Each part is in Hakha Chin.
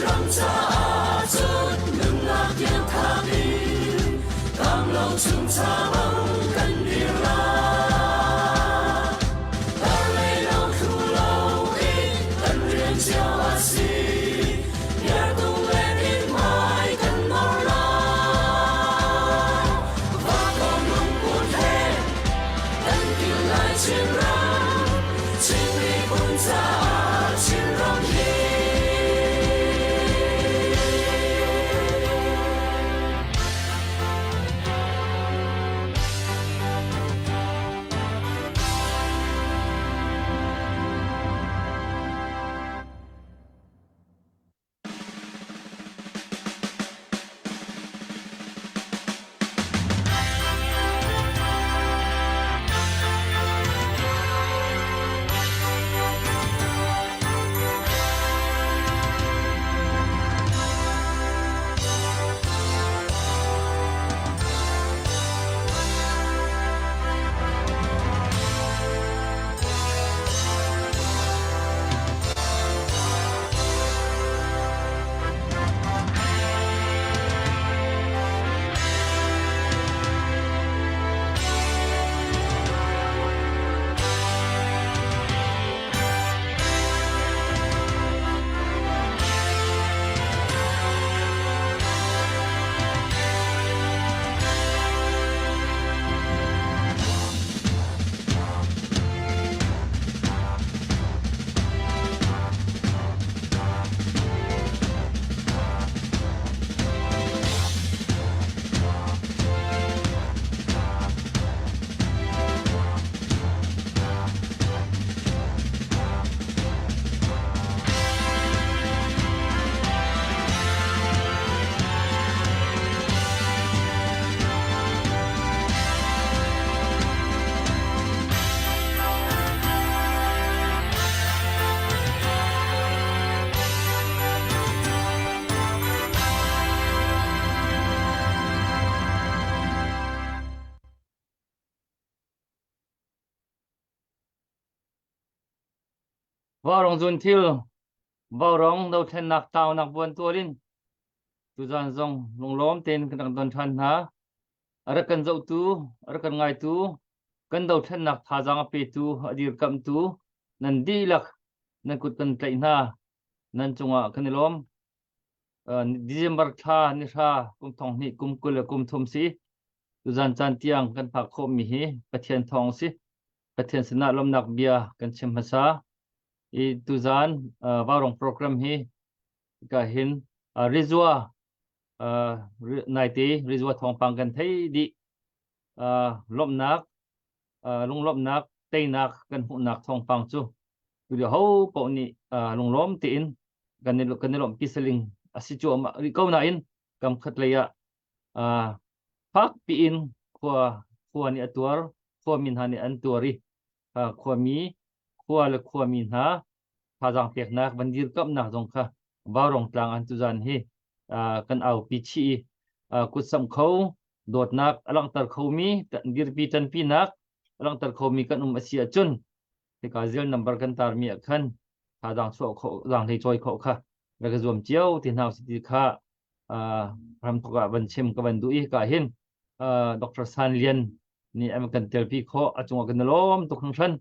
ram caah cun nunnak tiang thap in kanglo chungcha bang kan dir lai. Dar lei lo thlu lo in kan rian cio a si. Biartung le mithmai kan nor lai. Vakong lungput he kan kil lai Chinram, Chin miphun caah Chinram hi. Vaurawng zunthil, vaurawng dothlennak taunak buan tuar in tuzan zong lunglawm tein kan rak don ṭhan hna. A rak kan zohtu, a rak kan ngaitu, kan dothlennak thazaang a petu, a dirkamhtu nan dihlak nan kut kan tlaih hna. Nan cungah kan i lawm. December thla ni hra kum thong hnih kum 20 le kum thum si. Tuzan caan tiang kan phak khawhmi hi Pathian thawng si. Pathian sinah lawmnak bia kan chim hmasa. I tuzan Vaurawng program hi ka hin Rizwa naite Rizwa thawngpang kan thei dih. Lawmhnak lunglawmhnak teinak kan hmuhnak thawngpang cu tu ho paoh nih lunglawm tein kan i kan i lawmhpi saling a si cuahmah rih ko nain kam khat lei ah fak piin khua khua nih a tuar khuami hna nih an tuar i khuami khua le khuami hna thazaang peknak van dirkamhnak zong kha Vaurawng tlang an tuzan hi kan aupi chih i kutsamh kho dawtnak a langhter khomi dirpi ṭanpinak a langhter khomi kan um a si ahcun hika zil number kan tarmi ah khan thazaang chuah khawh zaanghlei cawi khawh kha rak i zuam cio ti hna usih ti kha ramthok ah van chim ka van duh i ka hin Dr. San Lian nih an kan telpi khawh a cungah kan i lawm tuk hringhran.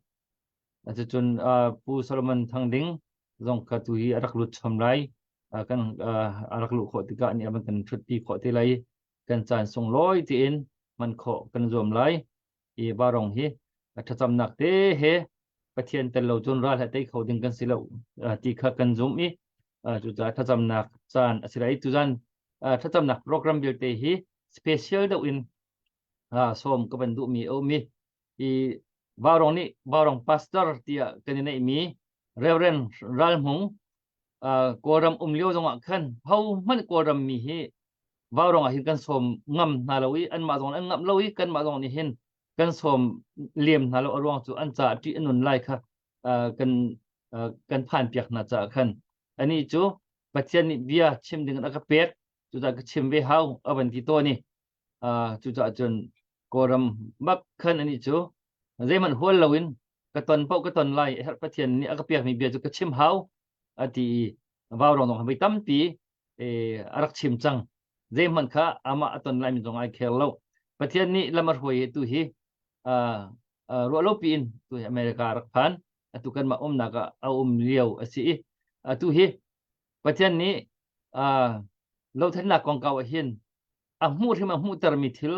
Cucun Pu Solomon Thang Ding zong kha tu hi a rak lut chom lai. Kan a rak luh khawh tikah nih a van kan ṭhutpi khawh te lai. Kan caan sunglawi tiin hman khawh kan zuam lai. I varong hi thlacamnak te he Pathian tel lo cun ral he tei kho ding kan si lo ti kha kan zum i cucaah thlacamnak caan a si lai. Tuzan thlacamnak program vialte hi special deuh in sawm ka van duhmi a um i i Vaurawng nih Vaurawng pastor tiah kan i neihmi Reverend Ral Hmung Kawlram um lio zongah khan ho hmanh Kawlram mi hi Vaurawng ah hin kan sawm ngam hna lo i anmah zong an ngamh lo i kanmah zong nih hin kan sawm lem hna lo a ruang cu an caah ṭih a nun lai kha kan kan phan piak hna caah khan anih cu Pathian nih bia chim ding in a ka pek cucaah ka chim ve hau a van ti tawn i cucaah cun Kawlram bak khan anih cu zeihmanh hual loin ka ton paoh ka ton lai herh Pathian nih a ka pekmi bia cu ka chim hau a ti i. Vaurawng zong voi tampi a rak chim cang. Zeihmanh kha amah a ton laimi zong ai khel lo. Pathian nih lam a hruai tu hi ruah lo piin tu hi America rak phan. Atu kanmah umnak ah a um lio a si i atu hi Pathian nih lothennak kongkau ah hin a hmuh hrim a hmuhtermi thil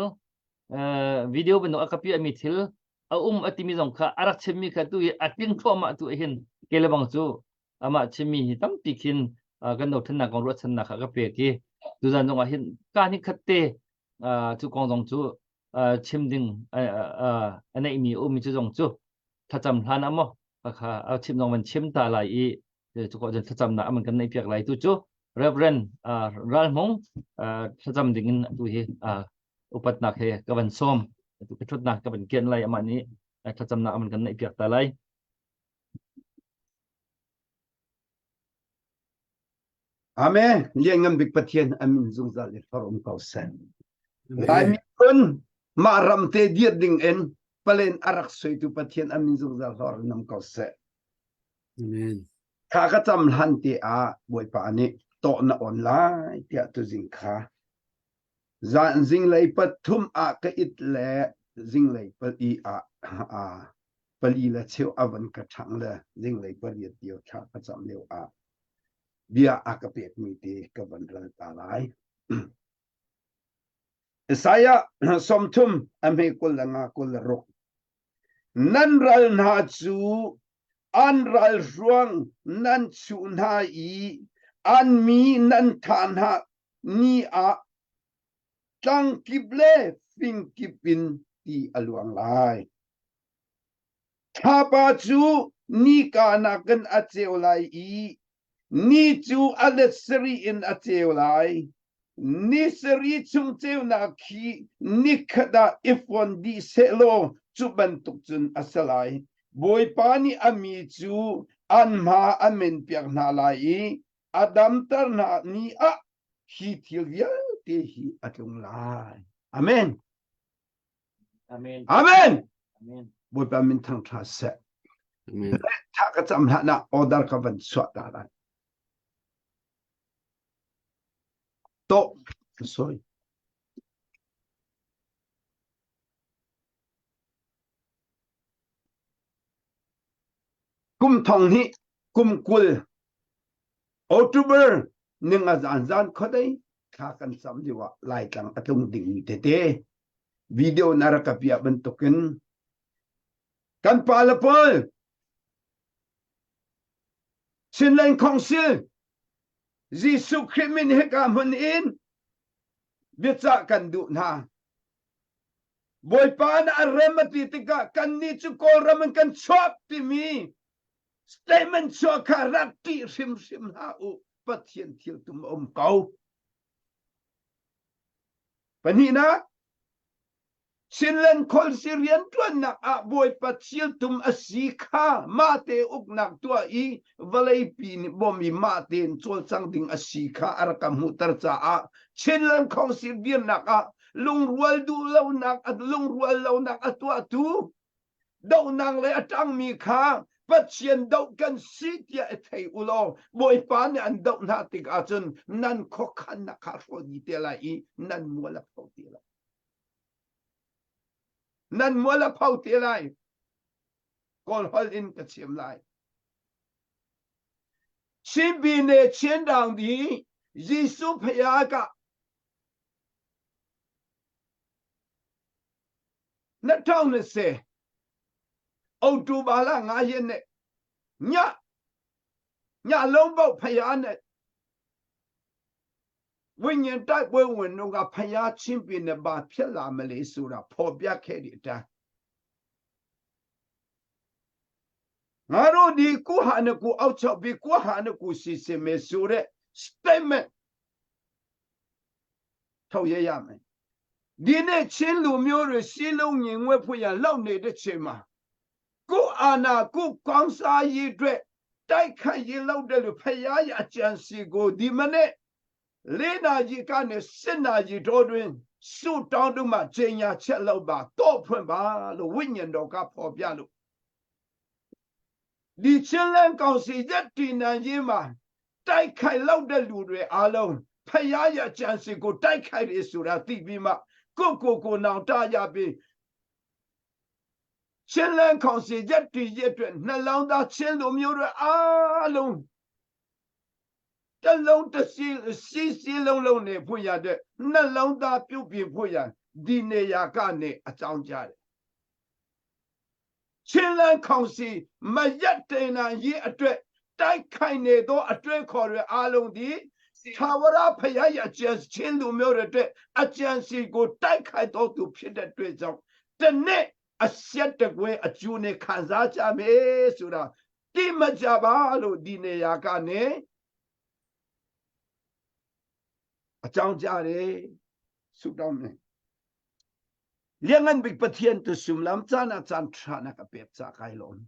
video bantuk a ka piahmi thil a um a timi zong kha a rak chimmi kha tu hi a tling thluahmah tu hin ke le bang cu amah chimmi hi tampi khin kan dothlennak kong ruahchannak kha ka pek i tuzan zong ah hin ka ni khat te cu kong zong cu chim ding a neihmi a ummi cu zong cu thlacam hlan ah maw kha a chim zong van chim ta lai i cu ko cun thlacamnak aman kan neih piak lai tu cu Reverend Ral Hmung thlacam ding in atu hi upatnak he ka van sawm atu ka thutnak ka van kian lai amah nih thlacamnak aman kan neih piak ta lai. Amen. Lianngan bik Pathian amin zungzal i hlor um ko seh. Lai miphun mah ram te dir ding in palen a rak soitu Pathian amin zungzal hlor in um ko seh. Amen. Kha ka cam hlan te ah Bawipa nih tawh na on lai tiah tuzing kha zan zinglei pathum ah ka it le zinglei pali ah pali le cheu a van ka ṭhang le zinglei pariat tio thla ka cam lio ah bia a ka pekmi te ka van ral ta lai. Isaiah 30 a hme 25 26 Nan ral hna cu an ralhruang nan chuh hna i an mi nan thah hna ni ah tlang kip le fing kip in ti a luang lai. Thlapa cu nika nakin a ceu lai i ni cu a let sarih in a ceu lai. Ni sarih chung ceunak khi nikhat ah i fon dih sehlaw cu bantuk cun a si lai. Bawipa nih a mi cu an hma a menpiak hna lai i a damter hna ni ah hi thil vialte hi a tlung lai. Amen. Amen. Amen. Amen. Bawipa min thangṭha seh. Amen. Tha ka cam hlah na order ka van chuah ta lai. To sorry. Kum thong hi kum 20 October ninga zan zan khuadei thla kan cam lio ah Laitlang a tlung dingmi tete video na rak ka piah bantukin kan pa le pawl Chinland Council Jesuh Khrih min hika hmun in biacah kan duh hna. Bawipa na a rem a ti tikah kannih cu Kawlram in kan chuak timi Statement chuah kha rak ṭih hrimhrim hlah u. Pathian thil tum a um ko. Pahnihnak, Chinland Khualsi rianṭuannak ah Bawipa thil tum a si kha mahte uknak tuah i vawleipi nih bawm i mah tein cawlcang ding a si kha a rak ka hmuhter caah Chinland Council dirnak ah lungrual duh lonak lungrual lonak a tuahtu dohnak le a ṭangmi kha Pathian doh kan si tiah i thei u law Bawipa nih an doh hna tik ahcun nan khuakhannak kha hrawh dih te lai i nan mual a pho te lai. Nan mual a pho te lai. Kawl holh in ka chim lai. Chin ne Chin dang di Jesuh phaya ka 2020 အောက်တိုဘာလ9ရက်နေ့ညညလုံးပေါက်ဖယားနဲ့ဝိညာဉ်တိုက်ပွဲဝင်တော့ကဖယားချင်းပြနေပါဖြစ်လာမလေဆိုတာဖော်ပြခဲ့တဲ့အတိုင်းငါတို့ဒီကိုဟာနကိုအောက်ချပြီးကိုဟာနကိုစီစင်မေဆိုတဲ့ statement ထုတ်ရရမယ်ဒီနေ့ချင်းလူမျိုးတွေစီလုံးငင်ငွေဖွင့်ရလောက်နေတဲ့ချိန်မှာကိုအာနာကိုကောင်းစားရေးအတွက်တိုက်ခတ်ရေးလောက်တဲ့လူဖယားရအကြံစီကိုဒီမနေ့လေးနာရီကနေစစ်နာရီတော်တွင်စုတောင်းတို့မှကျင်ညာချက်လောက်ပါတော့ဖွင့်ပါလို့ဝိညာဉ်တော်ကဖော်ပြလို့ဒီချင်းလန်းကောင်စီရက်တည်နံခြင်းမှာ တိုက်ခိုက်လောက်တဲ့လူတွေအားလုံးဖယားရဲ့အကြံစီကိုတိုက်ခိုက်ရဆိုတာသိပြီးမှကိုကိုကိုနောင်တရပြီးချင်းလန်းခေါင်စီရက်တီရက်အတွက်နှလုံးသားချင်းလူမျိုးတွေအားလုံးတလုံးတစီစီစီလုံးလုံးနေဖွင့်ရတဲ့နှလုံးသားပြုတ်ပြင်ဖွင့်ရဒီနေရာကနေအကြောင်းကြားတယ် ချင်းလန်းခေါင်စီမရက်တင်နိုင်ရေးအတွက်တိုက်ခိုက်နေသောအတွေ့ခေါ်တွေအားလုံးသည်သာဝရဖယားရဲ့အကြံချင်းလူမျိုးတွေအတွက်အကြံစီကိုတိုက်ခိုက်တော်သူဖြစ်တဲ့အတွက်ကြောင့်တနေ့အဆက်တကွဲအကျိုးနဲ့ခံစားကြမယ်ဆိုတာတိမကြပါလို့ဒီနေရာကနေအကြောင်းကြားတယ်ဆုတောင်းမယ် Liangan bik Pathian tu sumlam caan ah caan ṭha na ka pek ca kai lawm.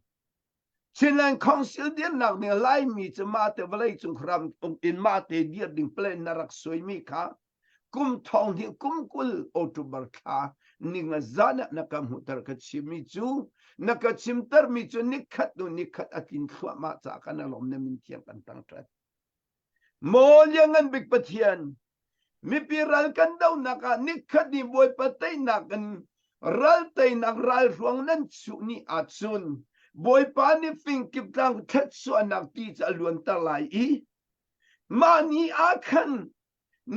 Chinland Council dirnak ning Laimi cu mah te vawlei cung ram in mah te dir ding plan na rak suaimi kha kum thong hnih kum 20 October thla ninga zan ah na ka hmuhter ka chimmi cu na ka chimtermi cu nikhat nu nikhat a tlin thluahmah ca kan alawm na min thiang kan tangṭhat. Maw lianngan bik Pathian, mipi ral kan donak ah nikhat ni Bawipa teinak in ral teinak ralhruang nan chuh ni ahcun Bawipa nih fingkip tlang thletsuahnak ti cu a luanter lai i mah ni ah khan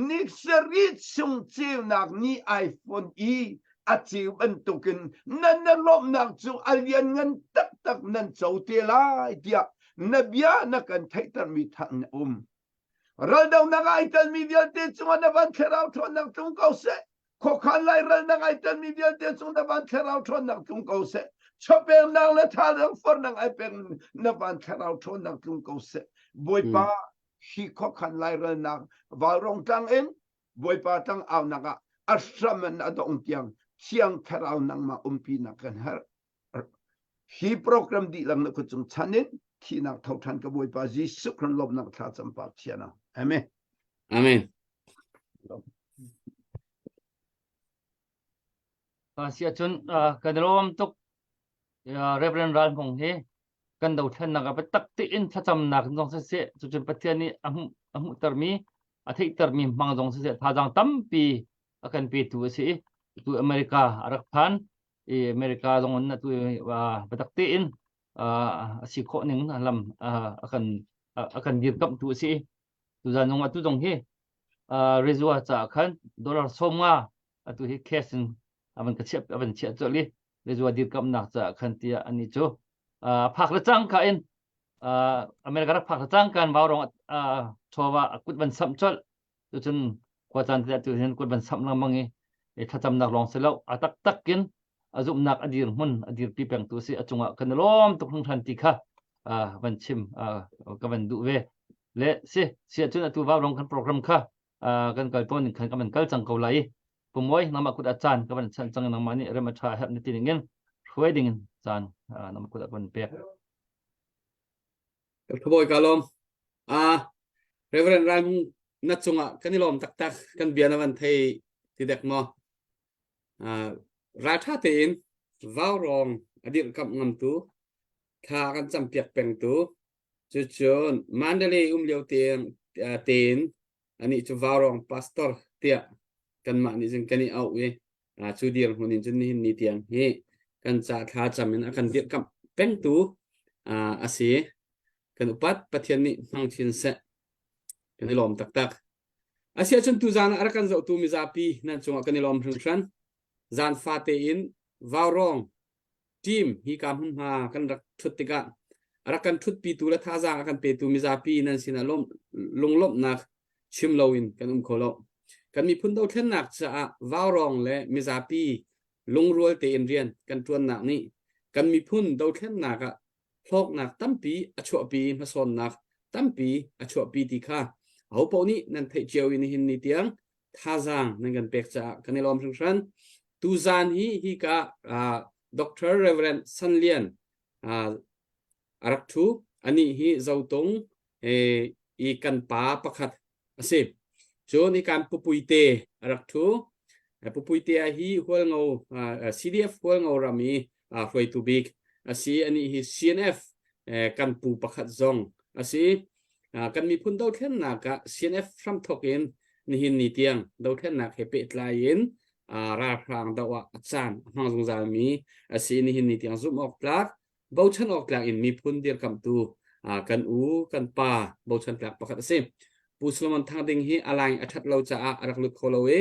ni sarih chung ceunak ni ai fon i a ceu bantukin nan na lawmhnak cu a lianngan taktak nan co te lai tiah na bia na kan theihtermi thang na um. Raldonak ai telmi vialte cungah na van thlarau ṭhawnnak tlung ko seh. Khuakhan lairalnak ai telmi vialte cung na van thlarau ṭhawnnak tlung ko seh. Chawpeknak le thazaang fornak ai pek na van thlarau ṭhawnnak tlung ko seh. Bawipa hi khuakhan lairalnak vaurawng tlang in Bawipa tlang aunak ah a hram in a dong tiang thiang thlarau nangmah umpinak kan herh. Hi program dihlak na kut cung chan in thihnak tho ṭhan ka Bawipa Jesuh Khrist lawmhnak thla cam pa thian ah. Amen. Amen. Si ahcun kan i lawm tuk Reverend Ral Hmung hi kan dothlennak ah biatak tein thlacamnak zong siseh cucun Pathian nih a hmuh a hmuhtermi a theihtermi hmang zong siseh thazaang tampi a kan petu a si i tu America a rak phan i America zong in atu biatak tein a si khawh ning lam a kan a kan dirkamhtu a si i tuzan zong atu zong hi Rezua caah khan dollar 50 atu hi cash in a van ka chiah a van chiah colh i Rezua dirkamhnak caah khan tiah ani cu phak le cangka in America rak phak le cangka in vaurong chawva a kut van samh colh cucun khua caan te tu hin kut van samh lengmang i thlacamnak lawng si lo a taktak in a zumhnak a dir hmun a dirpi pengtu si a cungah kan i lawm tuk hringhran ti kha van chim ka van duh ve le si si ahcun atu vaurong kan program kha kan kal tawn khan kan van kal cang ko lai i pumoi nangmah kut ah caan ka van chanh cang nangmah nih rem a ṭha herh na ti ning in hruai ding in caan nangmah kut ah ka van pek Thabawi ka lawm. Ah, Reverend Raimung na cungah kan i lawm taktak kan bia na van thei ti dek maw? Ah, ralṭha tein vaurawng a dirhkamh ngamtu thla kan campiak pengtu cucun Mandalay um lio tein tein anih cu vaurawng pastor tiah kanmah nih cun kan i auh i cu dirhmun in cun nihin ni tiang hi kan ca thla cam in a kan dirhkamh pengtu a si. Kan upat Pathian nih hmang chin seh. Kan i lawm taktak. Asiahcun tuzaan ah a rak kan zohtu mizapi nan cungah kan i lawm hringhran. Zan fate in vaurawng team hi ka hmunhma kan rak ṭhut tikah a rak kan ṭhutpitu le thazaang a kan petu mizapi nan sinah lawm lunglawmhnak chim loin kan um kho lo. Kan miphun dothlennak caah vaurawng le mizapi lungrual tein rian kan ṭuannak nih kan miphun dothlennak ah hlawknak tampi a chuahpi hmasawnnak tampi a chuahpi ti kha ahopaoh nih nan theih cio i nihin ni tiang thazaang nan kan pek caah kan i lawm hringhran. Tuzaan hi hika uh, Dr. Reverend San Lian uh, a rak ṭhu. Anih hi Zotung eh, i kan pa pakhat a si. Cun hi kan Pupuite a rak ṭhu. Pupuite hi Hualngo uh, CDF Hualngo ram i uh, hruaitu bik a si. Anih hi CNF eh, kan pu pakhat zong a si. Kan miphun dothlennak ah CNF hramthok in nihin ni tiang dothlennak he pehtlai in ralhrang doh ah a caan a hmang zungzalmi a si. Nihin ni tiang zumh awk tlak, bochan awk tlak in miphun dirkamhtu kan u, kan pa bochan tlak pakhat a si. Pu Solomon Thang Ding hi a line a ṭhat lo caah a rak lut kho lo i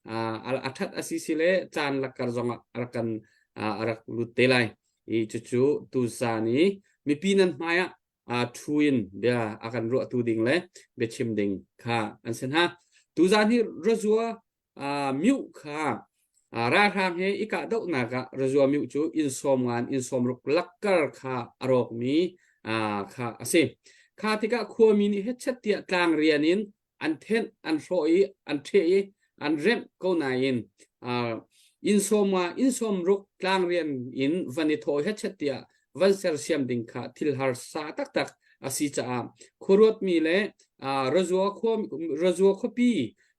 a ṭhat a si si le caan lakkar zong ah a rak kan a rak lut te lai. I cucu tuzaan i mipi nan hmai ah ṭhu in bia a kan ruahtu ding le biachim ding kha an si hna. Tuzaan hi Razua Myu kha ralhrang he i kahdohnak ah Razua Myu cu inn sawm ngan inn sawm ruk lakkar kha a rawkmi kha a si. Kha tikah khuami nih hetchet tiah tlang rian in an thenh, an hrawh i an ṭheh i an remh ko nain inn sawm nga inn sawm ruk tlang rian in van i thawh hetchet tiah van sersiam ding kha thil harsa taktak a si caah khuaruatmi le Razua khua Razua khuapi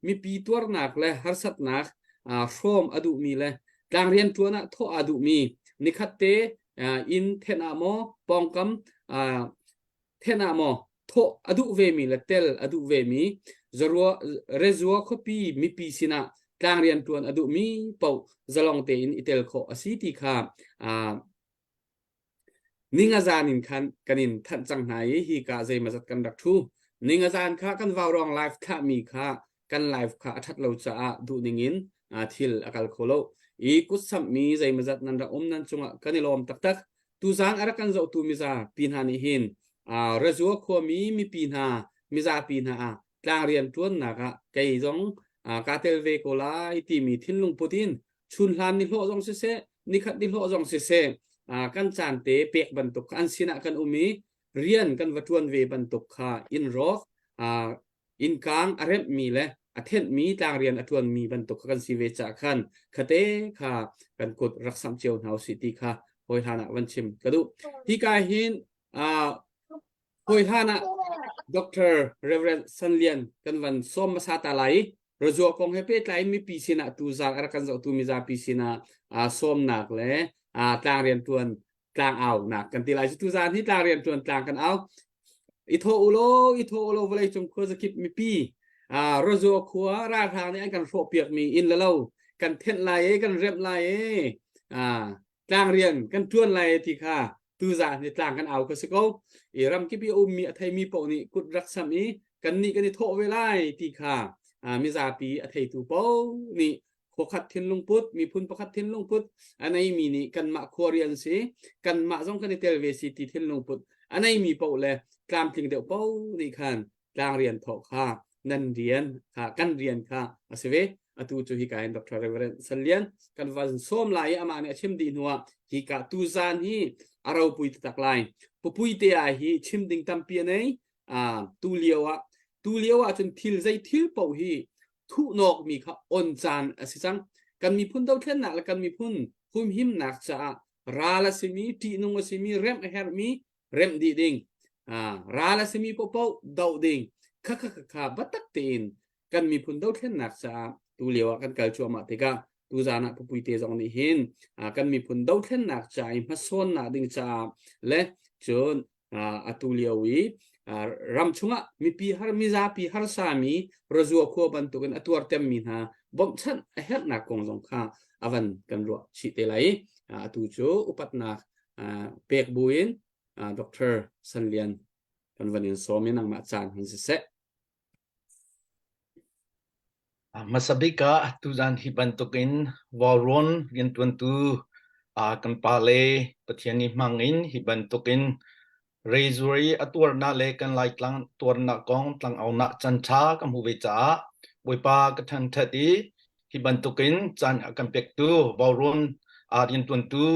mipi tuarnak le harsatnak hrawm a duhmi le tlang rian ṭuan ah thawh aa duhmi nikhat te inn thenh ah maw pawngkam thenh ah maw thawh a duh vemi le tel a duh vemi zarua rezua khuapi mipi sinah tlang rian ṭuan a duhmi paoh zalong tein i tel khawh a si ti kha Ningazan in khan kan in thanh cang hna i hika zeimawzat kan rak ṭhu. Ningazan kha kan vaurawng live thlahmi kha kan live kha a ṭhat lo caah duhning in thil a kal kho lo. I kutsamhmi zeimawzat nan rak um nan cungah kan i lawm taktak. Tuzaan a rak kan zohtu mizapi hna nih hin Razua khuami mipi hna mizapi hna ah tlang rian ṭuannak ah kei zong kaa tel ve ko lai timi thinlung put in chunhlan ni hlawh zong siseh nikhat ni hlawh zong siseh kan caan te pek bantuk an sinah kan um i rian kan va ṭuan ve bantuk kha inn rawk innkang a remhmi le a thenhmi tlang rian a ṭuanmi bantuk kha kan si ve caah khan khate kha kan kut rak samh cio hna usih ti kha hawi hlan ah van chim ka duh. Hika hin Hawi hlan ah Dr. Reverend San Lian kan van sawm hmasa ta lai i Razua kong he pehtlai in mipi sinah tuzaan a rak kan zohtu mizapi sinah sawmnak le tlang riantuan tlang aunak kan ti lai. Cu tuzaan hi tlang riantuan tlang kan au. I thawh u law, i thawh u law vawlei cung khua zakip mipi Razua khua ralhrang nih an kan hrawhpiakmi inn le lo kan thenh lai i kan remh lai i tlang rian kan ṭuan lai ti kha tuzaan hi tlang kan au kha si ko i ramkip i a ummi a theimi paoh nih kut rak sam i kannih kan i thawh ve lai ti kha mizapi a theitu paoh nih khuakhat thinlung put miphun pakhat thinlung put a neimi nih kanmah khua rian si kanmah zong kan i tel ve si ti thinlung put a neimi paoh le tlamtling deuh paoh nih khan tlang rian thawh kha nan rian kha kan rian kha a si ve atu cu hika in Dr. Reverend San Lian kan van sawm lai i amah nih a chim dih hnuah hika tuzan hi a ropui taktak lai pupui te ah hi chim ding tampi a nei tu lio ah tu lio ah cun thil zei thil paoh hi thuhnawk mi kha on caan a si cang kan miphun dothlennak le kan miphun humhimnak caah ral a simi ṭihnung a simi remh a herhmi remh dih ding ral a simi paohpaoh doh ding kha kha kha biatak tein kan miphun dothlennak caah tu lio ah kan kal cuahmah tikah tuzaan ah pupui te zong nih hin kan miphun dothlennak ca i hmasawnnak ding caah le cun atu lio i ram chungah mipi har mizapi harsami razua khua bantukin a tuar temmi hna bawmhchanh a herhnak kong zong kha avan kan ruah chih te lai atu cu upatnak pek buin Dr. San Lian kan van in sawm i nangmah caan hun siseh. Hmasa bik ah tuzan hi bantukin Vauruan riantuantu kan pale Pathian nih hmang in hi bantukin Rezuari a tuarnak le kan Laitlang tuarnak kong tlangaunak can ṭha ka hmuh ve caah Bawipa ka thangṭhat i hi bantukin caan a kan pektu Vauruan riantuantu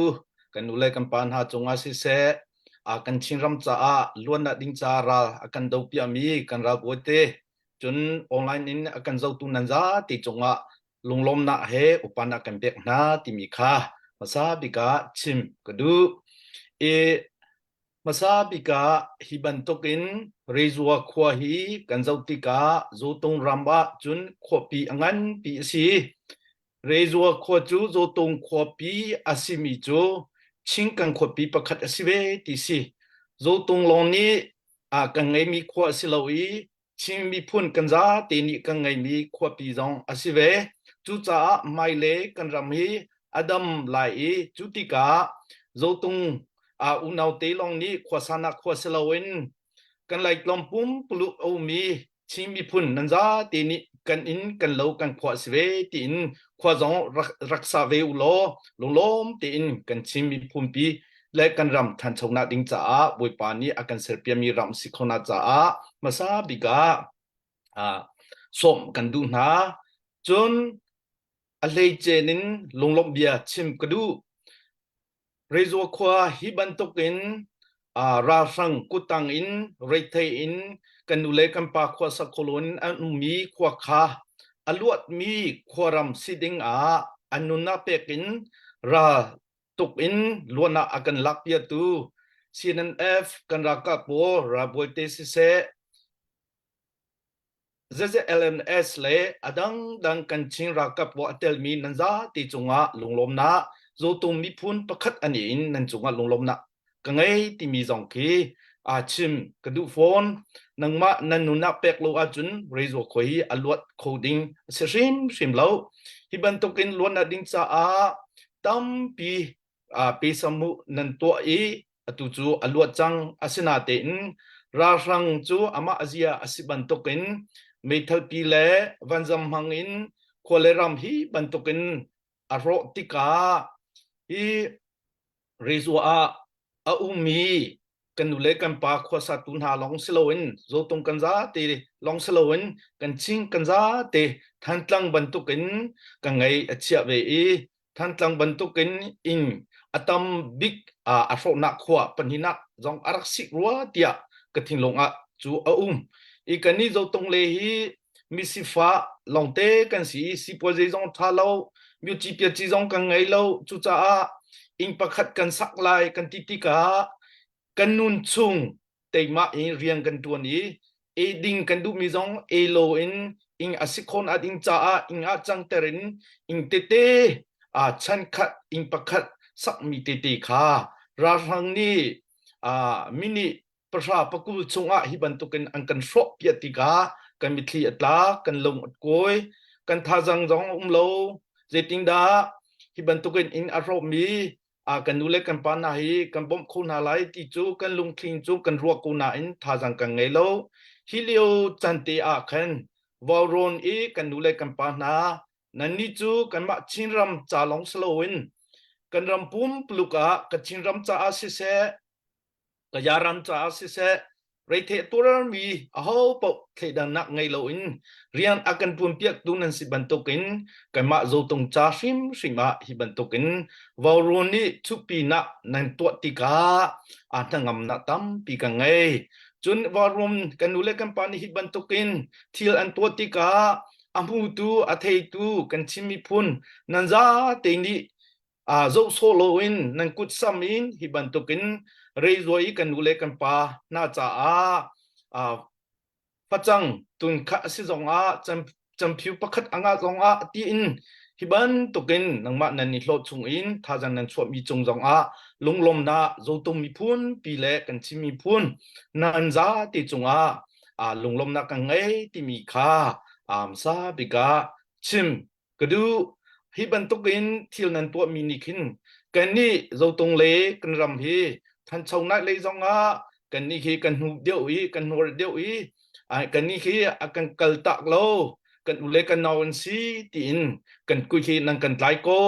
kan nu le kan pa hna cungah siseh kan Chinram caah luannak ding caah ral a kan dopiahmi kan ralbawi te cun online in a kan zohtu nan zate cungah lunglawmnak he upanak kan pek hna timi kha hmasa bik ah chim ka duh. I hmasa bik ah hi bantukin Rezua khua hi kan zoh tikah Zotung ram ah cun khuapi a nganpi a si. Rezua khua cu Zotung khuapi a simi cu Chingkan khuapi pakhat a si ve ti si. Zotung lawng nih. kan ngeimi khua a si lo i Chin miphun kan zate nih kan ngeimi khuapi zong a si ve. Cucaah hmailei kan ram hi a dam lai i cu tikah Zotung unau te lawng nih khuasanak khua si loin kan Laitlawm pumpuluk a ummi Chin miphun nan zate nih kan inn kan lo kan khua a si ve tiin khua zong rak, rak sa ve u law lunglawm tein kan Chin miphunpi le kan ram ṭhanchonak ding caah Bawipa nih a kan serpiami ram si khonak caah hmasa bik ah sawm kan duh hna. Cun a hleicen in lunglawmh bia chim ka duh. Rezua khua hi bantukin ralhrang kuttang in reithei in kan nu le kan pa khua sak kho loin an ummi khua kha a luatmi khuaram si ding ah an nunnak pek in ral tuk in luanak a kan lakpiatu CNF kan ralkap pawl ralbawi te siseh ZZLNS le a dangdang kan Chin ralkap pawl a telmi nan zate cungah lunglawmnak Zotung miphun pakhat ani in nan cungah lunglawmnak ka ngei timi zong khi aa chim ka duh fawn. Nangmah nan nunnak pek lo ahcun Rezo khua hi a luat kho ding a si hrimhrim lo. Hi bantukin luatnak ding caah tampi pesamu nan tuah i atu cu a luat cang. Asinatein ralhrang cu amah a zia a si bantukin meithalpi le vanzam hmang in khua le ram hi bantukin a hrawh tikah hi Rezua ah a ummi kan nu le kan pa khuasatu hna lawng si loin Zotung kan zate lawng si loin kan Chin kan zate Thantlang bantukin ka ngei a chiah ve i Thantlang bantukin inn a tam bik a hrawhnak khua pahnihnak zong a rak sik rua tiah ka thinlung ah cu a um. I kannih Zotung le hi misifah lawngte kan si i sipuazi zong ṭha lo myuci piaci zong kan ngei lo cucaah inn pakhat kan sak lai kan ti tikah kan nun chung teimah in rian kan ṭuan i ei ding kan duhmi zong ei lo in ing a si khon a ding caah ing ah cangter in ing tete a chan khat ing pakhat sakmi tete kha ralhrang nih a mini pahra pakul chungah hi bantukin an kan hrawh piah tikah kan mitthli a tla kan lung a kuai kan thazang zong a um lo zeitindah hi bantukin inn a hrawhmi a kan nu le kan pa hna hi kan bawmh kho hna lai ti cu kan lungthling cu kan ruah ko nain thazang kan ngei lo hi lio can te ah khan vaurawn i kan nu le kan pa hna nannih cu kanmah Chinram ca lawng si loin kan ram pumpuluk ah ka Chinram caah siseh Kayaram caah siseh reitheh tuarmi aho paoh thleidannak ngei loin rian a kan ṭuanpiaktu nan si bantukin kanmah Zotung ca hrimhrim ah hi bantukin Vauruun nih chuhpinak nan tuah tikah aa hnangamnak tampi kan ngei. Cun Vauruun kan nu le kan pa nih hi bantukin thil an tuah tikah a hmutu a theitu kan Chin miphun nan zate nih zoh sawh loin nan kut sam in hi bantukin reizuai i kan nu le kan pa hna caah facang tun kha a si zongah camphiu pakhat a ngah zongah tiin hi bantukin nangmah nan i hlawh chung in thazang nan chuahmi cung zongah lunglawmnak Zotung miphun pi le kan Chin miphun nan zate cungah lunglawmnak kan ngei timi kha sa bik ah chim Ka duh. Hi bantukin thil nan tuahmi nih khin kannih Zotung le kan ram hi thanchonak lei zongah kannih hi kan hnu deuh i kan hnuar deuh i kannih hi a kan kaltak lo kan u le kan nau an si tiin kan kui hi nan kan tlai ko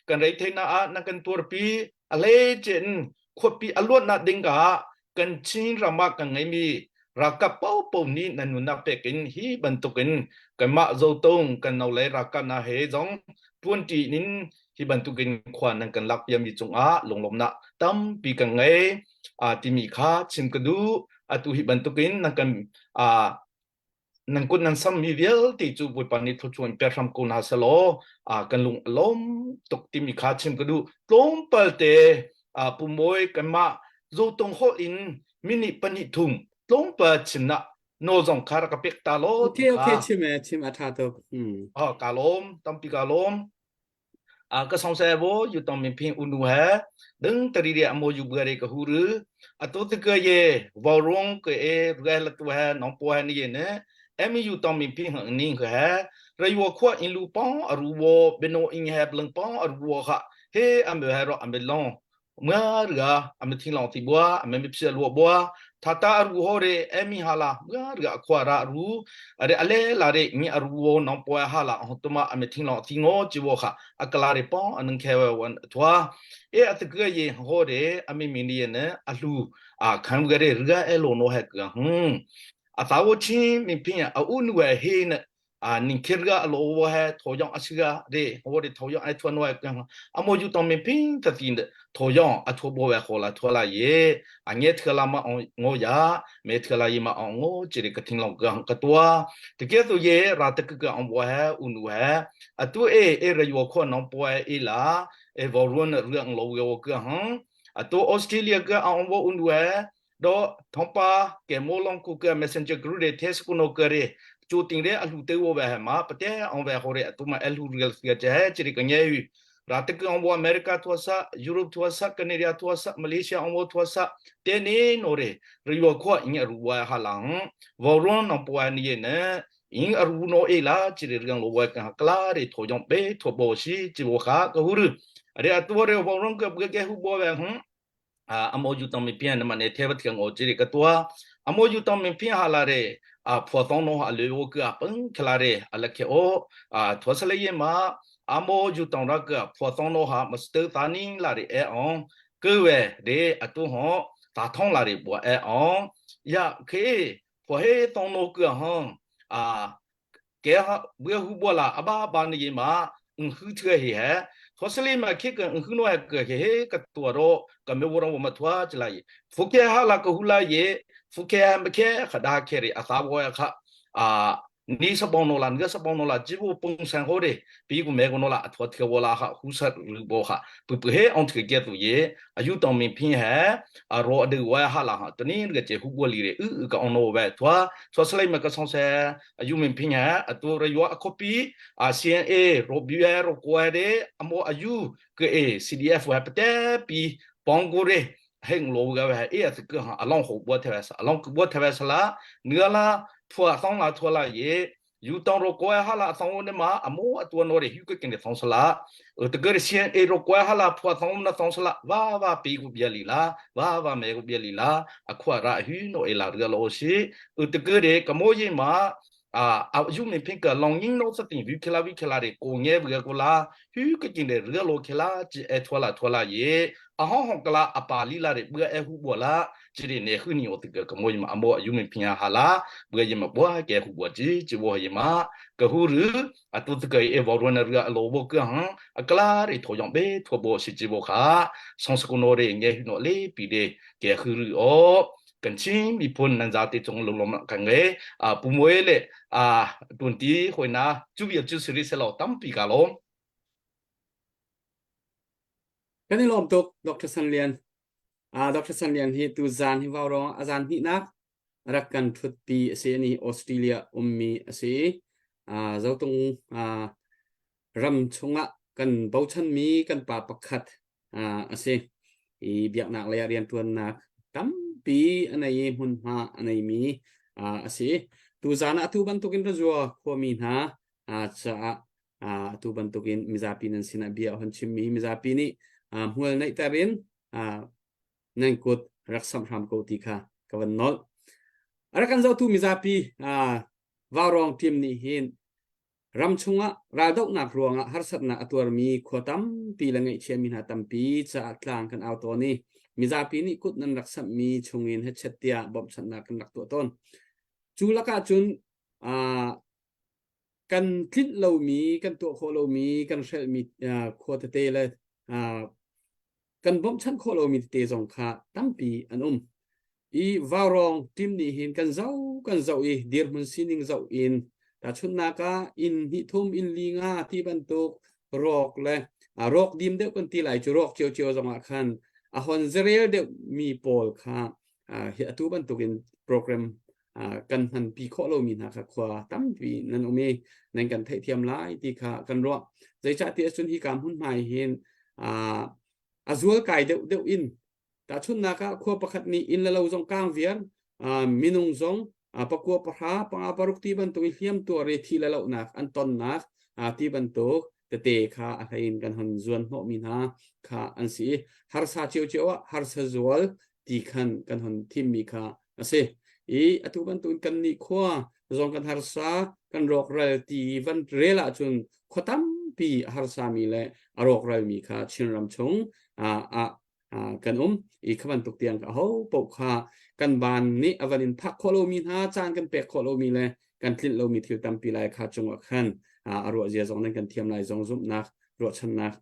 kan reitheinak ah nan kan tuarpi a hleice in khuapi a luatnak ding ah kan Chin ram ah kan ngeimi ralkap paohpaoh nih nan nunnak pek in hi bantukin kanmah Zotung kan no le ralkap hna he zong ṭuanṭi in hi bantukin khua nan kan lakpiami cungah lunglawmhnak tampi kan ngei timi kha chim ka duh. Atu hi bantukin nan kan nan kut nan sammi vialte cu Bawipa nih thluachuah in pe hram ko hna selaw kan lung a lawm tuk timi kha chim ka duh tlawmpal te pumawi kanmah zotung holh in minute pahnih thum tlawmpal chimnak nawl zong kha rak ka pek ta law Okay okay chim e chim a tha tuk. Ah ka lawm tampi ka lawm. A ka song se bo yu tong min phin unu he ding tari re amo yu bua re ka hu ru a to te ke ye vo rong ke e re la tu he nong po he ni ye ne emi yu tong min phin hang ning he re yo khwa in lu pong a ru wo beno in he bling pong a ru wo kha he am he ro am long เมื่อเรืออเมทิงลองติบัวอเมมิเพียลัวบัวทาตาอรูโฮเรเอมิฮาลาเมื่อเรือควาระรูอะไรอะไรลาเรมีอรูโวน้องปวยฮาลาหตุมาอเมทิงลองติงโอจิวค่ะอักลาเรปองอันนึงแคววันทัวเออตะเกยโฮเรอเมมินีเนอลูอาคันเกเรเรือเอโลโนเฮกหึอาสาวชิมิพิงอาอุนเวเฮน 啊，你去个罗我还头样阿是个对，我的头样爱穿我个，阿莫就当面拼他的的头样阿托波外好了托了耶，阿捏特拉嘛我我呀，没特拉伊嘛我这里个听老个个多，这个都耶拉得个个我还乌努还，阿都诶诶个有可能波伊拉，诶我论เรื่องโล个个哼，阿都ออสเตรเลีย个阿我乌努还。တော့ထုံပါကေမောလုံကုက messenger group တွေ test ကုနိုကရေ จูติงเรอลูเตวเวมาปะเตอองเวโหเรตุมาเอลูเรียลเสียเจจิริกเงยราตกองวอเมริกาทัวซะยุโรปทัวซะแคนาดาทัวซะมาเลเซียองวทัวซะเตเนโนเรริวขวอิงรูวาฮาลังวอรอนนปวานีเนอิงอรูโนเอลาจิริเรื่องโลวกะกลาเรโทยองเปโทโบชีจิโวคากะหูรุเรอตัวเรวอรอนกะเบกะหูบอเวหအမောယူတောင်မပြန်နမနေထဲဘထငောจิริကตัวအမောယူတောင်မပြန်ဟာလာရေ 啊，破当侬啊，留个啊，崩起来的，啊，那个哦，啊，托出来也嘛，阿莫就当那个破当侬哈，么是都打人那里哎哦，各位的啊都好，打通那里不哎哦，呀，可以破黑当侬个哈，啊，给哈不要胡波啦，阿爸把你嘛，嗯，胡车嘿嘿。托斯利嘛，克个嗯胡诺个嘿嘿个多罗，个没我让我们托起来，福建哈那个胡来耶。 ฟุเคมเคขดาเคริอาสาวอยค่ะอ่านี่สปองโนลันก็สปองโนลาจิบุปงสังโฮเรปีกุเมกุโนลาอัทวเทวลาค่ะฮูสัหรือโบค่ะปุปุเฮองถือเกตุเยอายุตองมีพิงแฮอารอดือวะฮะลาฮะตนี้ก็เจฮุบวลีเรอือก็องโนเวทัวทัวสไลมก็ซองเซอายุมีพิงแฮอตัวระยะอคปีอา CNA โรบิเอโรกวเดอโมอายุเกเอ CDF วะปะเตปีปองกูเร ဟဲ့လောကပဲအေးစကဟာအလောင်းဟိုဘောထဲဆအလောင်းဘောထဲဆလာနွေလာထွာဆောင်းလာထွာလာရေယူတောင်ရောကွဲဟာလာဆောင်းနေမှာအမောအတွနော်ရဟူကကင်တဲ့ဆောင်းဆလာတကယ်ရှင်အေရောကွဲဟာလာဖွာဆောင်းနဆောင်းဆလာဝါဝါပီကူပြလီလာဝါဝါမဲကူပြလီလာအခွာရာဟူနိုအေလာရလောရှိတကယ်ရကမိုးရင်မှာ 啊啊，有没骗个老人老是定鱼克拉鱼克拉的，过年不个啦，鱼个进来热落去啦，只爱拖拉拖拉耶，啊好好个啦，阿巴里啦的，不爱胡波啦，这里呢和你我这个个么嘛么有没骗哈啦，不个嘛不给胡波子，只我嘛个胡日啊都这个一瓦罗那个萝卜个哈，啊个啦的头样呗，头波是只波卡，上次个诺的爱诺嘞，比的给胡日哦。กันชิมีพลนันจาติจงลงลมกันเงอ่าปุมวยเลอ่าตุนตีหอยนาจุเบียจุสิริเสลอตั้มปีกาลม Kan i lawm tuk Dr. San Lian. Ah Dr. San Lian hi tu zan hi vau rong azan hnih nak rak kan thut pi a si ni Australia ummi a si. Ah zotung ah ram chungah kan bochanmi kan pa pakhat a si. I biaknak lei ah rianṭuannak tampi a nei i hmunhma a neimi a si. Tuzaan ah atu bantukin Rajua khuami hna caah atu bantukin mizapi nan sinah bia a hun chimmi mizapi nih hmual neihter in nan kut rak samh hram ko ti kha ka van nolh. A rak kan zohtu mizapi Vaurawng team nih hin Ram chungah raldohnak ruangah harsatnak a tuarmi khua tampi le ngaihchiami hna tampi caah tlang kan au tawn i mizapi nih kut nan rak samhmi chungin hechet tiah bawmhchanhnak kan rak tuah tawn. Cu lakah cun uh, kan tlinh lomi, kan tuah khawh lomi, kan hrelhmi uh, khua tete le uh, kan bawmhchanh khawh lomi tete zong kha tampi an um. I vaurawng team nih hin kan zoh kan zoh i dirhmun sining zoh in tahchunhnak ah inn hnih thum inn li nga ti bantuk rawk le rawk dim deuh kan ti lai cu rawk cio zong ah khan a hon zarel deuh mi pawl kha hi atu bantukin program kan hmanpi khawh lomi hna kha khua tampi nan um i nan kan theihthiam lai ti kha kan ruah. Zeicahtiah cun hika hmunhma hin a zualkai deuh deuh in Tahchunhnak ah khua pakhat nih inn le lo zong kaang viar, minung zong pakua pahra, panga paruk ti bantuk i hliam tuar i thi le lohnak an tonnak ti bantuk tete kha a hlei in kan hon zuan hnawhmi hna kha an si i harsa ciocio ah harsa zual ti khan kan hon thimmi kha a si. I atu bantukin kan nih khua zong kan harsa, kan rawkral ti van rel ahcun khua tampi a harsami le a rawkralmi kha Chinram chung ah kan um i kha bantuk tiang ka ho paoh kha kan ban nih a van in phak khawh lomi hna caan kan pek khawh lomi le kan tlinh lomi thil tampi lai kha cungah khan a ruah zia zong nan kan thiam lai zong zumhnak ruahchannak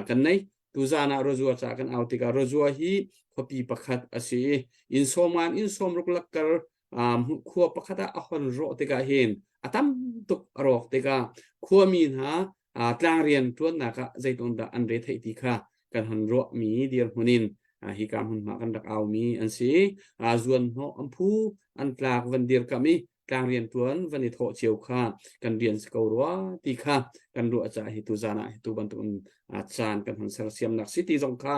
kan nei tuzan ah Rozua ca kan au tikah Rozua hi khuapi pakhat a si i inn sawman inn sawmruk lakkar khua pakhat ah a hon rawh tikah hin a tam tuk a rawk tikah khuami hna tlangrian ṭuannak ah zeitin dah an re theih ti kha kan hon ruahmi dirhmun in hika hmunhma kan rak aumi an si. Zuan hnawh an phu an tlak van dirkamh i tlangrian ṭuan van i thawh cio kha kan rian si ko rua ti kha kan ruah caah hi tuzan ah hi tu bantuk in caan kan hon sersiamnak si ti zong kha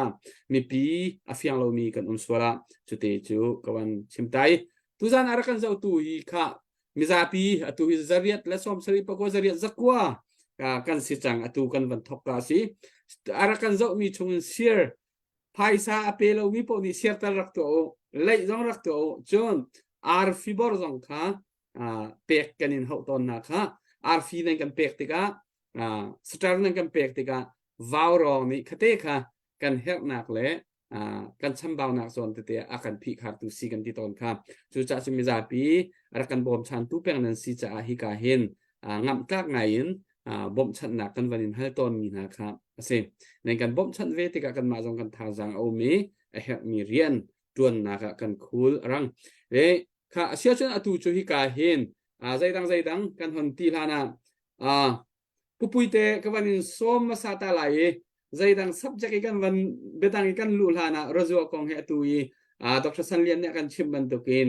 mipi a fiang lomi kan um sual ah cute cu ka van chim tai. Tuzan ah rak kan zohtu hi kha mizapi atu hi zariat le sawmsarih pakua zariat zakua kan si cang atu kan van thok ka si a rak kan zohmi chungin share phaisa a pe lomi paoh nih share tal rak tuah u leih zong rak tuah u cun arfi bor zong kha pek kan in hauh tawn hna kha arfi nan kan pek tikah star nan kan pek tikah vau rawng nih khate kha kan herhnak le kan chambaunak zawn tete a kan phihkhartu si kan ti tawn kha. Cucaah cun mizapi rak kan bawmchantu peng nan si caah hika hin ngamhtlak ngai in bawmhchanhnak kan van in hal tawnmi hna kha a si. Nan kan bawmhchanh ve tikah kanmah zong kan thazaang a um i a herhmi rian ṭuannak ah kan khul a rang. Le kha a sia cun atu cu hika hin zeidang zeidang kan hon ti hlan ah Pupuite ka van in sawm hmasa ta lai i zeidang subject i kan van biadang i kan luh hlan ah Razua kong he atu i Dr. San Lian nih a kan chimh bantukin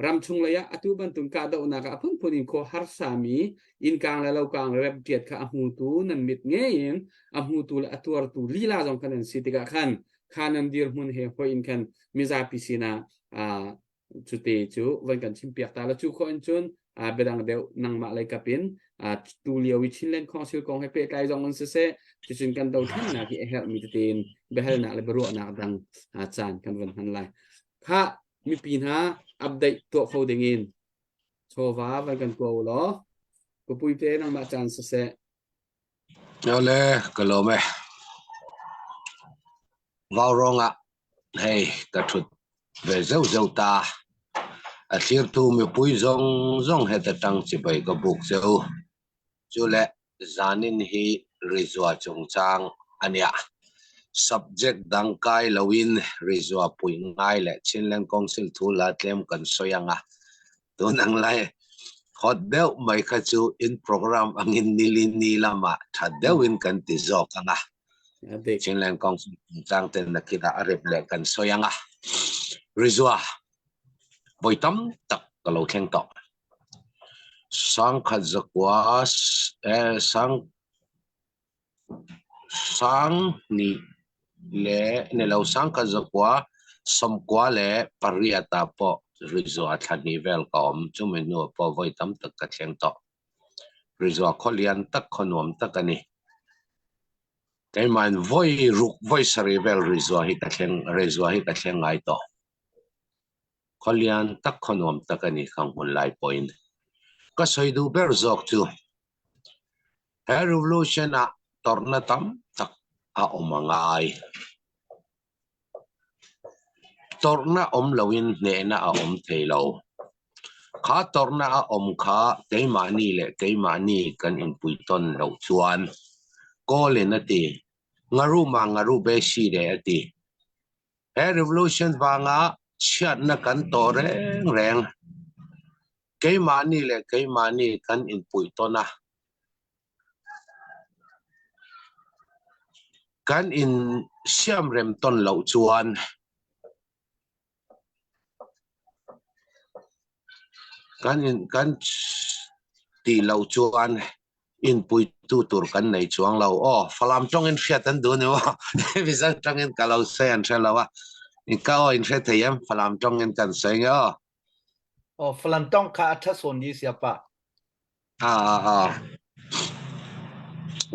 ramchung lei ah atu bantuk kahdohnak ah a phunphun in khua harsami innkang le lokang remtiat kha a hmutu nan mit ngei in a hmutu le a tuartu lila zong khan an si tikah khan kha nan dirhmun he hoi in khan mizapi sinah cute cu van kan chimpiak ta la cu khawh in cun biadang deuh nangmah lei kap in tu lio i Chinland Council kong he pehtlai zong in siseh cucun kan dothlennak hi a herhmi tete in biahalnak le biaruahnak dang caan kan van hman lai kha mipi hna update tuah kho ding in chawva van kan tuah u law pupuite nangmah caan siseh Ole ka lawm e. Vaurawng ah hei ka ṭhut ve zeuhzeuh ta. A thlirtu mipui zong zong heta ṭang chibai ka buk che u. Cule zanin hi rizua chungchang a nia. Subject dang kai loin rizua pui ngai le Chinland Council thu la tlem kan sawi anga. Tun ang lai hot deuh mai kha chu in program angin nilini lamah ṭha deuh in kan ti zawk anga. Chinland Council chungchang ten nakin ah a rep leh kan sawi anga. Rizua vawi tam tak ka lo thleng tawh. Sangkhat zakua eh sang sang ni le ni lo sangkhat zakua sawmkua le pariat ah pawh Rizua thla hnih vel ka awm. Chumi hnu ah pawh vawi tam tak ka thleng tawh. Rizua khaw lian tak khaw nuam tak a ni. Keimah in voi ruk voi sarih vel Rizua hi ka thleng Rizua hi ka thleng ngai tawh. Khaw lian tak khaw nuam tak a ni khang hun lai pawhin. Ka sawi duh ber zawk chu he revolution ah tawrhna tam tak a awm a ngai. Tawrhna awm loin hnehna a awm thei lo. Kha tawrhna a awm kha keimahni leh keimahni kan inpuitawn loh chuan Kawlin a ti, Ngaru ma ngaru be si le a ti. He revolution vanga chhiatna kan tawh reng reng keimahni leh keimahni kan inpuitawn a. Kan insiamrem tawn loh chuan. Kan in kan ti lo chuan in puitu tur kan nei chuang lo. Aw, Falam tong in hriat an duh ni maw? Mizo tong in ka lo sawi an hre lo a. In ka aw in hre thei em? Falam tong in kan sawi nge aw. Aw, Falam tong kha a tha sawn di sia pa. A a a.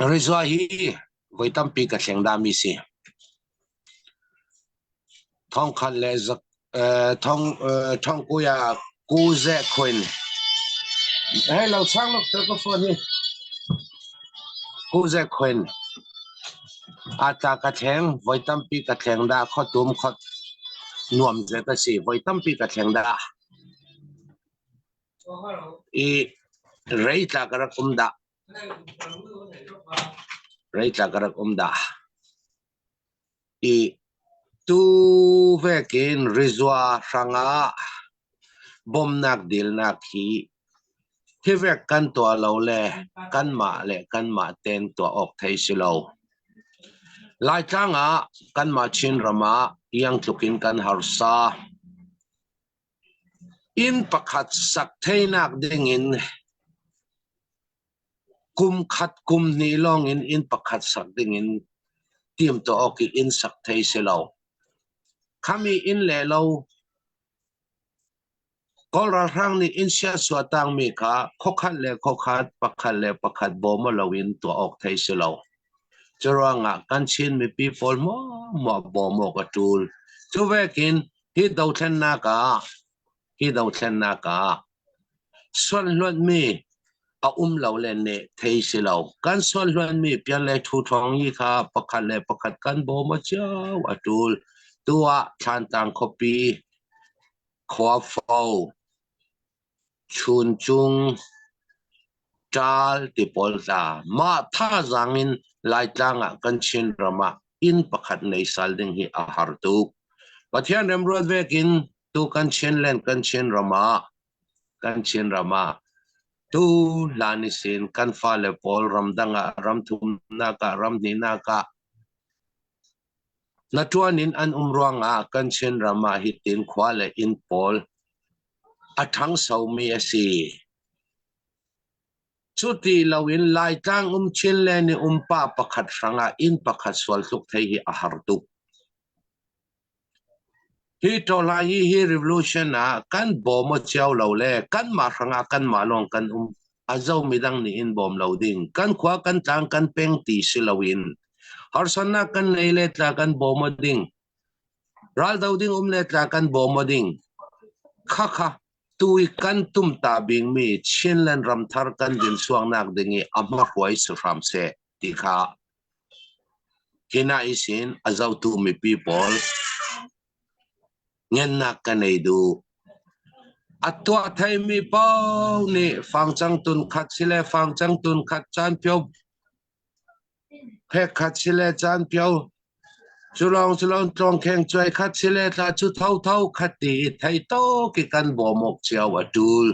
Rizwa hi voi tampi ka thleng da mi si. Thong khat le zak thong thong kuya ku ze khoin. Hei lo chang lok te ka phone hi. Ku ze khoin. Ata ka thleng voi tampi ka thleng da kho tum kho nuam ze ka si voi tampi ka thleng da. I rei tla ka rak um dah. Rei tla ka rak um dah. I tu vekin rizua hrangah bawmnak dilnak hi hi vek kan tuah lo le kanmah le kanmah ten tuah awk thei si lo. Laitlang ah kanmah Chinram ah iang tluk in kan harsa. Inn pakhat sak theinak dingin kum khat kum hnih lawngin inn pakhat sak dingin timtuah awk i inn sak thei si lo. Khami inn le lo Kawl ralhrang nih inn siasua tangmi kha khuakhat le khuakhat, pakhat le pakhat bawm loin tuah awk thei si lo. Curuangah kan Chin mipi pawl hmuahhmuah bawm awk a ṭul. Cu vekin hi dothlennak ah hi dothlennak ah suanhluanmi a um lo le neh thei si lo. Kan suanhluanmi pian le thu ṭhawng yi kha pakhat le pakhat kan bawm a cio a ṭul. Tu ah Thlantlang khuapi Khuafo Chuncung ṭaal ti pawl tla. Mah thazaang in Laitlang ah kan Chinram ah inn pakhat nei sal ding hi a har tuk. Pathian remruat vekin tu kan Chinland kan Chinram ah kan Chinram ah tu hlan isin kan fale pawl ramdang ah ramthumnak ah ramhnihnak ah na ṭuan in an um ruangah kan Chinram ah hitin khua le inn pawl a ṭhangsomi a si. Cuti loin Laitlang um Chinland i um pa pakhat hrangah inn pakhat sual tluk thei hi a har tuk. Hi ṭawlai hi hi revolution ah kan bawm a cio lo le kanmah hrangah kanmah lawng kan um. A zo midang nih in bawm lo ding. Kan khua kan tlang kan peng ti si loin harsatnak kan nei le tla kan bawm a ding. Raldo ding um le tla kan bawm a ding. Khakha tu i kan tumta bingmi Chinland ramthar kan din suangnak ding i a hmahruai si hram seh ti kha hina isin a zotu mipi pawl ngennak ka nei duh. A tuah theimi paoh nih fangcang tun khat sile fangcang tun khat caan phio Phek khat si le caan pio culawng culawng tlawngkheng cuai khat si le tla cu thotho khat ti i thei tuk i kan bawm awk cio a ṭul.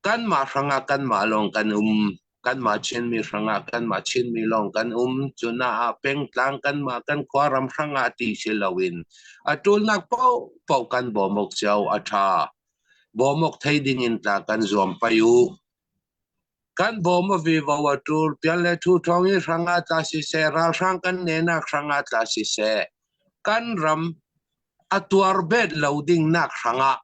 Kanmah hrangah kanmah lawng kan um. Kanmah Chinmi hrangah kanmah Chinmi lawng kan um. Cuna ah pengtlang kanmah kan khuaram hrangah ti si loin a ṭulnak paohpaoh kan bawm awk cio a ṭha. Bawm awk thei ding in tla kan zuam pai u. Kan bawm a vivo a ṭul. Pial le ṭhu ṭhawng i hrang ah tla siseh, ralhrang kan nenak hrang ah tla siseh, kan ram a tuar bet lo ding nak hrang ah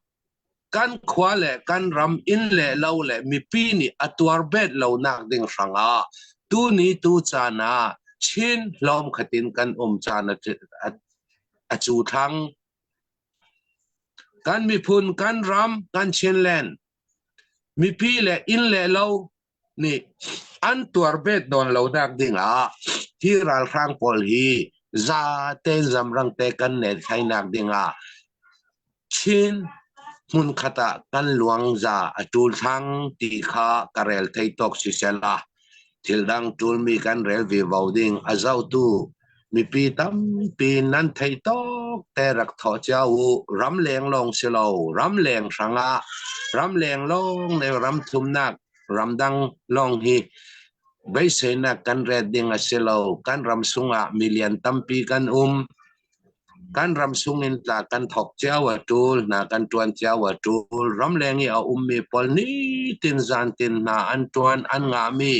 kan khua le kan ram inn le lo le mipi nih a tuar bet lo nak ding hrang ah tuni tu caan ah Chin hlawm khatin kan um caan a cu thlang. Kan miphun, kan ram, kan Chinland Mipi le inn le lo nih an tuar bet nawn lo nak ding ah hi ralhrang pawl hi zaten zamrang te kan nen thlainak ding ah Chin hmunkhat ah kan luangza a ṭul thlang ti kha ka rel thei tawk sisela thil dang ṭulmi kan rel vivo ding a zohtu mipi tampi nan theih tawk te rak thawh cio u. Ramleng lawng si lo, ramleng hrangah ramleng lawng le ram thumnak ramdang lawng hi beiseinak kan ret ding a si lo. Kan ram sungah million tampi kan um. Kan ram sungin tla kan thok cio a ṭul, hna kan ṭuan cio a ṭul. Ramleng i a ummi pawl nitin zantin hna an ṭuan, an ngahmi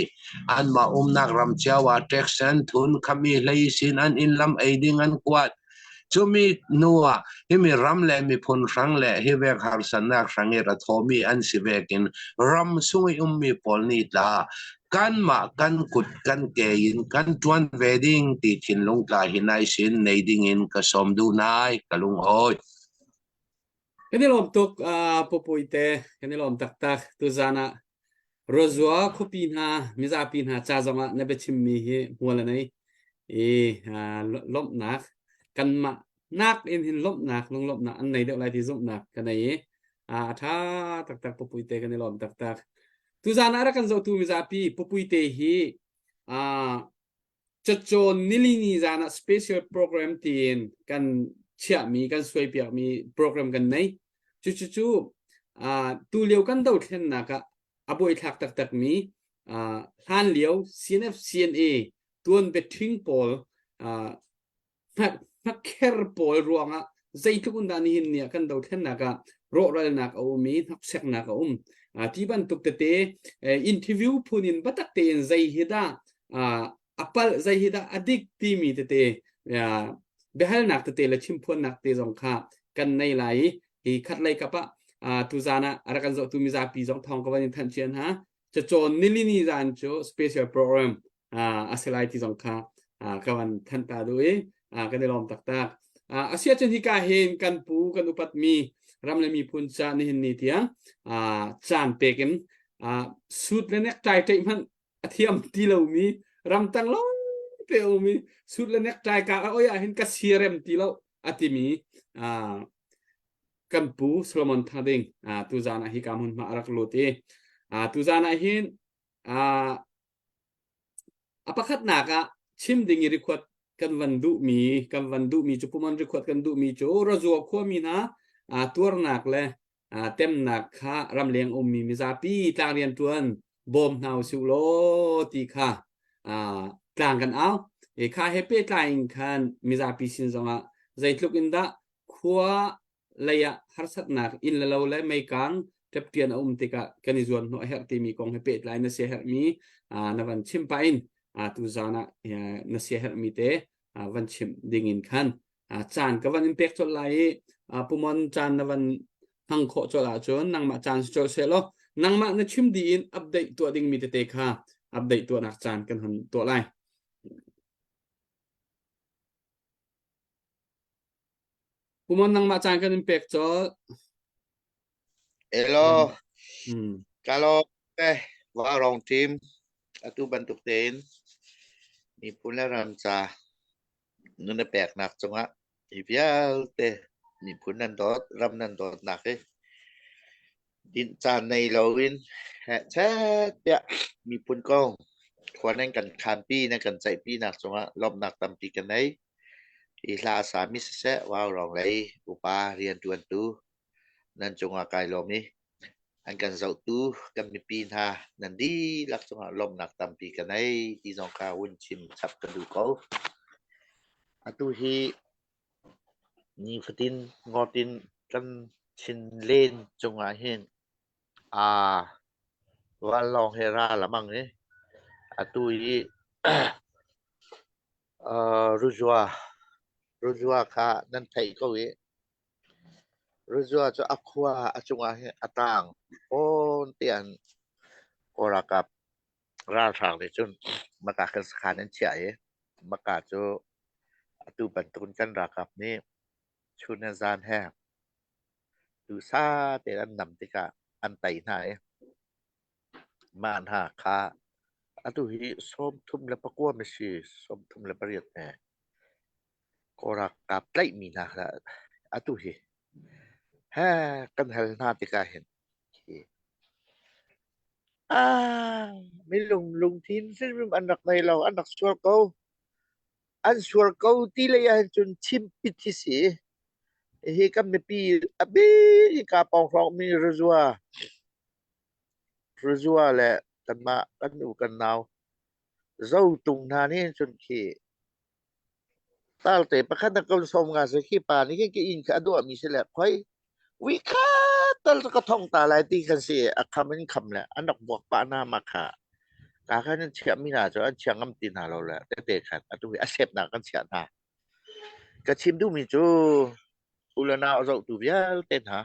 anmah umnak ram cio ah tax an thun, khami hlei sin an inn lam ei ding an kuat. Cumi hnu ah himi ram le miphun hrang le hi vek harsatnak hrang i ra thomi an si vekin ram sung i ummi pawl nih tla kanmah kan kut kan ke in kan ṭuan ve ding ti thinlung tla hi nai sin nei ding in ka sawm duh nai ka lung awi. Kan i lawm tuk uh, pupui te kan i lawm taktak tuzan ah Rozua khuapi hna mizapi hna ca zongah na biachimmi hi hmual a nei i uh, lawmhnak kanmah nak in hin lawmhnak lunglawmhnak an nei deuh lai ti zumhnak ka nei i a ṭha taktak pupui te kan i lawm taktak tuzan ah rak kan zohtu mizapi pupui te hi uh, cacawn nilini zan ah special program tiin kan chiahmi kan suaipiakmi program kan nei cucu cu uh, tu lio kan dothlennak ah a buaithlak taktakmi uh, hlan lio CNF CNA tuan biaṭhing pawl uh, hnakher pawl ruangah zeitluk in dah nihin ni ah kan dothlennak ah rawhralnak a um i hnokseknak a um ti bantuk tete interview phun in biatak tein zei hi dah a palh zei hi dah a dik timi tete biahalnak tete le chimphuannak te zong kha kan nei lai i hi khat lei kap ah tuzan ah a rak kan zohtu mizapi zong thawng ka van in thanh cian ha cacawn nilini zan cu special program a si lai ti zong kha ka van thanh ta duh i kan i lawm taktak. A si ahcun hika hin kan pu kan upatmi ram le miphun ca nihin ni tiang caan pek in suit le necktie ṭaih hmanh a thiam ti lomi ramtang lawng te um i suit le necktie ka a oi ah hin ka siarem ti lo a timi kan pu Solomon Thading tuzaan ah hika hmunhma a rak lut i tuzaan ah hin A pakhatnak ah chim ding i rikhuat kan van duhmi kan van duhmi cu puman rikhuat kan duhmi cu Razua khuami hna tuarnak le temnak kha ramleng ummi mizapi tlang rianṭuan bawm hna usih law ti kha tlang kan au. I kha he pehtlai in khan mizapi sin zongah zeitluk in dah khua lei ah harsatnak inn le lo le meikang ṭepṭian a um tikah kan i zuan hnawh a herh timi kong he pehtlai na siaherhmi na van chim pah in tu zan ah na siaherhmi te van chim ding in khan caan ka van in pek colh lai i pumon caan na van hmang khawh colh ahcun nangmah caan si colh seh law nangmah na chim dih in update tuah dingmi tete kha update tuahnak caan kan hun tuah lai. Pumon nangmah caan kan in pek colh. Elo, kalo te Vaurawng team atu bantuk tein miphun le ram ca nun a peknak cungah hi vialte miphun nan dawt, ram nan dawtnak hi Dinh caan nei loin hehchet tiah miphun kong khua nan kan khanpi, nan kan ceihpinak cungah lawmhnak tampi ka nei. Hi hla a sami siseh, Vaurawng lei upa rianṭuantu nan cungah kai lawm i an kan zohtu kan mipi hna nan dihlak cungah lawmhnak tampi ka nei ti zong kha hun chim chap ka duh ko. Atu hi Nifatin ngawt in kan thinlen cungah hin aa vanlawng he ral a hmang i atu i Ruzua Ruzua kha nan theih ko i Ruzua cu a khua a cungah hin a tang fawn tiah Kawl ralkap ralhrang nih cun maka kan sakhan an chiah i maka cu atu bantukin kan ralkap nih chun le zan he duhsah tein an nam tikah an tei hna i mah hna kha atu hi 39 ma si 38 he Kawl ralkap tlaihmi hna kha atu hi he kan hal hna tikah hin hi Ah, milung lungthin hrimhrim an rak nei lo, an rak sual ko. An sual ko ti lei ahhin cun chimpit hi si. Hihi kan mipi a bik in kaa pawng hrawngmi Ruzua, Ruzua le kanmah kan u kan nau Zotung hna nih hin cun khi. Talte pakhat na kan sawm nga se khi pa nih khin ka inn kha a duahmi si le khoi ui kha tal ka thong ta lai ti khan si a kham in kham le an rak buak pah na ma kha ka khan an chiah mi hna cu an chia ngam ti hna lo le tete khan atu hi a sepnak kan chiah hna. Ka chim duhmi cu u le nau a zohtu vialte hna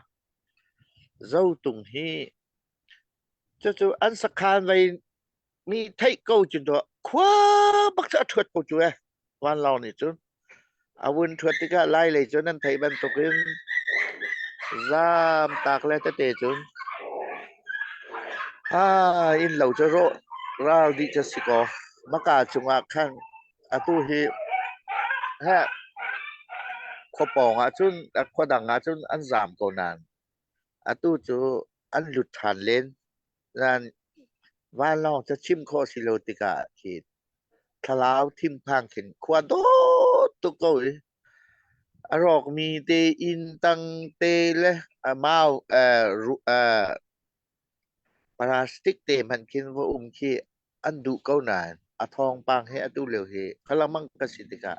Zotung hi cucu an sakhan vei mi theih ko cu dawh khua bak cu a ṭhuat ko cu eh vanlawng nih cun a vun ṭhuat tikah lai lei cu nan theih bantukin zaamtak le tete cun ah inn lo cu rawh ral dih cu si kaw maka cungah khan atu hi he khua pawng ah cun khua dang ah cun an zaam ko nain atu cu an lut ṭhan len. Nain vanlawng cu chim khawh si lo tikah khi thlalau thinphang khin khua dawt tuk ko i a rawkmi te inn tang te le a mau plastic te hmanh khin va um khi an duh ko nain a thawngpang he atu lio hi khalamang ka si tikah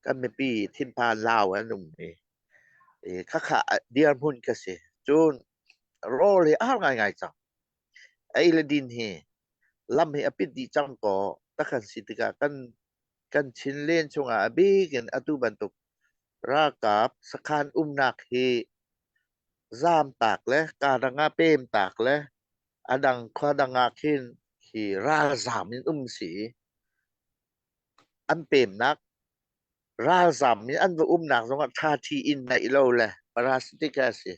kan mipi thinphan lau an um i khakha dirhmun ka si. Cun rawl hi a har ngaingai cang. Ei le din hi lam hi a pit dih cang kaw takhan si tikah kan kan Chinlen chungah a bik in atu bantuk ralkap sakhan umnak hi zaamtak le kaa dang ah pemtak le a dang khua dang ah khin hi ralzaam in um si i an pemnak ralzaam in an va umnak zongah ṭhaṭhi in neih lo le parasitic a si.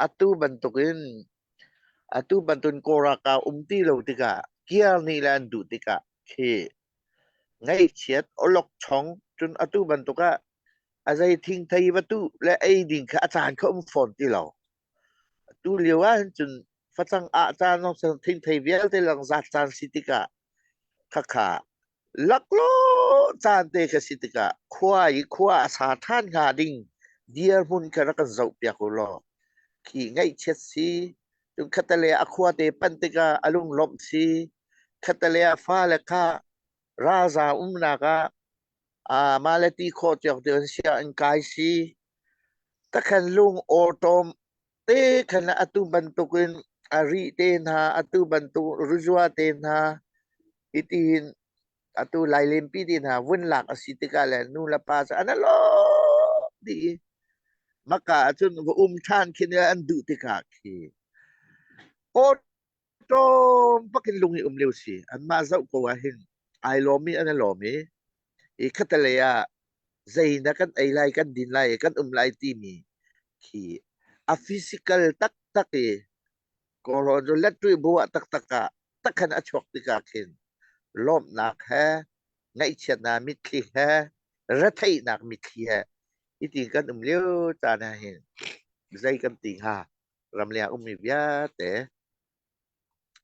Atu bantukin atu bantukin Kawl ralkap um ti lo tikah kiar nih le an duh tikah khi ngaihchiat awlokchong cun atu bantuk ah a zei thingthei va tuh le ei ding kha a caan kha um fawn ti lo. Tu lio ah hin cun facang ah caan zong thingthei vialte lang zat caan si tikah khakha laklawh caan te kha si tikah khua i khua a sa ṭhan hnga ding dirhmun kha rak kan zohpiak u law khi ngaihchiat si cun khattelei a khua te panh tikah a lunglawmh si khattelei a fale kha ralzaam umnak ah ah mah le ti khawh tiang tiang sianginn kai si takhan lung awṭawm te khan atu bantukin a ri te hna atu bantuk ruzua te hna itihin atu lailenpi te hna vun lak a si tikah le nu le pa cu an lawm dih maka ahcun va um ṭhan khin an duh tikah khi awṭawm bakin lung i um lio si anmah zoh ko ah hin ai lawm i an i lawm i i khatalei ah zei na kan ei lai kan din lai kan um lai timi khi a physical taktak i kawlrawn cu letri bu ah taktak ah takhan a chuak tikah khin lawmhnak he ngaihchiatnak mitthli he retheihnak mitthli he iti kan um lio caan ah hin zei kan ti hnga ramleng ummi vialte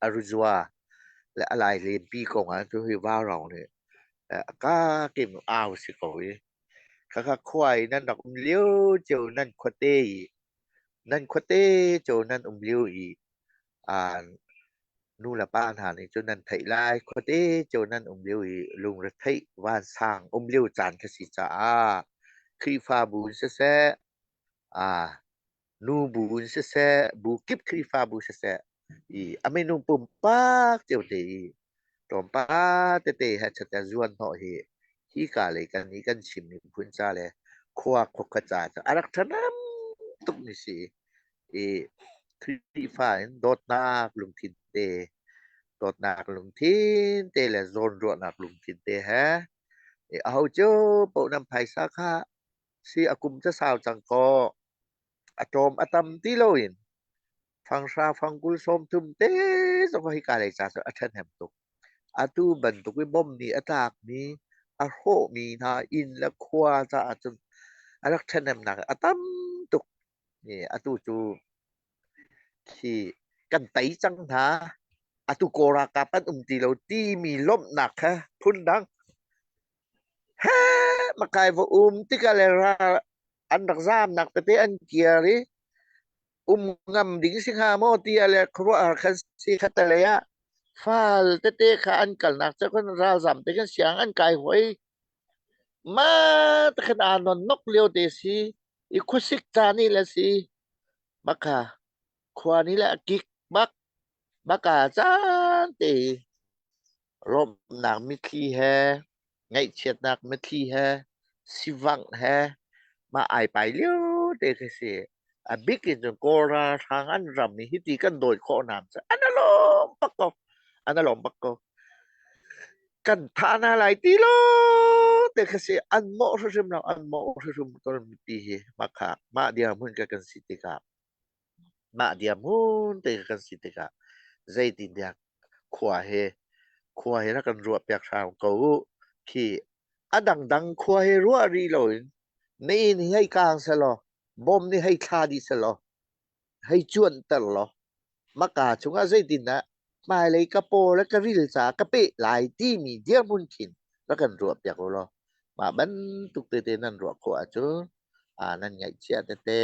a ruzua le a lai lempi kong ah cu hi vaurawng nih a ka kim au si ko i khakha khua i nan rak um lio cio nan khuate i nan khuate cio nan um lio i nu le pa hna nih cun nan theih lai khuate cio nan um lio i lungretheih vansang um lio caan kha si caah Khrihfabu in siseh nu bu in siseh bu kip Khrihfabu siseh i a minung pumpak cio te i tlawmpal tete he chat zuan hnawh hi hi ka lei kan i kan chim mi phun ca le khua khuakhat ca cu a rak ṭhahnem tuk mi si i Khrihfa in dawtnak lungthin te dawtnak lungthin te le zawnruahnak lungthin te he i aho cio paoh nan phaisa kha si a kum ca sau cang kaw a tlawm a tam ti loin fanghra fangkul 30 te zong hika lei ca cu a ṭhahnem tuk. Atu bantuk i bom nih a tlakmi, a hrawhmi hna inn le khua caah cun a rak ṭhahnemnak a tam tuk. Atu cu khi kan tei cang hna. Atu Kawl ralkap an um ti lo timi lawmhnak kha phundang. He makai va um tikah le ral an rak zaamnak tete an kir i um ngam ding si hnga maw ti le khuaruahhar khan si khatalei ah fal tete kha an kalnak cu kan ralzam te kan siang an kai hoi. Ma te khan aa non nok lio te si i khuasik ca ni le si maka khua ni le a kik bak maka caan te lawmhnak mitthli he ngaihchiatnak mitthli he sivangh he mah ai pai lio te khi si. A bik in cun Kawl ralhrang an ram i hiti kan dawi khawh hna cu an alawm bak ko. An alawm bak ko. Kan thah hna lai ti lo te khi si. An mawh hrimhrim lo, an mawh hrimhrim ko mipi hi mah kha mah dirhmun ka kan si tikah mah dirhmun te ka kan si tikah zeitintiah khua he khua he rak kan ruah piak hram ko u khi a dangdang khua he ruah rih loin na inn hi hei kang selaw bom nih hei thla dih selaw hei cuanter law maka chungah zeitindah hmailei ka paw le ka ril caah ka peh lai timi dirhmun khin rak kan ruah piak u law mah bantuk tete nan ruah khawh ahcun nan ngaihchiah tete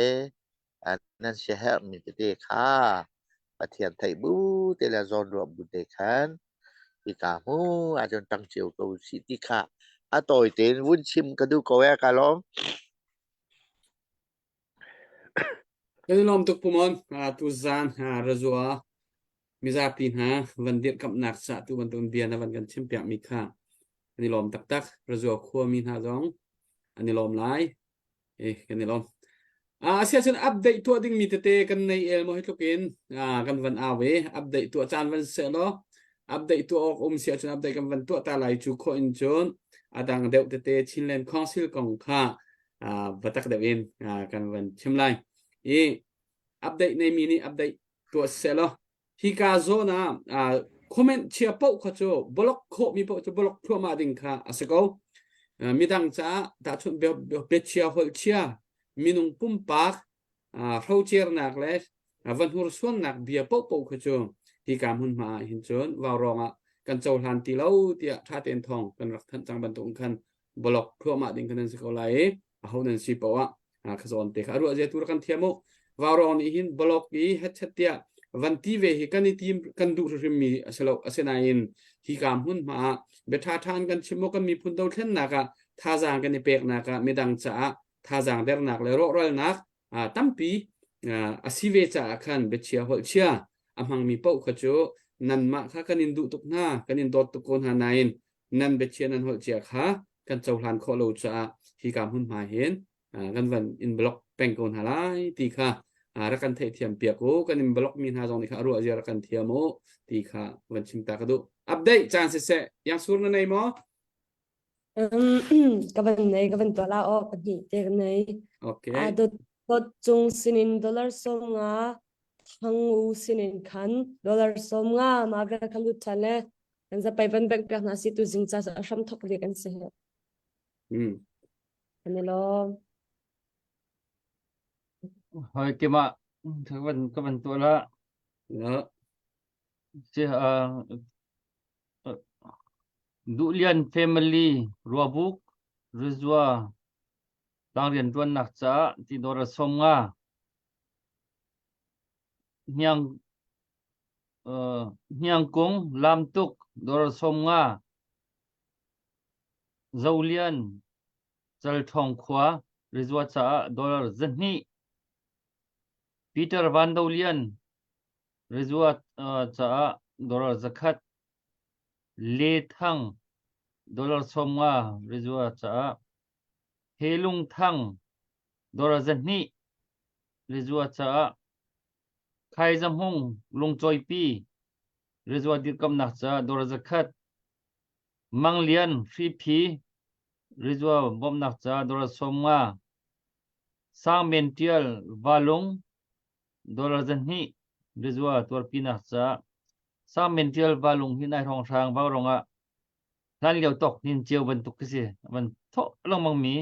nan siaherhmi tete kha Pathian theih bu te le zawnruah bu te khan hika hmu ahcun ṭang cio ko usih ti kha a tawi tein vun chim ka duh ko ee ka lawm. Kan i lawm tuk Pumon. Tuzaan Razua mizapi hna van dirhkamhnak ca tu bantukin bia na van kan chimpiakmi kha kan i lawm taktak. Razua khuami hna zong an i lawm lai. Eh, kan i lawm. Ah, asiahcun update tuah dingmi tete kan nei el maw hi tluk in ah, kan van au i update tuah caan van seh law update tuah awk um si ahcun update kan van tuah ta lai cu khawh in cun a dang deuh tete Chinland Council kong kha ah, va tak deuh in ah, kan van chim lai. I update neimi nih update tuah seh law hika zawn ah comment chia paoh kha cu block khawhmi paoh cu block thluahmah ding kha a si ko. Midang caah tahchunh biachia holh chia minung pumpak hrocernak le va hnursuannak bia paohpaoh kha cu hika hmunhma ah hin cun vaurawng ah kan cohlan ti lo tiah ṭha tein thawng kan rak thanh cang bantuk khan block thluahmah ding kan nan si ko lai i aho nan si poah ah kha zawn te kha a ruah zia tu kan thiam u vaurawng nih hin block i hetchet tiah van ti ve hi kan i tim kan duh hrim mi a si lo asinain hi ka hmun hma ah bia tha than kan chim kan miphun dothlennak ah thazaang kan i peknak ah midang caah thazaang dernak le rawhralnak tampi a si ve caah khan biachia holh chia a hmangmi paoh kha cu nanmah kha kan in duh tuk hna kan in dawt tuk ko hna nain nan biachia nan holh cia kha kan cohlan khawh lo caah hika hmunhma hin kan van in block peng ko hna lai ti kha rak kan theihthiam piak u kan in block mi hna zong nih kha a ruah zia rak kan thiam u ti kha van chim ta ka duh update caan siseh yang sur na nei maw Ka van nei, ka van tuah la aw, pahnih te ka nei. Okay. A dot dot cung sinin dollar 50 thang u sinin khan dollar 50 ma vel kha lut ṭhan le kan zapai van bank piak hna si tu zing ca a hram thok ve kan si he. Mm. Kan i lawm. Hoi kima ka van ka van tuah la. La. Si Duhlian family Ruabuk Rizua tlang rianṭuannak caah ti dawr a 50. Hniang Hniangkung Lamtuk dawr a 50. Zolian Calṭhawng khua Rizua caah dollar 200. Peter Van Do Lian Rizua caah dollar 100. Le Thang dollar 50 Rizua caah He Lung Thang dollar 200 Rizua caah Khai Za Hmung Lungcawipi Rizua dirkamnak caah dollar 100 Mang Lian Hriphi Rizua bawmhnak caah dollar 50 Sang Men Tial Valung dollar 200 Rizua tuarpinak caah Sang Men Tial Valung hi nai hrawnghrang vaurawng ah hlan lio tok hnin cio bantuk khi si van thawh lengmang mi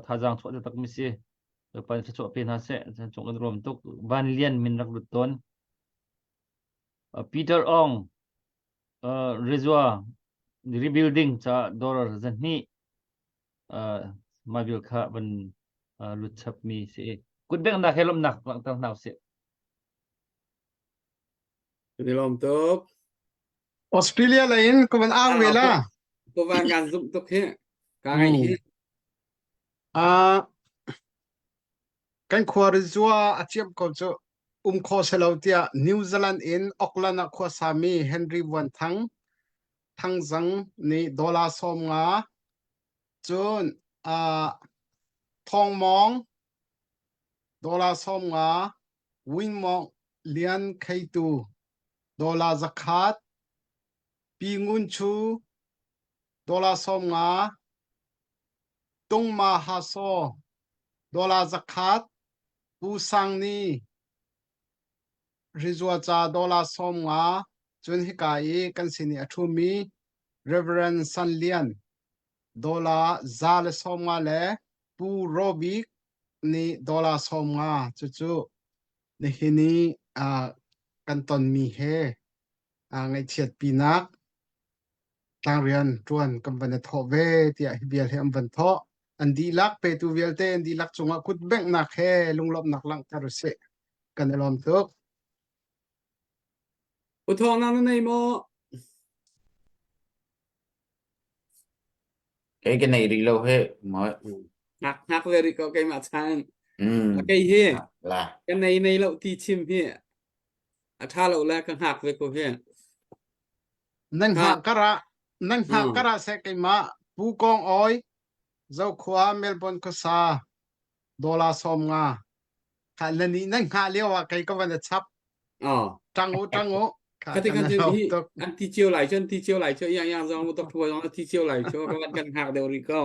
thazaang chuah taktak mi si pan chuah pe hna seh cung kan ruam tuk Van Lian min rak lut tawn Peter Ong Rizwa rebuilding ca dollar 200 mah bil kha van lut chap mi si kut bengnak he lomnak langhter hna usih Kan i lawm tuk. Australia lei in ka van au ve la. Puvan kan zumh tuk hi. Ka ngaih hi. Ah kan khua rizua a ciam ko cu um kho selo tiah New Zealand in Auckland ah khua sami Henry Vuan Thang Thangzang nih dollar 50 cun ah Thawng Mawng dollar 50 Wing Mawng Lian Kheitu dollar 100 Pi Ngun Chu dollar 50 Tungma Hasaw dollar 100 Pu Sang Ni Rizua ca dollar 50 cun hika i kan sin i a ṭhumi Reverend San Lian dollar 150 le Pu Robik nih dollar 50 cucu nihin i uh, kan tonmi he uh, ngaihchiatpinak tlangrian ṭuan kan van i thawh ve tiah hi vial hi an van thawh. An dihlak petu vialte an dihlak cungah kut benghnak he lunglawmhnak langhter usih. Kan i lawm tuk. U Thawng na nei maw? Kei ka nei rih lo he mo. Hngak hngak ve rih ko keimah chan. Mm. Kei hi La. ka nei nei lo ti chim hi a ṭha lo le ka hngak ve ko hi. Nan hngah karah nan hngah karah seh keimah Pu Kong Awi Zokhua Melbourne khuasa dollar 50 kha na nih nan hngah lio ah kei ka van a chap. Oh. Ṭang u ṭang u. Kha ti kan hi an ti cio lai cu an ti cio lai cu yang yang zong dok thua zong ti cio lai cu ka van kan hngak deuh rih ko.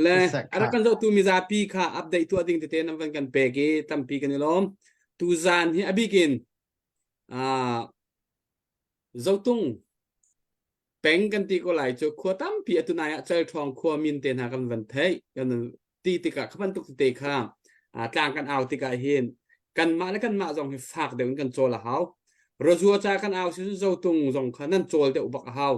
Le a rak kan zohtu mizapi kha update tuah ding tete nan van kan pek i tampi kan i lawm. Tu zan hi a bikin ah Zotung peng kan ti ko lai cu khua tampi atu nai ah Calṭhawng khua min te hna kan van theih kan ti tikah kha bantuk tete kha tlang kan au tikah hin kanmah le kanmah zong hi fak deuh in kan cawl a hau. Rozua ca kan au si cun Zotung zong kha nan cawl deuh bak a hau.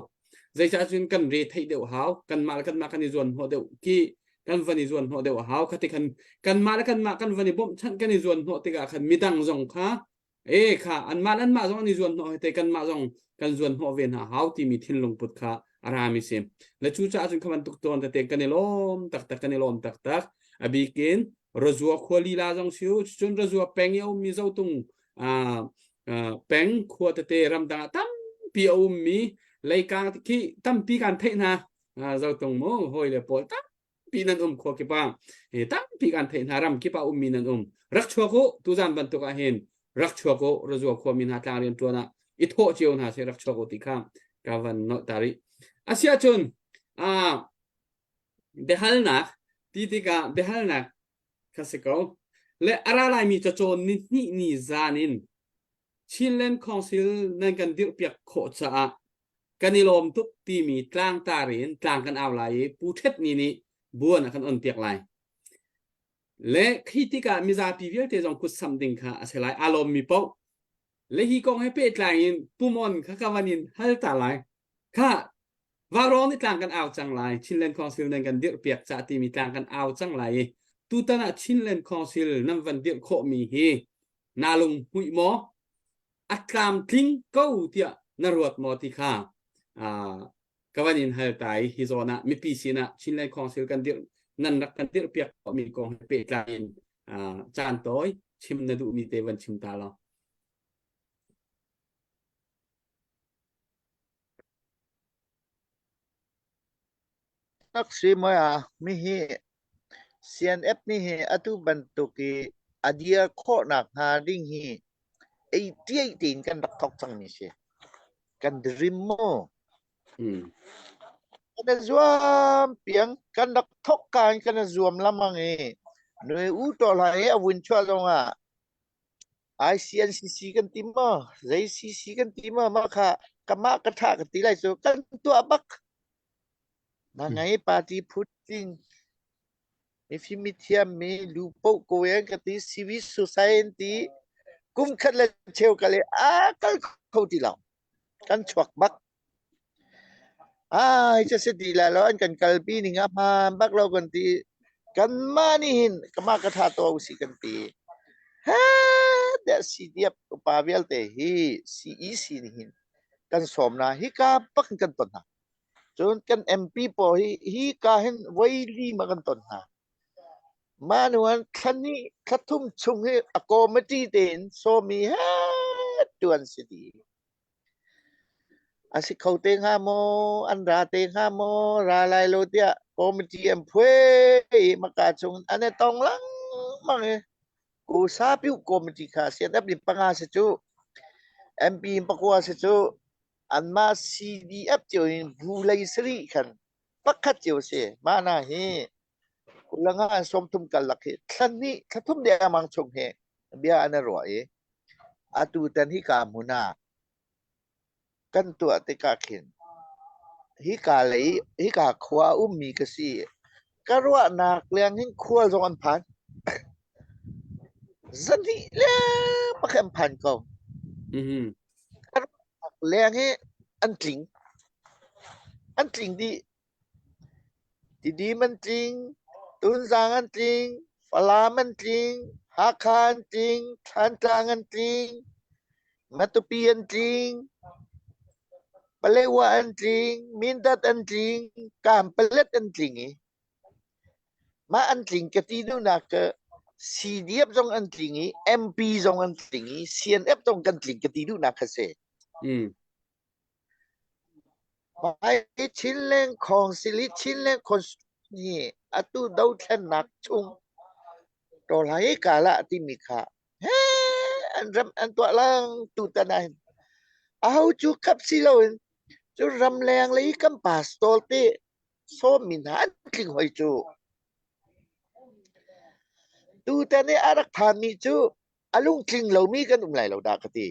Zeicah cun kan re theih deuh hau. Kanmah le kanmah kan i zuan hnawh deuh ki kan van i zuan hnawh deuh a hau. Kha ti khan kanmah le kanmah kan van i bawmhchanh kan i zuan hnawh tikah khan midang zong kha E kha anmah le anmah zong an i zuan hnawh hete kanmah zong kan zuan hnawh ve hna hau timi thinlung put kha a rami si. Le cucaah cun kha bantuk tawn tete kan i lawm taktak kan i lawm taktak. A bikin Razua khua lila zong si u cun Razua peng i a ummi Zotung uh, uh, peng khua tete ramdang ah tampi a ummi leikang khi tampi kan theih hna. Uh, Zotung mu hawi le pawl tam tampi nan um khua kip ah tampi kan theih hna ram kip ah ummi nan um rak chuak u tuzan bantuk ah hin rak chuak u razua khuami hna tlang rian tuan ah i thawh cio hna se rak chuak u ti kha ka van nolh ta rih asiah cun a biahalnak ti tikah biahalnak kha si ko le ara laimi cacawn ni hnih ni zan in Chinland Council nan kan dirhpiak khawh caah kan i lawm tuk timi tlangtar in tlang kan au lai i Pu Ṭhet Ni nih buan a kan on piak lai. Le khi tikah mizapi vialte zong kut samh ding kha a si lai. Aa lawmmi paoh. Le hi kong he pehtlai in Pumon kha ka van in hal ta lai. Kha Vaurawng nih tlang kan au cang lai. Chinland Council nan kan dirhpiak cah timi tlang kan au cang lai i tutan ah Chinland Council nan van dirh khawhmi hi naa lunghmuih maw? A tlamtling ko tiah na ruat maw ti kha ka van in hal ta i hi zawn ah mipi sin ah Chinland Council kan dirh nan rak kan dirh piak mi kong he pehtlai in caan tawi chim na duhmi te van chim ta law. Tak si moi a mi hi CNF nih hi atu bantuk i a dir khawhnak hnga ding hi ei ṭiai tein kan rak thawk cangmi si. Kan dream mu. Kan i zuam piang kan rak thawk ka in kan i zuam lamang i nui u to hla i a vun chuah zongah ICNCC kan ti maw zei CC kan ti maw mah kha kamah ka ṭha ka ti lai cu kan tuah bak. Na ngai party phutling mifim mithiam mi lu poh ko en ka ti civil society kum khat le cheu ka le a kal kho ti lo kan chuak bak ai cha se ti la lo an kan kalpi ning a hmaan bak lo kan ti kan ma ni hin kama ka tha to si kan ti he de CDF upa vialte hi CEC ni hin kan sawm na hi ka bak kan ton na. Cun kan MP pawl hi hi ka hin voi li ma kan ton hna. Mah nu an thla hnih thla thum chung hi a committee tein sawmi he tuan si dih. A si kho te hnga maw, an ra te hnga maw, ra lai lo tiah committee an phuai i maka chung an i tong lengmang i Kusapiu committee kha CNF nih panga si cu, MP pakua si cu, anmah CDF cio in bu lei sarih khan pakhat cio si. Mah hna hi kulanga an 30 karlak hi thla hnih thla thum dengmang chung hi bia an i ruah i atu tan hika hmun ah kan tuah tikah khin hika lei hika khua a ummi ka si ka ruahnak leng hin khual zong an phan zahnih leng pakhat an phan ko ka ruahnak leng hi an tling an tling dih Tidim an tling, Tunzang an tling, Falam an tling, Hakha an tling, Thantlang an tling, Matupi an tling, Palewa an tling, Mindat an tling, Kanpalet an tling i mah an tling ka ti duhnak cu CDF zong an tling i MP zong an tling i CNF zong kan tling ka ti duhnak kha si. Hmai Chinland Council i Chinland Constitution hi atu dothlennak chung tawlai kala timi kha he an ram an tuah lang tutan ah hin aho cu khap si loin cu ramleng lei kan pastor te sawmmi hna an tling hoi cu tutan i a rak phanmi cu a lungtling lomi kan um lai lo dah ka ti.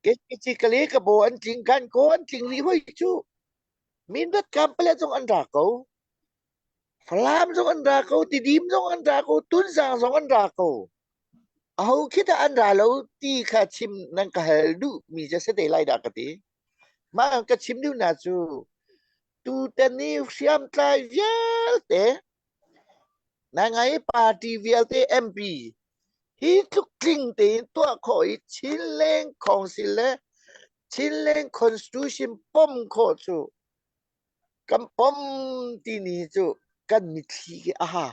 Kei ka baw an tling kan ko an tling rih hoi cu. Mindat Kampale zong an ra ko. Falam zong an ra ko, Tidim zong an ra ko, Tunzang zong an ra ko. Aho khi dah an ra lo ti kha chim nan ka hal duh mi cu si te lai dah ka ti. Mah ka chim duh na cu tutan i hriamtlai vialte Na ngai party vialte MP hi tluk tling tein tuah khawh i Chinland Council le Chinland Constitution pom khawh cu kan pom tini cu kan mitthli khi a ha.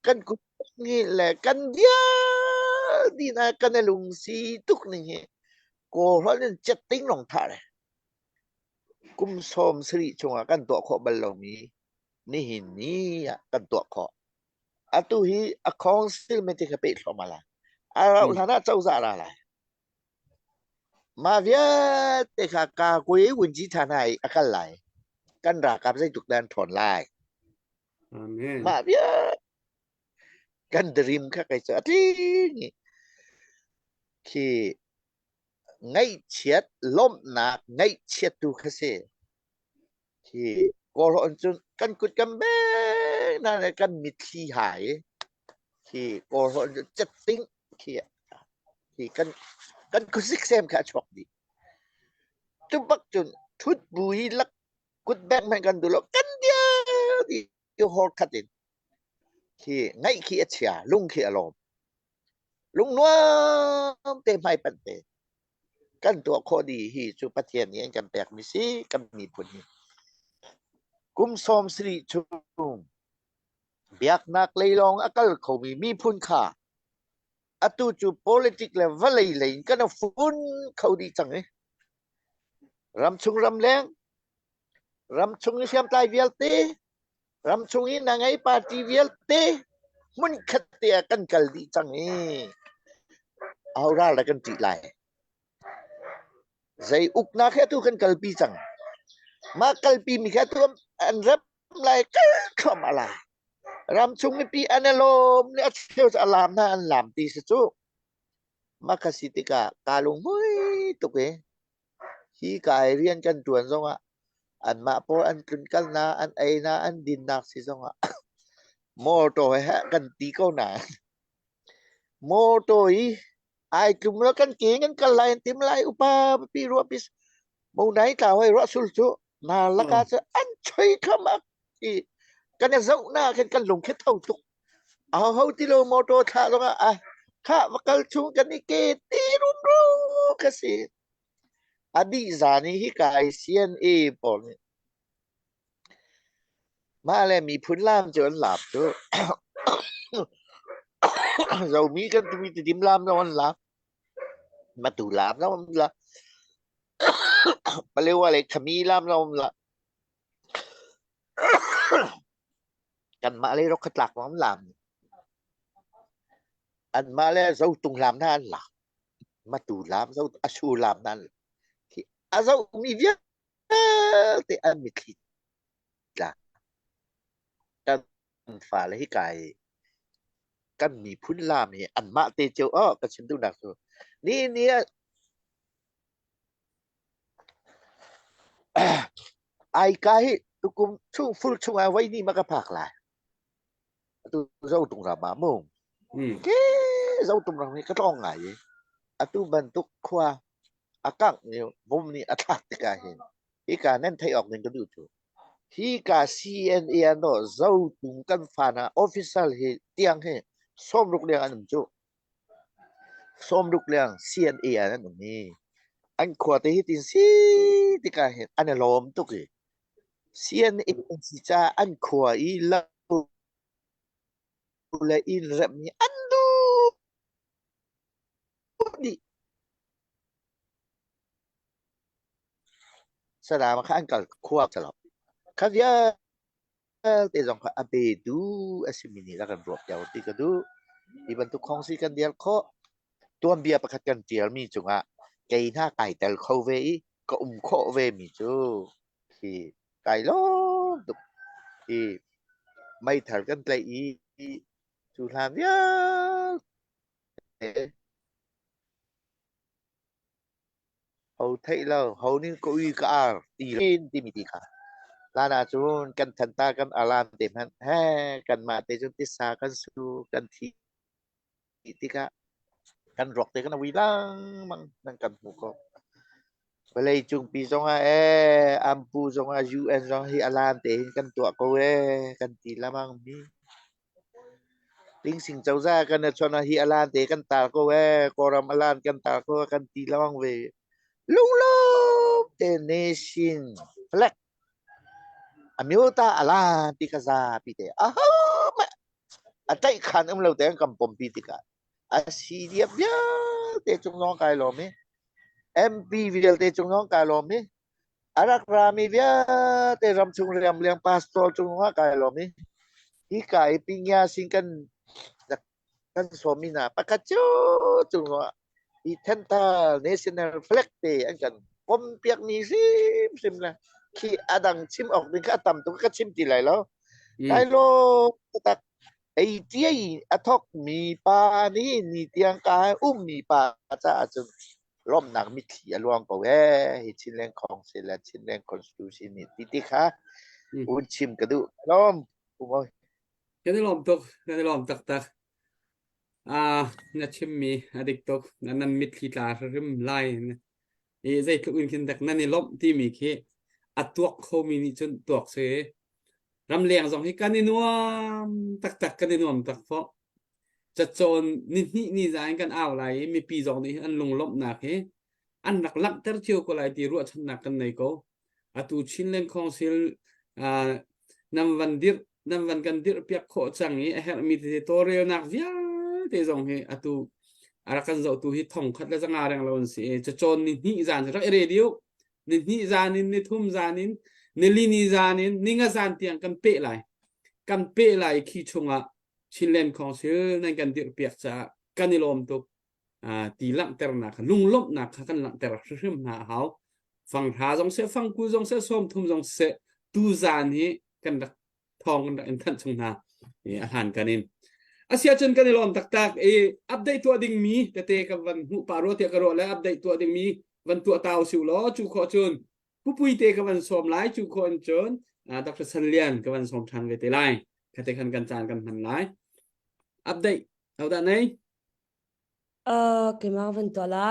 Kan kut hi le kan vial dina kan i lungsi tuk ning hi Kawlholh in cetting long tha le. Kum 70 chungah kan tuah khawh bal lomi nihin ni ah kan tuah khawh. Atu hi a council meeting ka peh thluahmah lai. A rauh hlan ah cozah ra lai. Mah vialte kha ka kui wunji tha hna i a kal lai. Kan ralkap zeitluk dah an ṭhawn lai. Amen. Mah vialte kan dream kha kei cu a tling i khi ngaihchiat lawmhnak ngaihchiat tu kha si. Khi kawlrawn cun kan kut kan beng na le kan mitthli hai khi kawlrawn cu cetting khi khi kan kan khuasik sem kha a chuak dih. Tu bak cun thut bu hi lak kut beng hmanh kan duh lo kan dir dih hor khat in khi ngaih khi a chia lung khi a lawm. Lung nuam te hmai panh te kan tuah khawh dih hi cu Pathian nih an kan pekmi si kan miphun hi. Kum 70 chung biaknak lei lawng a kal khomi miphun kha atu cu politic le vawlei lei in kan fun kho dih cang i ramchung ramleng ramchung i hriamtlai vialte ramchung i na ngei party vialte hmunkhat te ah kan kal dih cang i aho ral dah kan ṭih lai zei uknak he atu kan kalpi cang mah kalpi mi kha atu an rem lai kal thluahmah lai ramchung mipi an i lawm le a cheu cu a lam hna an lam ti si cu mah kha si tikah kaa lunghmui tuk i Hi ka i rian kan ṭuan zongah anmah pawl an tlunkalnak, an einak, an dinnak si zongah mawṭaw he kan ti ko nain mawṭaw i ai tlum lo kan ke in kan kal lai an tim lai upa pipi ruahpi monai tla hoi ruah sul cu na laka cu an choi thluahmah i kan i zohnak khin kan lung khi tho tuk aho ti lo mawṭaw thlah zongah ah khah va kal chung kan i ke ti rumro ka si. A dih zan i hika i CNA pawl nih mah le miphun laam cu an laam cu. Zomi kan timi Tidim laam zong an laam. Matu laam zong an laam. Palewa le Khami laam zong an laam. Kanmah le Rokhatlak zong an laam. Anmah le Zotung laam hna an laam. Matu laam zo a su laam hna an laam. A zohmi vialte an mitthli tla. Kan fale hi kai kan miphun laam hi anmah te cio oh ka chim duhnak cu ni ni ah ai ka hi tukum chung fur chung ah voi ni ma ka phak lai. Atu Zotung ram ah mu. Ke Zotung ram hi ka tlawng ngai i atu bantuk khua a kangh i vom nih a thlak tikah hin hika nan theih awk ding ka duh cu hika CNA ah no Zotung kan fa hna official hi tiang hi 60 leng an um cu. 60 leng CNA ah an um i an khua te hi tin si tikah hin an i lawm tuk i CNA an si caah an khua i lo le inn remh hi an duh dih. Saram kha an kal khua ca lo. Kha vialte zong kha a petu a simi nih rak kan ruah piak ti ka duh. Hi bantuk khong si kan dial khawh. Tuanbia pakhat kan ṭialmi cungah kei hna kai tel kho ve i ka um khawh ve mi cu hi kai lawm tuk. Hi meithal kan tlaih i cu hlan vialte ho theih lo ho nih ka ui ka ar ti timi ti kha hlan ahcun kan thanta kan alarm te hmanh he kanmah te cun tisa kan su kan thi tikah kan ruak te kan ui lengmang nan kan hmu ko. Vawlei cungpi zongah ee ampu zongah UN zong hi alan te hin kan tuah ko ee kan ti lamang mi. Tingsing cozah kan i chon ah hi alan te kan tar ko ee Kawlram alan kan tar ko kan ti lamang ve. Lunglawm te nation flag amyota alan ti ka zapi te aho A tlaihkhan um lo tein kan pompi tikah a si diam vialte cung zong kai lawm i MP vialte cung zong kai lawm i a rak rami vialte ramchung ramleng pastor cung zongah kai lawm i hika i pingya sin kan kan sawmmi hna pakhat cio cung zongah hi Thenthal National Flag te an kan pompiakmi hrimhrim le khi a dang chim awk ding kha a tam tuk ka chim ti lai lo. Kai lawm taktak. Ei tiai a thawkmi pa nih ni tiang ka ummi pa caah cun lawmhnak mitthli a luang ko ee. Hi Chinland Council le Chinland Constitution nih ti ti kha un chim ka duh. Lawm. Umoi. Kan i lawm tuk. Kan i lawm taktak. Ah, na chimmi a dik tuk. Nan mitthli tla hrim lai. I zeitluk in khin dek nan i lawmh timi khi a tuak khomi nih cun tuak si. Ramleng zong hi kan i nuam taktak kan i nuam tak fawh. Cacawn ni hnih ni za in kan au lai i mipi zong nih an lunglawmhnak hi an rak langhter cio ko lai ti ruahchannak kan nei ko. Atu Chinland Council uh, nan van dirh nan van kan dirh piak khawh cang i a herhmi tete tawlrelnak vialte zong hi atu a rak kan zohtu hi thong khat le zanga reng lo an si i cacawn ni hnih zan rak i radio ni hnih zan in ni thum zan in ni li ni zan in ni nga zan tiang kan peh lai kan peh lai khi chungah Chinland Council nan kan dirh piak caah kan i lawm tuk ti langhternak lunglawmhnak kha kan langhter hrimhrim hna a hau fanghra zong seh fangku zong seh sawmthum zong seh tu zan hi kan rak thawng kan rak in thanh chung hna a hlan kan in asia cun kan i lawm taktak i update tuah ding mi tete ka van hmuh pa ruah tiah ka ruah le update tuah ding mi van tuah ta usiu law cu khawh cun pupui te ka van sawm lai cu khawh in cun Dr. San Lian ka van sawm than ve te lai khate khan kan caan kan hman lai update hodah nei Uh, keimah van tuah la.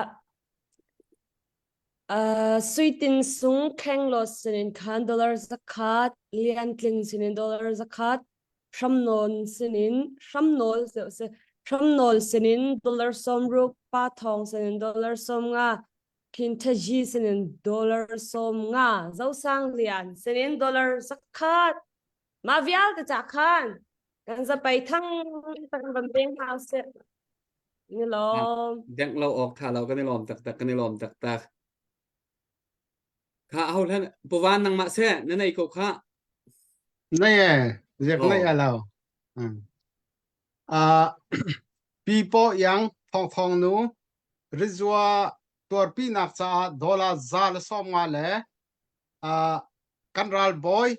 Uh, Suitin sung kheng lo sinin khan dollar zakhat, lian tling sinin dollar zakhat, hramnawn sinin hramnawl se hramnawl sinin dollar 60, pa thong sinin dollar 50. Khin Thaji sinin dollar 50, Zosang Lian sinin dollar 100. Mah vialte ca khan kan zapei thang tak van beng hna seh. Ni lawm. Dengh lo awk tha lo kan i lawm taktak kan i lawm taktak. Kha ho hlan puvan nangmah seh na nei ko kha. Nei e, ziak nei a lo. Uh, pi po yang thong thong nu rizua tuarpinak caah dollar za le 50 le uh, kan ralbawi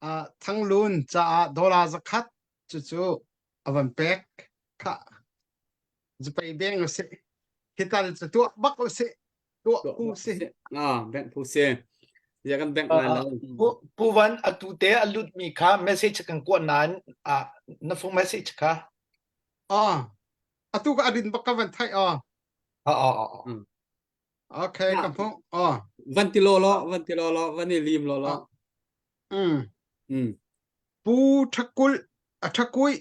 uh, Thanglun caah dollar 100 cucu a van pek kha zapei beng u sih hital cu tuah bak u sih tuah phu si ah bank phu si ya kan bank lai lo pu van atu te a lut mi kha message kan kuat nain ah na phone message kha ah atu ka adin bak ka van thai ah ah ah ah okay ka hmu ah van ti lo lo van ti lo lo van i lim lo lo mm mm pu thakul a thakui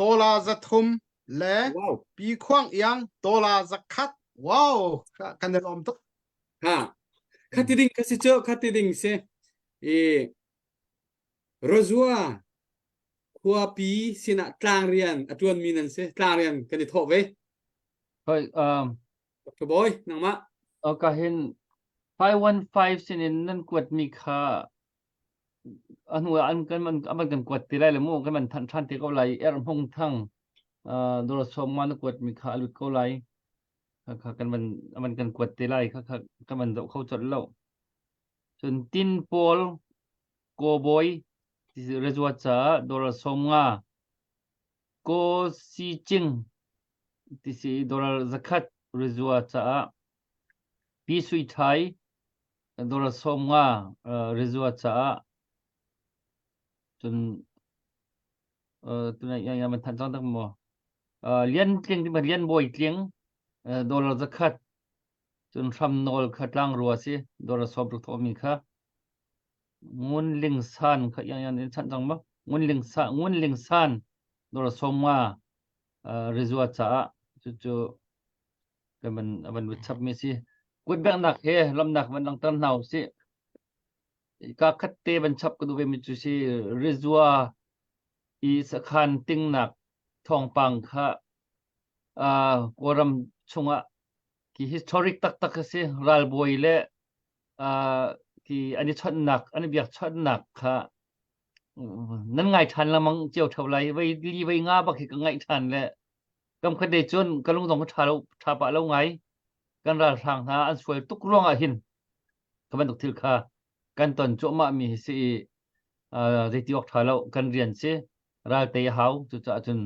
dollar 300 le wow pi khuang iang dollar 100 wow kan i lawm tuk ha khati ding ka si chu khati ding si i Rozua khuapi sinah tlang rian a tuan mi nan si tlang rian kan i thawh ve Hoi um Dr. Boy nangmah ka hin 515 sinin nan kuat mi kha a hnu ah an kan man an kan kuat ti lai le mu kan man than than te ko lai er hmung thang dawr som ma na kuat mi kha a lut ko lai kha kha kan man man kan kuat te lai kha kha kan man zoh kho chot lo cun tin pawl kawbawi rezua ca dollar 50 ko si ching ti si dollar 100 rezua caah pi sui thai dollar 50 rezua caah cun tunai ya man than cang tak maw lian tling ti lian bawi tling dollar 100 cun hram nawl kha tlang rua si dollar 60 thawh mi kha ngun ling san kha yang yang in chan cang ma ngun ling san ngun ling san dollar 50 rezua caah cu cu kan van van chap mi si kutbengnak he lamnak van langter hna usih. Ka khat te van chap ka duh ve mi cu si Rizwa i sakhan tingnak thawngpang kha uh, Kawlram chungah ki historic taktak a si ralbawi le uh, ki an i chawnhnak an i biak chawnhnak kha nan ngai ṭhan lengmang cio ṭheo lai vei li vei nga bak hi ka ngaih ṭhan le kam khat te cun ka lung zong ka ṭha lo ṭha pah lo ngai kan ralhrang hna an sual tuk ruangah hin kha bantuk thil kha kan ton cuahmah mi hi si i zeiti awk ṭha lo kan rian si ral tei a hau cucaah cun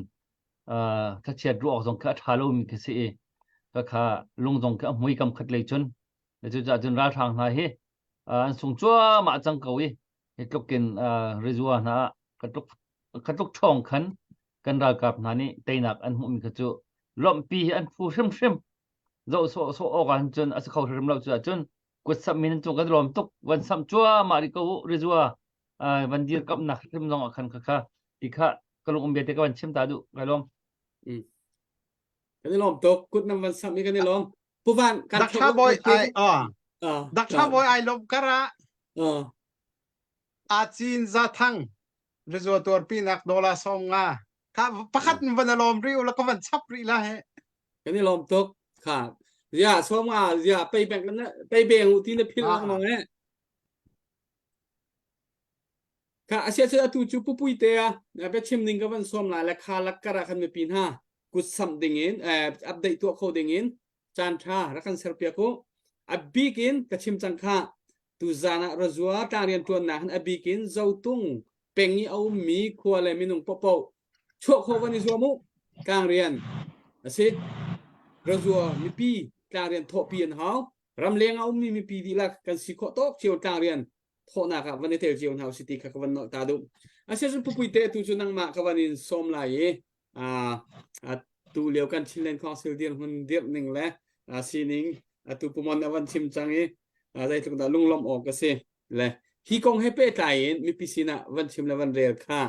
thlachiat ruah awk zong kha a ṭha lomi khi si i kha lung zong khi a hmui kam khat lei cun cucaah cun ralhrang hna hi an sung cuahmah cang ko i hi tluk in rizua hna ka tluk ka tluk ṭhawng khan kan ralkap hna nih teinak an hmuhmi kha cu lawmhpi hi an phu hrimhrim zoh sawh sawh awk ah cun a si kho hrim lo cu ahcun kut samh mi nan cung kan lawm tuk van samh cuahmah rih ko u rizua van dir kamnak hrim zong ah khan kha kha ti kha ka lung um bia te ka van chim ta duh kai lawm kan i lawm tuk kut nam van samh i kan i lawm puvan kan Dakha boy ai ah Dakha boy ai lom kara a cin za thang rizua tuarpi nak dollar 50 kha pakhat van a lawm rih u la ka van chap rih la he Kan i lawm tuk. Kha. Zia 50 zia pei beng na pei beng u ti na phil lengmang eh. Kha asia cu atu cu pupui te a na biachim ning ka van sawm lai le kha lak kar ah khan mipi hna kut samh ding in update tuah kho ding in caan tha rak kan ser piak u. A bik in ka chim cang kha tu zan ah razua tlang rian tuannak hin a bik in zotung peng i a ummi khua le minung paohpaoh chuah khawh van i zuam u tlang rian a si razua mipi tlang rian thawhpi an hau ramleng a ummi mipi dihlak kan si khawh tawk cio tlang rian thawhnak ah van i tel cio hna usih ti kha ka van nolh ta duh asiah pupui te tu cu nangmah ka van in sawm lai i tu lio kan Chinland Council dirhmun dirh ning le sining atu pumon a van chim cang i zeitluk dah lunglawmh awk a si le hi kong he pehtlai in mipi sinah van chim le van rel kha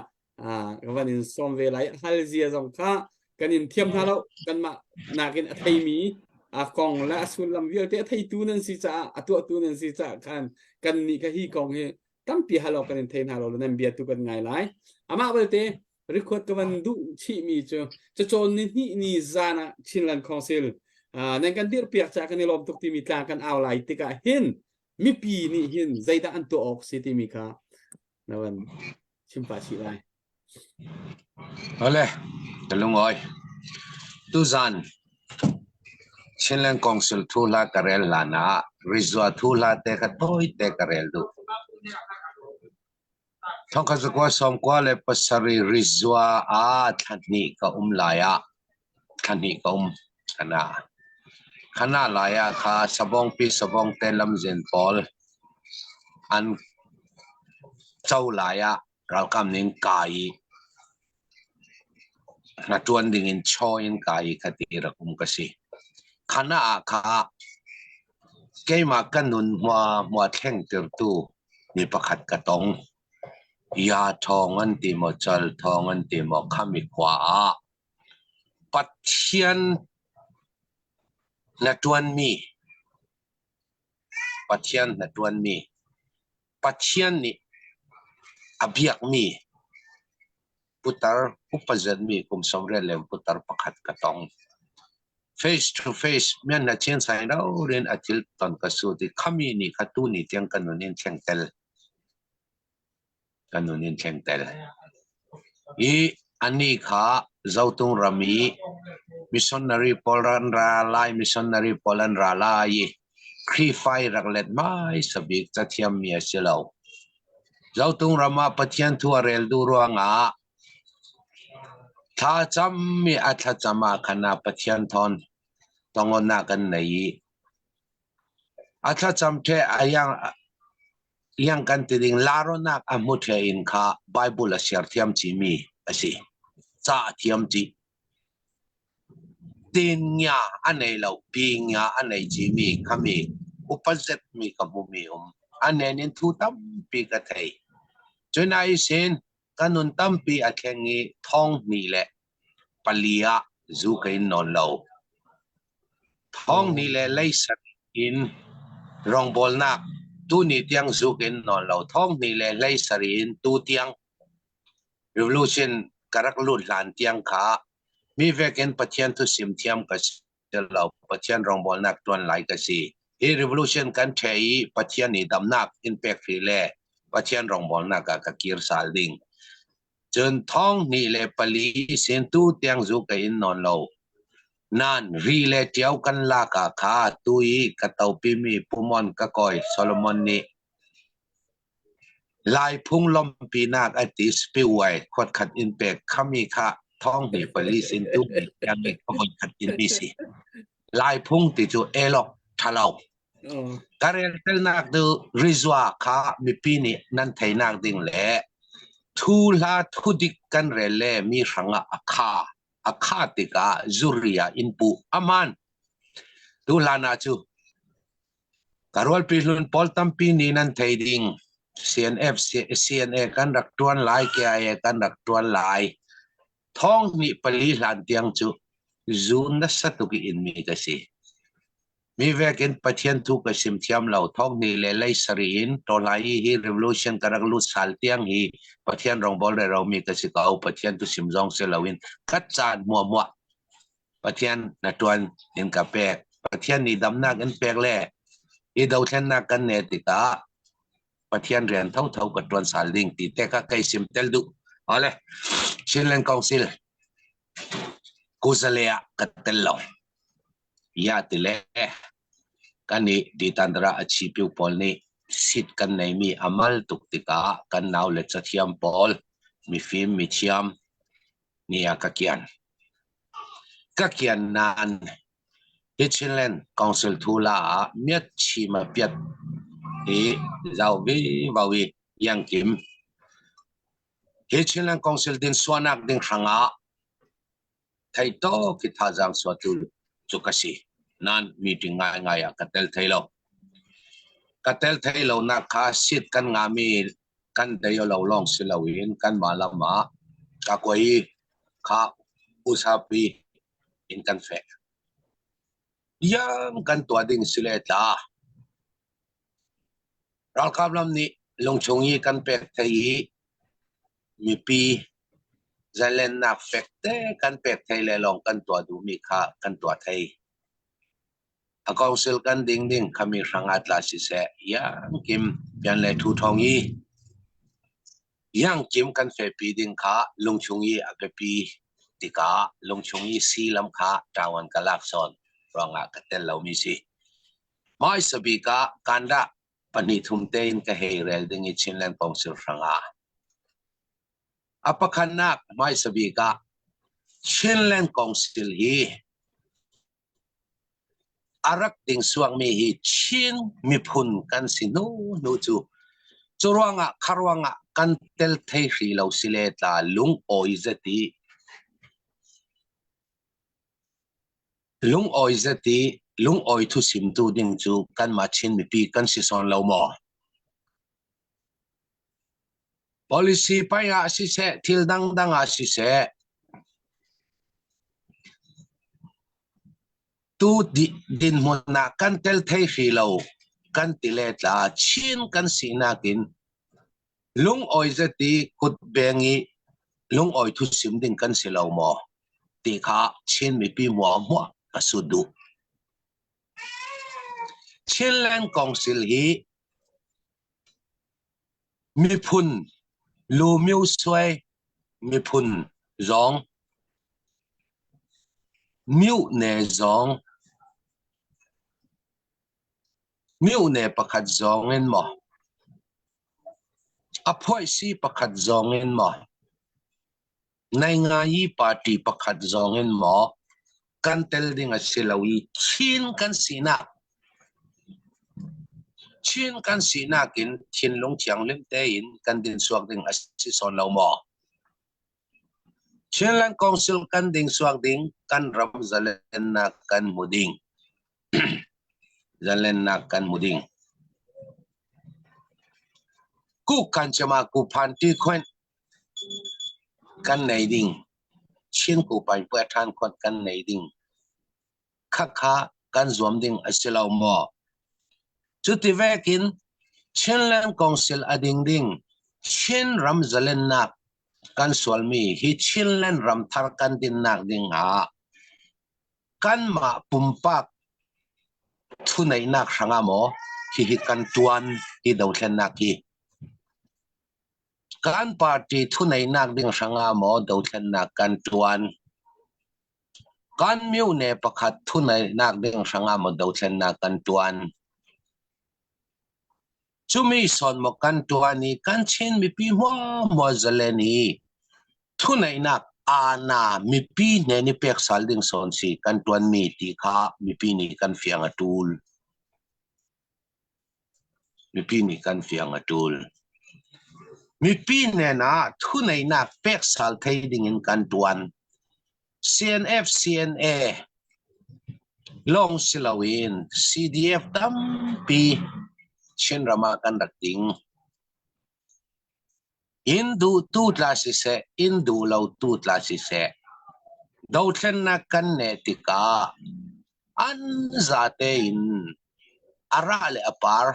ka van in sawm ve lai hal zia zong kha kan in thiam hna lo kanmah nakin a theimi. A kong le a sullam vialte a theitu nan si caah a tuahtu nan si caah khan kan nih kha hi kong hi tampi hal awk kan in thei hna lo nan bia tu kan ngai lai. Amah belte record ka van duh chihmi cu cacawn ni hnih ni zan ah Chinland Council nan kan dirhpiak caah kan i lawm tuk timi tlang kan au lai tikah hin mipi nih hin zeidah an tuah awk si timi kha na van chim pah chih lai. Ole, ka lungawi. Tuzan Chinland Council thu hla ka rel hlan ah Rizwa thu hla te kha tawi te ka rel duh. Thongkhat zakua 97 Rizwa ah thla hnih ka um lai ah thla hnih ka um khana. Khana lai ah kha sabongpi sabongte lamzin pawl an co lai ah ralkap nih an kai i hnaṭuan ding in chaw in kai i khati rak um ka si. Khana ah kha keimah ka nun hmua hmua thlengtertu mi pakhat ka tong. Ya thawng an ti maw, cal thawng an ti maw, khami khua ah Pathian hnaṭuanmi Pathian hnaṭuanmi Pathian nih a biakmi putar upa zetmi kum 80 leng putar pakhat ka tong. Face to face mian na chin sai lo rin a thil ton ka su ti khami nih kha tu ni tiang ka nun in thleng tel. Ka nun in thleng tel. I anih kha Zotung ram i missionary pawl an ra lai, missionary pawl an ra lai i Khrihfa i rak let hmaisa bik cathiammi a si lo. Zotung ram ah Pathian thu a rel duh ruangah thlacammi a thlacam ah khan ah Pathian thawn tongonnak an nei i a thlacam ṭheh a iang iang kan ti ding laronak a hmu ṭheh in kha Bible a siar thiam chihmi a si. Ca a thiam chih. Tingia a nei lo, pingia a nei chihmi khami upa zetmi ka hmumi um. A nen in thu tampi ka thei. Cun ai sin ka nun tampi a thleng i thong hnih le pali ah zu ka in nawn lo. Thong hnih le leisat in rawngbawlnak tuni tiang zu ka in nawn lo. Thong hnih le 17 in tu tiang revolution ka rak lut hlan tiang kha mi vekin Pathian thu sim thiam ka si lo. Pathian rawngbawlnak tuan lai ka si. Hi revolution kan ṭhe i Pathian nih damnak in pek hrih le Pathian rawngbawlnak ah ka kir sal ding. Cun thong hnih le pali sin tu tiang zu ka in nawn lo. Nan ri le ṭio kan lak ah kha tu i ka topimi Pumon ka kawi Solomon nih Lai phung lawmhpinak a ti Spiwai khuatkhat in pek khami kha thong hnih pali sin tu tiang i ka voikhat in mi si. Lai phung ti cu elok ṭhalo. Ka reltelnak du rizwa kha mipi nih nan theinak ding le thu hla thu dik kan rel le mi hrangah a kha a kha tikah zuria in pu aman tu hlan ah cu ka rualpi hlun pawl tampi nih nan thei ding CNF CNA kan rak tuan lai KIA kan rak tuan lai thong hnih pali hlan tiang cu zu nasa tuk i in mi ka si Mi vekin Pathian thu ka sim thiam lo. Thong hnih le lei sarih in tawlai hi revolution ka rak lut sal tiang hi Pathian rawngbawl rero mi ka si ko. Pathian tu sim zong si loin ka caan muahmuah Pathian na tuan in ka pek. Pathian nih damnak in pek le i dothlennak kan ne tikah Pathian rian thotho ka tuan sal ding ti te kha kai sim tel duh. Ole Chinland Council kuzale ah ka tel lo. Ya ti le kan i ditandra a chipiu pawl nih sit kan neimi a mal tuk tikah kan nau le cathiam pawl mifim mithiam nih a ka kian. Ka kian nain hi Chinland Council thu la ah miat chim a piat i zau vi vau i iang kim. Hi Chinland Council din suanak ding hrangah thei tawk i thazaang suatu cu ka si. Nain meeting ngaingai ah ka tel thei lo. Ka tel thei lo nak kha seat kan ngami kan dei lo lawng si loin kanmah lam ah ka koi kha usapi in kan feh. Iang kan tuah ding si le tla. Ralkap lam nih lungchung i kan pek thei i mipi zalennak fekte kan pek thei le lawng kan tuah duhmi kha kan tuah thei. A council kan ding ding khami hrangah tla siseh iang kim pian le thu thong i iang kim kan fepi ding kha lungchung i a biapi tikah lungchung i si lam kha ṭawan ka lak sawn ruangah ka tel lomi si. Hmaisa bik ah kandah pahnih thum tein ka hei rel ding i Chinland Council hrangah. A pakhatnak hmaisa bik ah Chinland Council hi a rak ding suakmi hi Chin miphun kan si hnu hnu cu cu ruangah kha ruangah kan tel thei hri lo si le tla lung awi zet i Lungawi zet i lungawi thusimtu ding cu kanmah Chin mipi kan si sawn lo maw? Policy pai ah siseh, thil dangdang ah siseh, tu dinhmun ah kan tel thei hri lo, kan ti le tla Chin kan sinak in Lungawi zet i kutbeng i lungawi thusim ding kan si lo maw ti kha Chin mipi muahmuah ka sut duh. Chinland Council hi miphun lu myu suai miphun zong myu ne zong Myone pakhat zong in maw, a phuaihsi pakhat zong in maw, naingayi party pakhat zong in maw kan tel ding a si lo i Chin kan sinak Chin kan sinak in thinlung thianghlim tein kan din suak ding a si sawn lo maw? Chinland Council kan ding suak ding kan ram zalennak kan hmu ding. Zalennak kan hmu ding. Ku kan chama ku phan ti khwen kan nei ding. Chin ku pai pu than khon kan nei ding. Khakha kan zuam ding a si lo maw? Cuti vekin Chinland Council a ding ding Chin ram zalennak kan sualmi hi Chinland ram thar kan dinnak ding ah kanmah pumpak thuneihnak hrangah maw hihi kan tuan hi dothlennak hi kan party thuneihnak ding hrangah maw dothlennak kan tuan Kan myone pakhat thuneihnak ding hrangah maw dothlennak kan tuan? Cumi sawn maw kan tuan i kan Chin mipi hmuahhmuah zalen i thuneihnak aana mipi hnen i pek sal ding sawn si kan tuanmi ti kha mipi nih kan fiang a tul. Mipi nih kan fiang a tul. Mipi hnen ah thuneihnak pek sal thei ding in kan tuan. CNF CNA lawng si loin CDF tampi Chinram ah kan rak ding. Inn duhtu tla siseh, inn duh lotu tla siseh, dothlennak kan neh tikah an zate in a rah le a par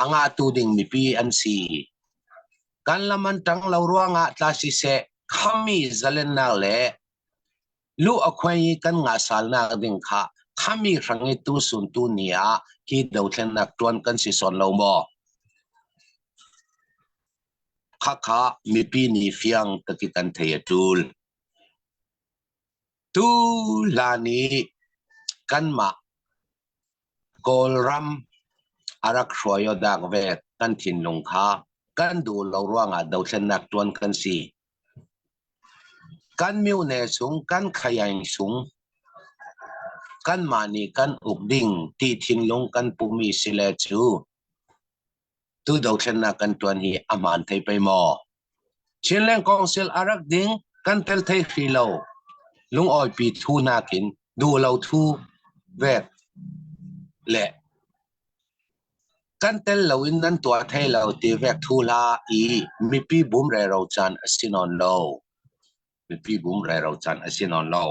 a ngahtu ding mipi an si. Kan lam an ṭang lo ruangah tla siseh, khami zalennak le lu a khuai i kan ngah salnak ding kha khami hrang i tusun tu ni ah hi dothlennak ṭuan kan si sawn lo maw? Khakha mipi nih fiang taki kan thei a ṭul. Tu hlan i kanmah Kawlram a rak hruai dak ve kan thinlung kha kan duh lo ruangah dothlennak ṭuan kan si. Kan myone chung, kan khayaing chung, kanmah nih kan uk ding ti thinlung kan pumi si le cu tu dothlennak kan ṭuan hi a hmaan thei pei maw? Chinland Council a rak ding kan tel thei hri lo. Lungawipi thu nakin duh lo thu vek le kan tel lo in nan tuah thei lo ti vek thu hla i mipi bum rero caan a si nawn lo. Mipi bum rero caan a si nawn lo.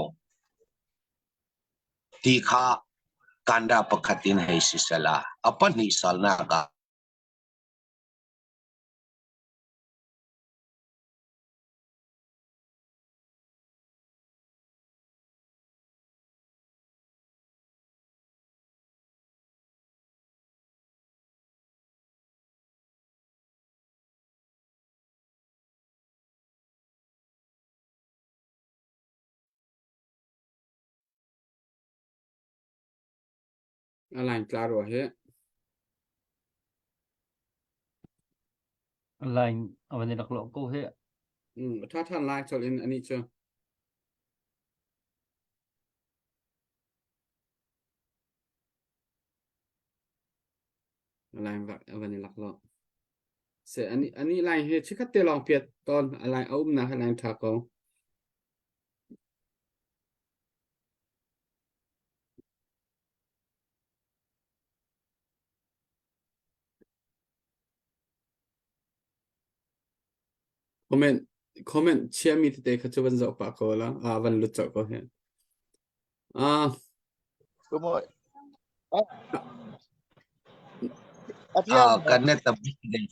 Ti kha. Kanda pakhat in hei si sela a pahnih salnak ah A line tla rua hi. Line a van i rak lawh ko hi. Mm, a tha than lai chol in ani chu. Line va van i lak lo. Se ani ani line he chikhat te long piat ton a line a um na kha line tha ko. Comment comment chiami tete kha cu van zoh pah ko la ah van lut colh ko hi. Ah Kumoy. Ah, kan net ta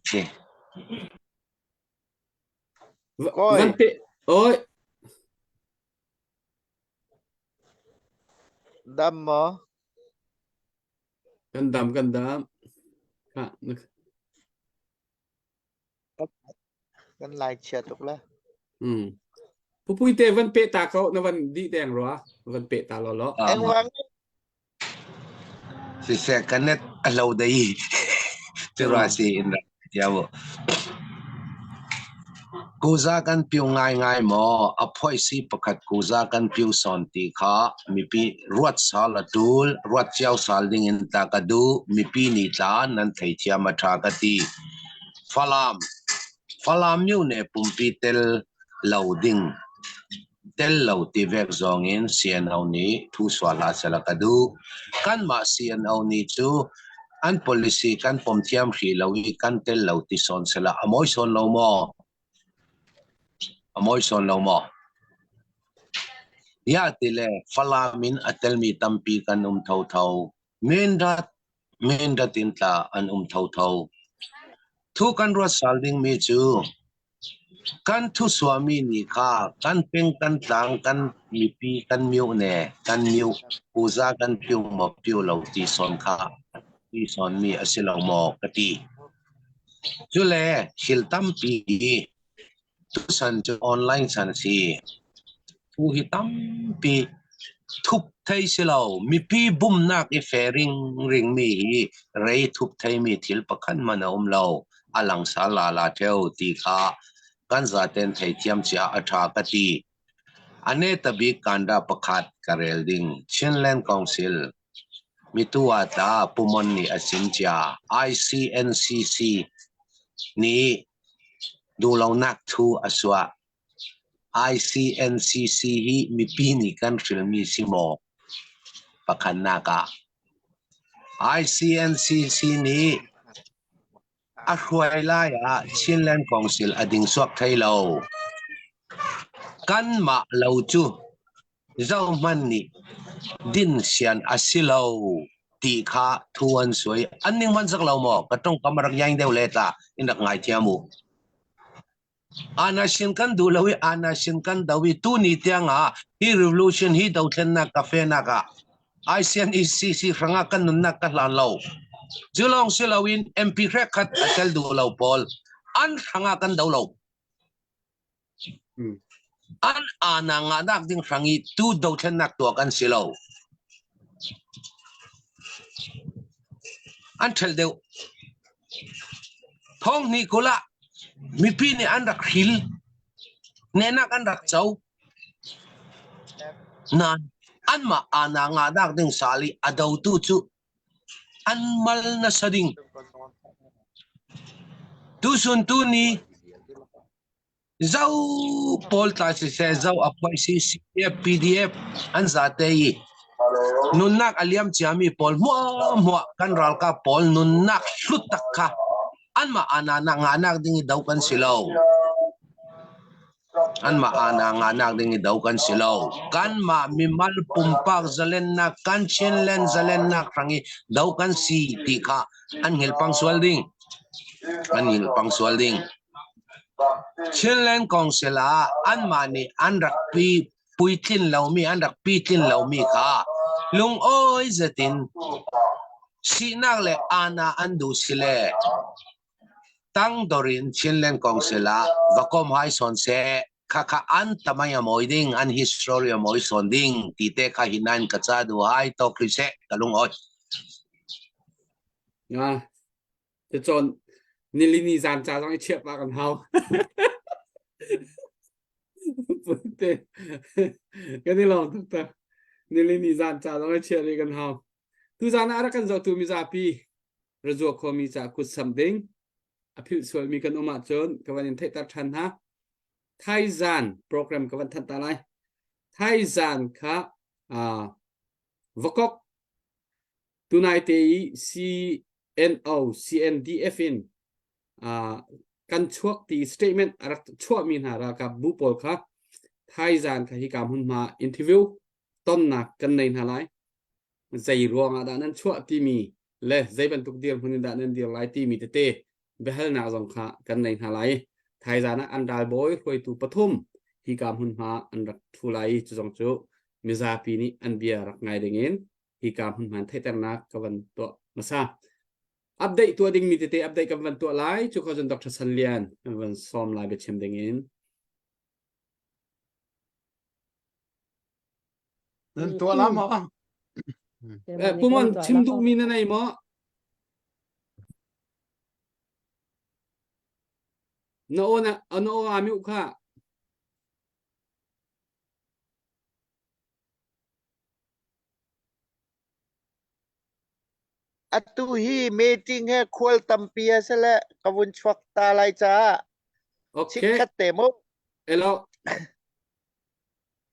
si. Koi. Van pe oi Dam maw? Kan dam kan dam. Kha na Kan lai chia tuk le. Mm. Pupui te van pe ta ko na van di deng rua van pe ta lo lo. Engwang Siseh ka net a lo dei cu ra si in rak tiao. Kuza kan piu ngaingai maw? A phoisi pakhat kuza kan piu sawn ti kha mipi ruat sal a tul, ruat cio sal ding in ta ka duh. Mipi nih tla nan theithiam a tha ka ti. Falam Falam myone pumpi tel lo ding Tel lo ti vek zong in CNO nih thu sual hlah sehla ka duh. Kanmah CNO nih cu an policy kan pom thiam hrih lo i kan tel lo ti sawn sehla a mawi sawn lo maw? A mawi sawn lo maw? Ya ti le Falam in a telmi tampi kan um thotho. Mindat Mindat in tla an um thotho. Thu kan ruat sal dingmi cu Kan thusuami nih kha kan peng kan tlang kan mipi kan myone kan myu puza kan piu maw piu lo ti sawn kha ti sawnmi a si lo maw ka ti. Cule thil tampi hi tusan cu online chan a si. Thu hi tampi thup thei si lo. Mipi bumnak i fe ringringmi hi rei thup theimi thil pakhat hmanh a um lo. A langsa lala ṭheo ti kha kan zaten theithiam cia a ṭha ka ti. A neta bik kanda pakhat ka rel ding. Chinland Council mitu ah tla Pumon nih a chim cia. ICNCC nih duhlonak thu a suah. ICNCC hi mipi nih kan hrilmi si maw? Pakhatnak ah ICNCC nih a hruai lai ah Chinland Council a ding suak thai lo. Kanmah lo cu zohhmanh nih din sian a si lo ti kha thu an suai. An ning man sak lo maw? Ka tongkam a rak yaing deuh le tla in rak ngaithiam u. Anashin kan duh lo i anashin kan do i tuni tiang ah hi revolution hi dothlennak ka fenak ah ICNECC hrangah kan nunnak ka hlan lo. Cu lawng si loin MP hrek khat a tel duh lo pawl an hrangah kan do lo. An ana ngahnak ding hrang i tu dothlennak tuah kan si lo. An ṭhel deuh. Thong hnih kul ah mipi nih an rak hril. Nehnak an rak co. Nain anmah ana ngahnak ding sal i a dotu cu an mal nasa ding. Tusun tu ni Zo pawl tla siseh, zo a phuai si CDF, PDF an zate i nunnak a liam ciami pawl hmuahhmuah kan ralkap pawl nunnak hlut tak kha anmah ana nak nganak ding i do kan si lo. Anmah aana ngahnak ding i do kan si lo. Kanmah mimal pumpak zalennak, kan Chinland zalennak hrang i do kan si ti kha an hngilpang sual ding. An hngilpang sual ding. Chinland Council ah anmah nih an rak pi puitlin lomi an rak pitlin lomi kha lungawi zetin sinak le aana an duh si le tangdor in Chinland Council ah va kom hai sawn seh khakha an tamai a mawi ding an history a mawi sawn ding ti te kha hinan ka ca du hai tok ri seh ka lungawi. Nga te chon nilini zan cha zong i chiah pa kan hau. Punte kan i lawm tuk ta. Nilini zan cha zong i chiah ri kan hau. Tu zan ah rak kan zohtu mizapi razua khuami ca kut sam ding a philh sualmi kan um ahcun ka van in theihter ṭhan hna. Thaizan program ka van thanh ta lai. Thaizan kha uh, Vakok tunai te i CNO CNDF in uh, kan chuak ti statement a rak chuahmi hna ralkap bu pawl kha thaizan kha hika hmunhma interview tonnak kan nei hna lai. Zei ruangah dah nan chuah timi le zei bantuk dirhmun in dah nan dir lai timi tete biahalnak zong kha kan nei hna lai. Thaizan ah an ralbawi hruaitu pathum hika hmunhma an rak thu lai i cu zong cu mizapi nih an bia rak ngai dingin hika hmunhma theihternak ka van tuah hmasa. Update tuah dingmi tete update kan van tuah lai cu kho cun Dr. San Lian kan van sawm lai biachim dingin. Nan tuah la maw? Eh, Pumon chim duhmi na nei maw? Na aw na na aw aa mute kha. Atu hi meeting he khual tampi a si le ka vun chuak ta lai caah Okay. chikkhat te mu. Hello.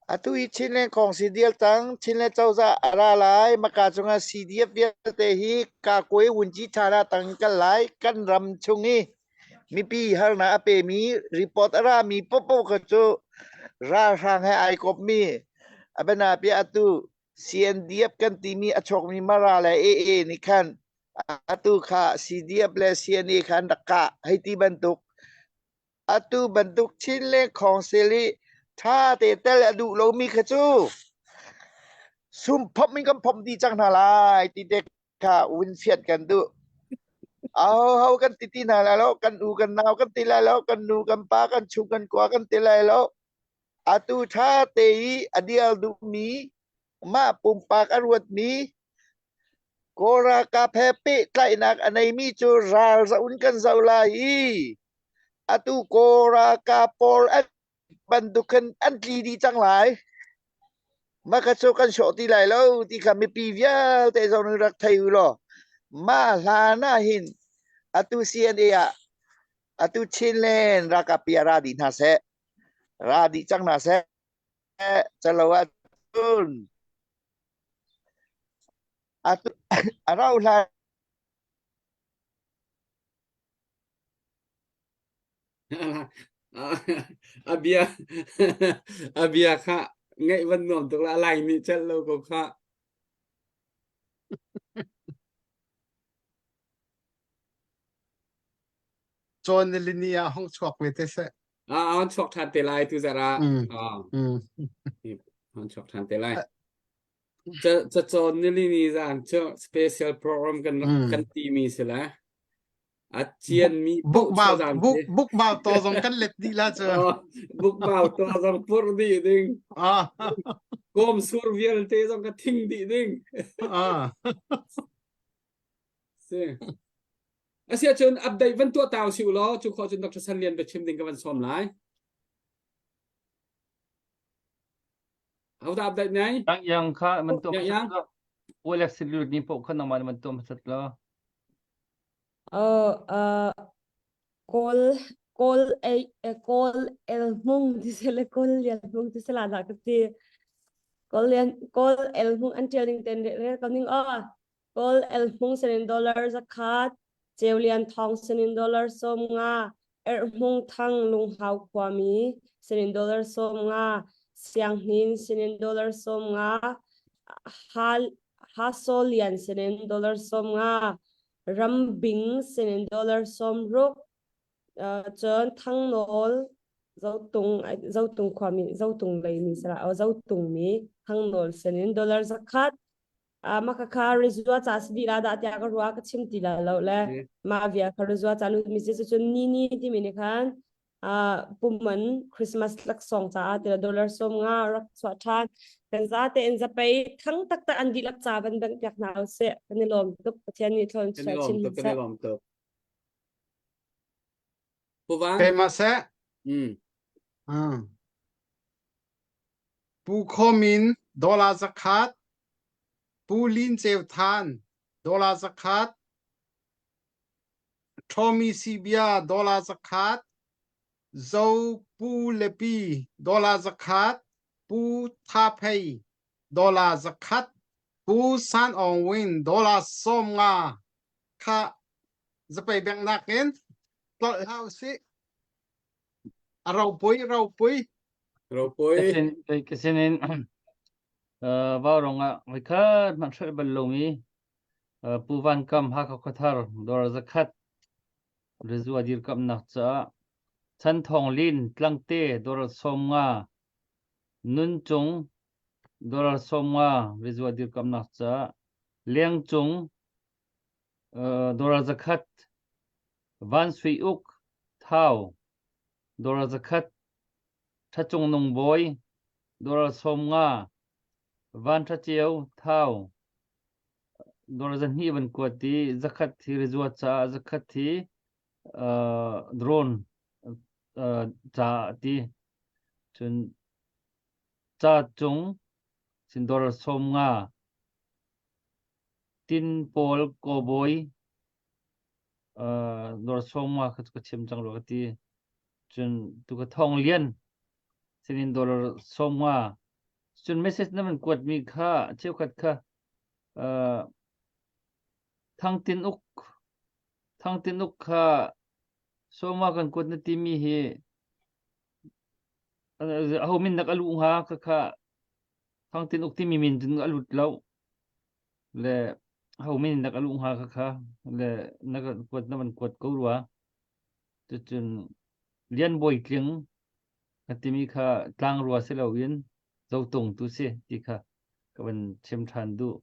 Atu hi Chinland kong si dial cang. Chinland cozah a ra lai. Maka cungah CDF vialte hi Kakwe Wunci Thana tang in kal lai. Kan ram chung i mipi harnak a pemi report a rami popo kha cu ralhrang he ai kopmi a bianabia atu CNDF kan timi a chuakmi Mara le AA nih khan atu kha CDF le CNA kha an rak kah hei ti bantuk atu bantuk Chinland Council i ṭha te tel a duh lomi kha cu sum phomh in kan phomh dih cang hna lai ti te kha win fiat kan duh. Aho kan ti ti hna lai lo, kan u kan nau kan ti lai lo, kan nu kan pa kan chung kan kua kan ti lai lo. Atu ṭha te i a dial duhmi mah pumpak a ruatmi Kawl ralkap he pehtlaihnak a neimi cu ral zoh in kan zoh lai i atu Kawl ralkap pawl an bantuk khin an tli dih cang lai. Mah kha cu kan sawh ti lai lo ti kha mipi vialte zong nih rak thei u law mah hlan ah hin atu CNA ah atu Chinland ralkap pi ah ra dih hna seh. Ra dih cang hna seh. Calo ahcun atu a rauh hlan A bia a bia kha ngaih van nuam tuk la lai nih cel lo ko kha. Cawn nilini ah hong chuak ve te seh. Ah, on chuak ṭhan te lai tu zara. Mm. Ah, Mm. on chuak ṭhan te lai. Ca ca cawn nilini zan cu special program kan Mm. kan ti mi si la. A cian mi Buk poh mau zan buk te. buk mau to zong kan let dih la cu. Oh, buk mau to zong pur dih ding. Ah. Kom sur vialte zong ka thing dih ding. Ah. Si. Asiahcun update van tuah ta usih law cu khawh cun Dr. San Lian biachim ding ka van sawm lai. Hodah update nai? Yang yang kha man tuah Yang yang. Alex Silut ni poh kha nangmah man tuah hmasat lo. Oh, uh, kawl kawl ei kawl el hmung ti se le kawl lian hmung ti se la dah ka ti. Kawl lian kawl el hmung an tial ning ten rel ko ning aw. Kawl el hmung sinin dollar zakhat, Ceu Lian Thawng sinin dollar 50, Erhmung Thang Lunghau khuami sinin dollar 50, Sianghnin sinin dollar 50, Ha Haso Lian sinin dollar 50, Rambing sinin dollar 60, cun Thangnawl Zotung Zotung khuami Zotung lei mi sala Zotung mi Thangnawl sinin dollar 100 Ah mah khakha rizua ca si dih la dah tiah ka ruah ka chim ti la lo le mah via kha rizua ca lut mi si cun ni ni timi nih khan ah puman Christmas laksawng caah tila dollar 50 rak chuah ṭhan kan za tein zapei thang taktak an dihlak ca van bengh piak hna usih kan i lawm tuk Pathian nih thlawn Kan i lawm chin tuk, kan i seh. lawm tuk. Pu Van? Keimah seh. Mm. Ah. Pu Khaw Min dollar 100, Pu Lin Ceu Than dollar 100, Tommy Sibia dollar 100, Zo Pu Lepi dollar 100, Pu Tha Phei dollar 100, Pu San Aung Win dollar 50 kha zapei bengnak in tlolh hlah usih. A ropui, ropui. Ropui. Ka sinin Vaurawng ah voikhat hmanh hrelh bal lomi Pu Van Kam Hakha Khuathar dawr 100 rizua dirkamhnak caah Chan Thawng Lin Tlangte dawr 50 Nun Cung dawr 50 rizua dirkamhnak caah Leng Cung dawr 100 Van Sui Uk, Thau, Dawr 100, Ṭha Cung Nung Bawi, Dawr 50, Van Ṭha Ceu, Thau, Dawr 200 van kuat i zakhat hi rizuat caah zakhat hi uh, drone uh, caah ti. Cun ca cung sin dawr 50, Tin Paul Kawbawi, Dawr sawm nga kha cu ka chim cang rua ka ti. Cun tu ka thawng lian sinin dollar 50. Cun message na man kuatmi kha cheukhat kha uh, Thangtin uk Thangtin uk kha sawma kan kuat na timi hi aho min nak a luh hnga kha kha Thangtin uk timi min cun a lut lo. Le ho min nak a luh hnga kha kha le na kuat na van kuat ko rua. Cucun Lian Bawi Tling ka timi kha tlangrua si loin zotung tu si ti kha ka van chim ṭhan duh.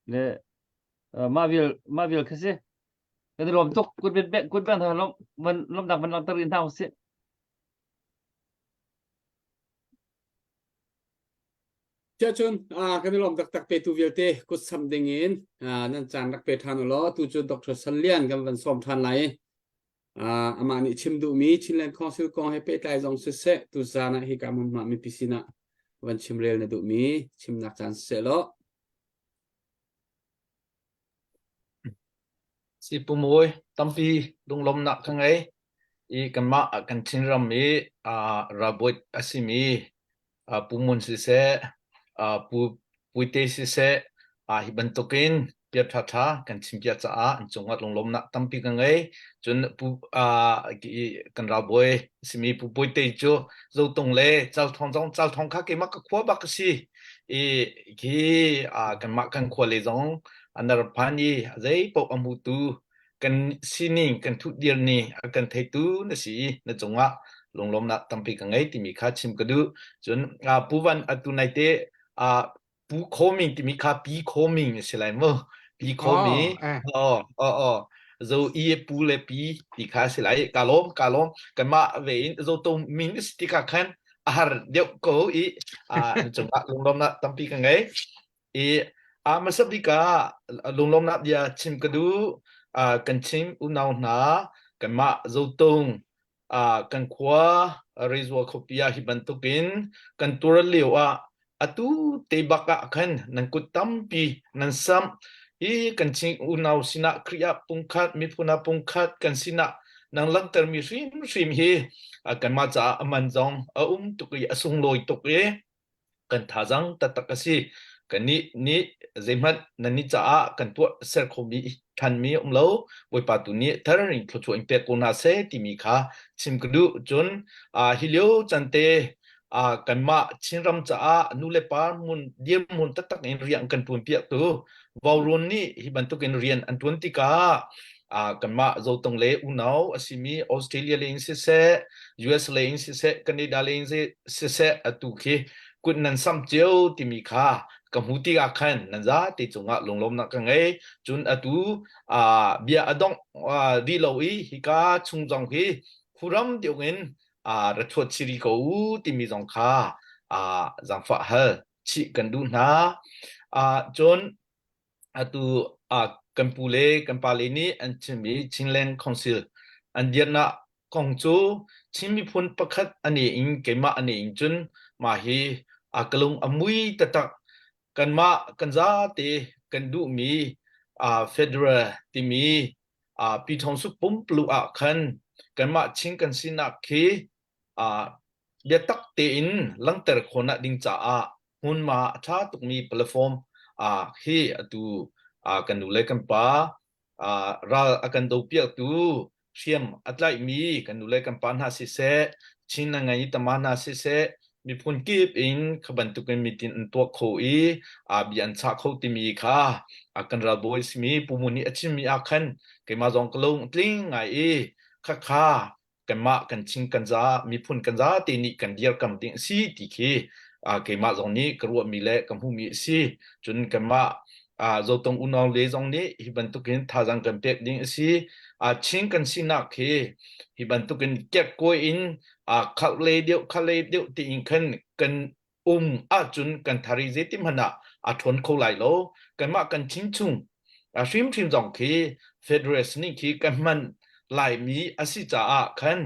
Le mah vial mah vial kha si. Kan i lawm tuk kut kut beng hna lawm van lawmnak van langhter rih hna usih. Cun kan i lawm taktak petu vialte kut samh ding in nan caan rak pe ṭhan u law tu cu Dr. San Lian kan van sawm ṭhan lai. Amah nih chim duhmi Chinland Council kong he pehtlai zong siseh tuzaan ah hika hmunhma mipi sinah van chimrel na duhmi chimnak caan siseh law. Si Pu Mawi, tampi lunglawmhnak ka ngei i kanmah kan Chinram i ralbawi a simi Pu Mun siseh, Pu Puite siseh, hi bantukin bia ṭhaṭha kan chimpiak caah an cungah lunglawmhnak tampi ka ngei. Cun Pu kan ralbawi a simi Pu Puite cu Zotung le Calthawng zong Calthawng kha keimah ka khua bak a si. I khi kanmah kan khua le zong an rak phan i a zeipaoh a hmutu kan sining kan thutdir ni a kan theitu na si i na cungah lunglawmnak tampi ka ngei timi kha chim ka duh. Cun Pu Van atu naite Pu Khawming timi kha Pi Khawming a si lai mu. Pi Khawmi oh oh oh zo i pu le pi ti kha a si lai. Ka lawm ka lawm kanmah ve in zo to min si ti kha khan a har deuh ko i na cungah lunglawmnak tampi ka ngei. I a hmasa bik ah lunglawmnak bia chim ka duh. Kan chim unau hna kanmah Zotung kan khua Rezua khuapi ah hi bantukin kan tur lio ah atu te bak ah khan nan kut tampi nan samh i kan Chin unau sinah Khrih ah pungkhat miphun ah pungkhat kan sinah nang langhtermi hrimhrim hi kanmah caah a man zong a um tuk i a sunglawi tuk i kan thazaang taktak a si. Kannih nih zeihmanh nannih caah kan tuah ser khomi ṭhanmi um lo. Bawipa tu nih thar in thluachuah in pek ko hna seh timi kha chim ka duh. Cun hi lio can te kanmah Chinram caah nu le pa hmun dirhmun taktak in rian kan ṭuan piaktu Vauruan nih hi bantukin rian an ṭuan tikah kanmah Zotong le unau a simi Australia lei in siseh, US lei in siseh, Canada lei in siseh atu khi kut nan sam cio timi kha ka hmu tikah khan nan zate cungah lunglawmnak ka ngei. Cun atu bia a dongh dih lo i hika chung zong hi khuram deuh in ra thuat chiri ko u timi zong kha zaangfah hal chih kan duh hna. Cun atu kan pu le kan pale nih an chimmi Chinland Council an dirnak kong cu Chin miphun pakhat a ne in keimah a ne in cun mah hi ka lung a mui taktak. Kanmah kan zate kan duhmi federal timi Pyithawngsup pumpuluk ah khan kanmah Chin kan sinak khi biatak tein langhter khawhnak ding caah hmunhma a ṭha tukmi platform hi atu kan nu le kan pa ral a kan dopiaktu hriam a tlaihmi kan nu le kan pa hna siseh, Chin na ngei tama hna siseh, miphun kip in kha bantukin mitin an tuah kho i bia an chah kho timi kha kan ralbawi simi Pu Mun nih a chimmi ah khan keimah zong ka lung tling ngai i khakha kanmah kan Chin kan za miphun kan za te nih kan dirkam ding a si ti khi keimah zong nih ka ruahmi le ka hmuhmi a si. Cun kanmah Zotong unau le zong nih hi bantukin thazaang kan pek ding a si. Chin kan sinak hi hi bantukin kekkawi in khalh le deuh khalh le deuh tiin khan kan um ahcun kan thari zeitin hmanh ah a ṭhawn kho lai lo. Kanmah kan Chin chung hrimhrim zong khi federal ning khi kan hman laimi a si caah khan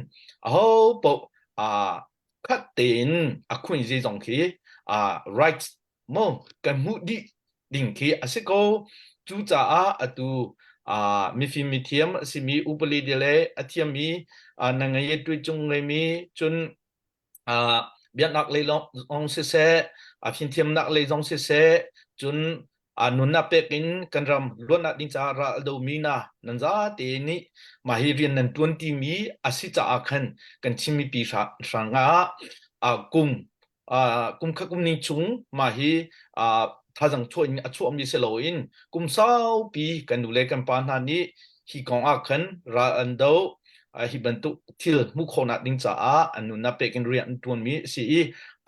aho paoh khat tein a khuin zei zong khi rights mo kan hmuh dih ding khi a si ko. Cucaah atu mifim mithiam a simi upali le a thiammi na ngei tui cung ngeimi cun biaknak lei zong siseh, fimthiamnak lei zong siseh, cun nunnak pek in kan ram luatnak ding caah ral a domi na nan zate nih mah hi rian nan tuan timi a si caah khan kan Chin mipi hrang ah kum kum khat kum ning chung mah hi thazang chuah in a chuahmi si loin kum saupi kan nu le kan pa hna nih hi kong ah khan ral an do hi bantuk thil hmuh khawhnak ding caah an nunnak pek in rian an ṭuanmi a si i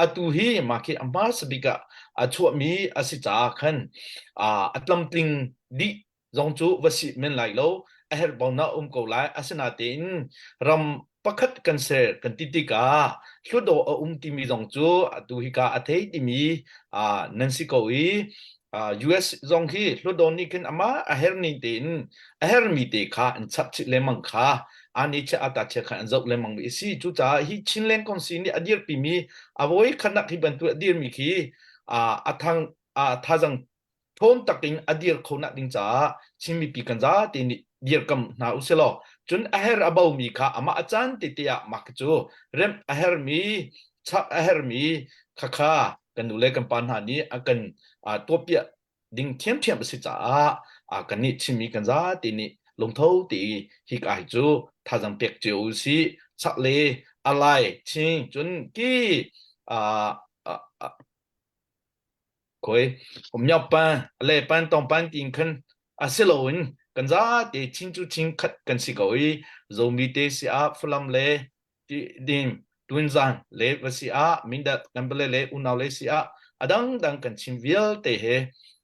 atu hi mah khi a hmasa bik ah a chuahmi a si caah khan a tlamtling dih zong cu va si men lai lo a herh bau na um ko lai asinatein ram pakhat kan ser kan ti tikah hlutdaw a um timi zong cu atu hika a thei timi nan si ko i US zong khi hlutdaw nih khin ama a her ning tein a hermi te kha an chap chih lengmang kha ani che ata che kha an zoh lengmang mi si cucaah hi Chinland Council nih a dirpi mi a voi khanak hi bantu a dirmi khi a thang a thazang ṭhawn takin a dir kho nak ding caah Chin mipi kan zate nih dirkam hna u silaw cun a her a bomi kha amah a caan tete ah mah cu remh a hermi chap a hermi khakha kan nu le kan pa hna nih a kan tuahpiak ding ṭhiamṭhiam a si caah kannih Chinmi kan zate nih lungtho te i hi ka hi cu thazang pek cio u si chak le alai ching cun ki Khoi miau pan le pan tong pan tin khan a si loin kan zate chin cu chin khat kan si ko i zomi te si ah Falam le ti dim Tunzang le va si ah Mindat kan pale le unau le si ah a dangdang kan chim vialte he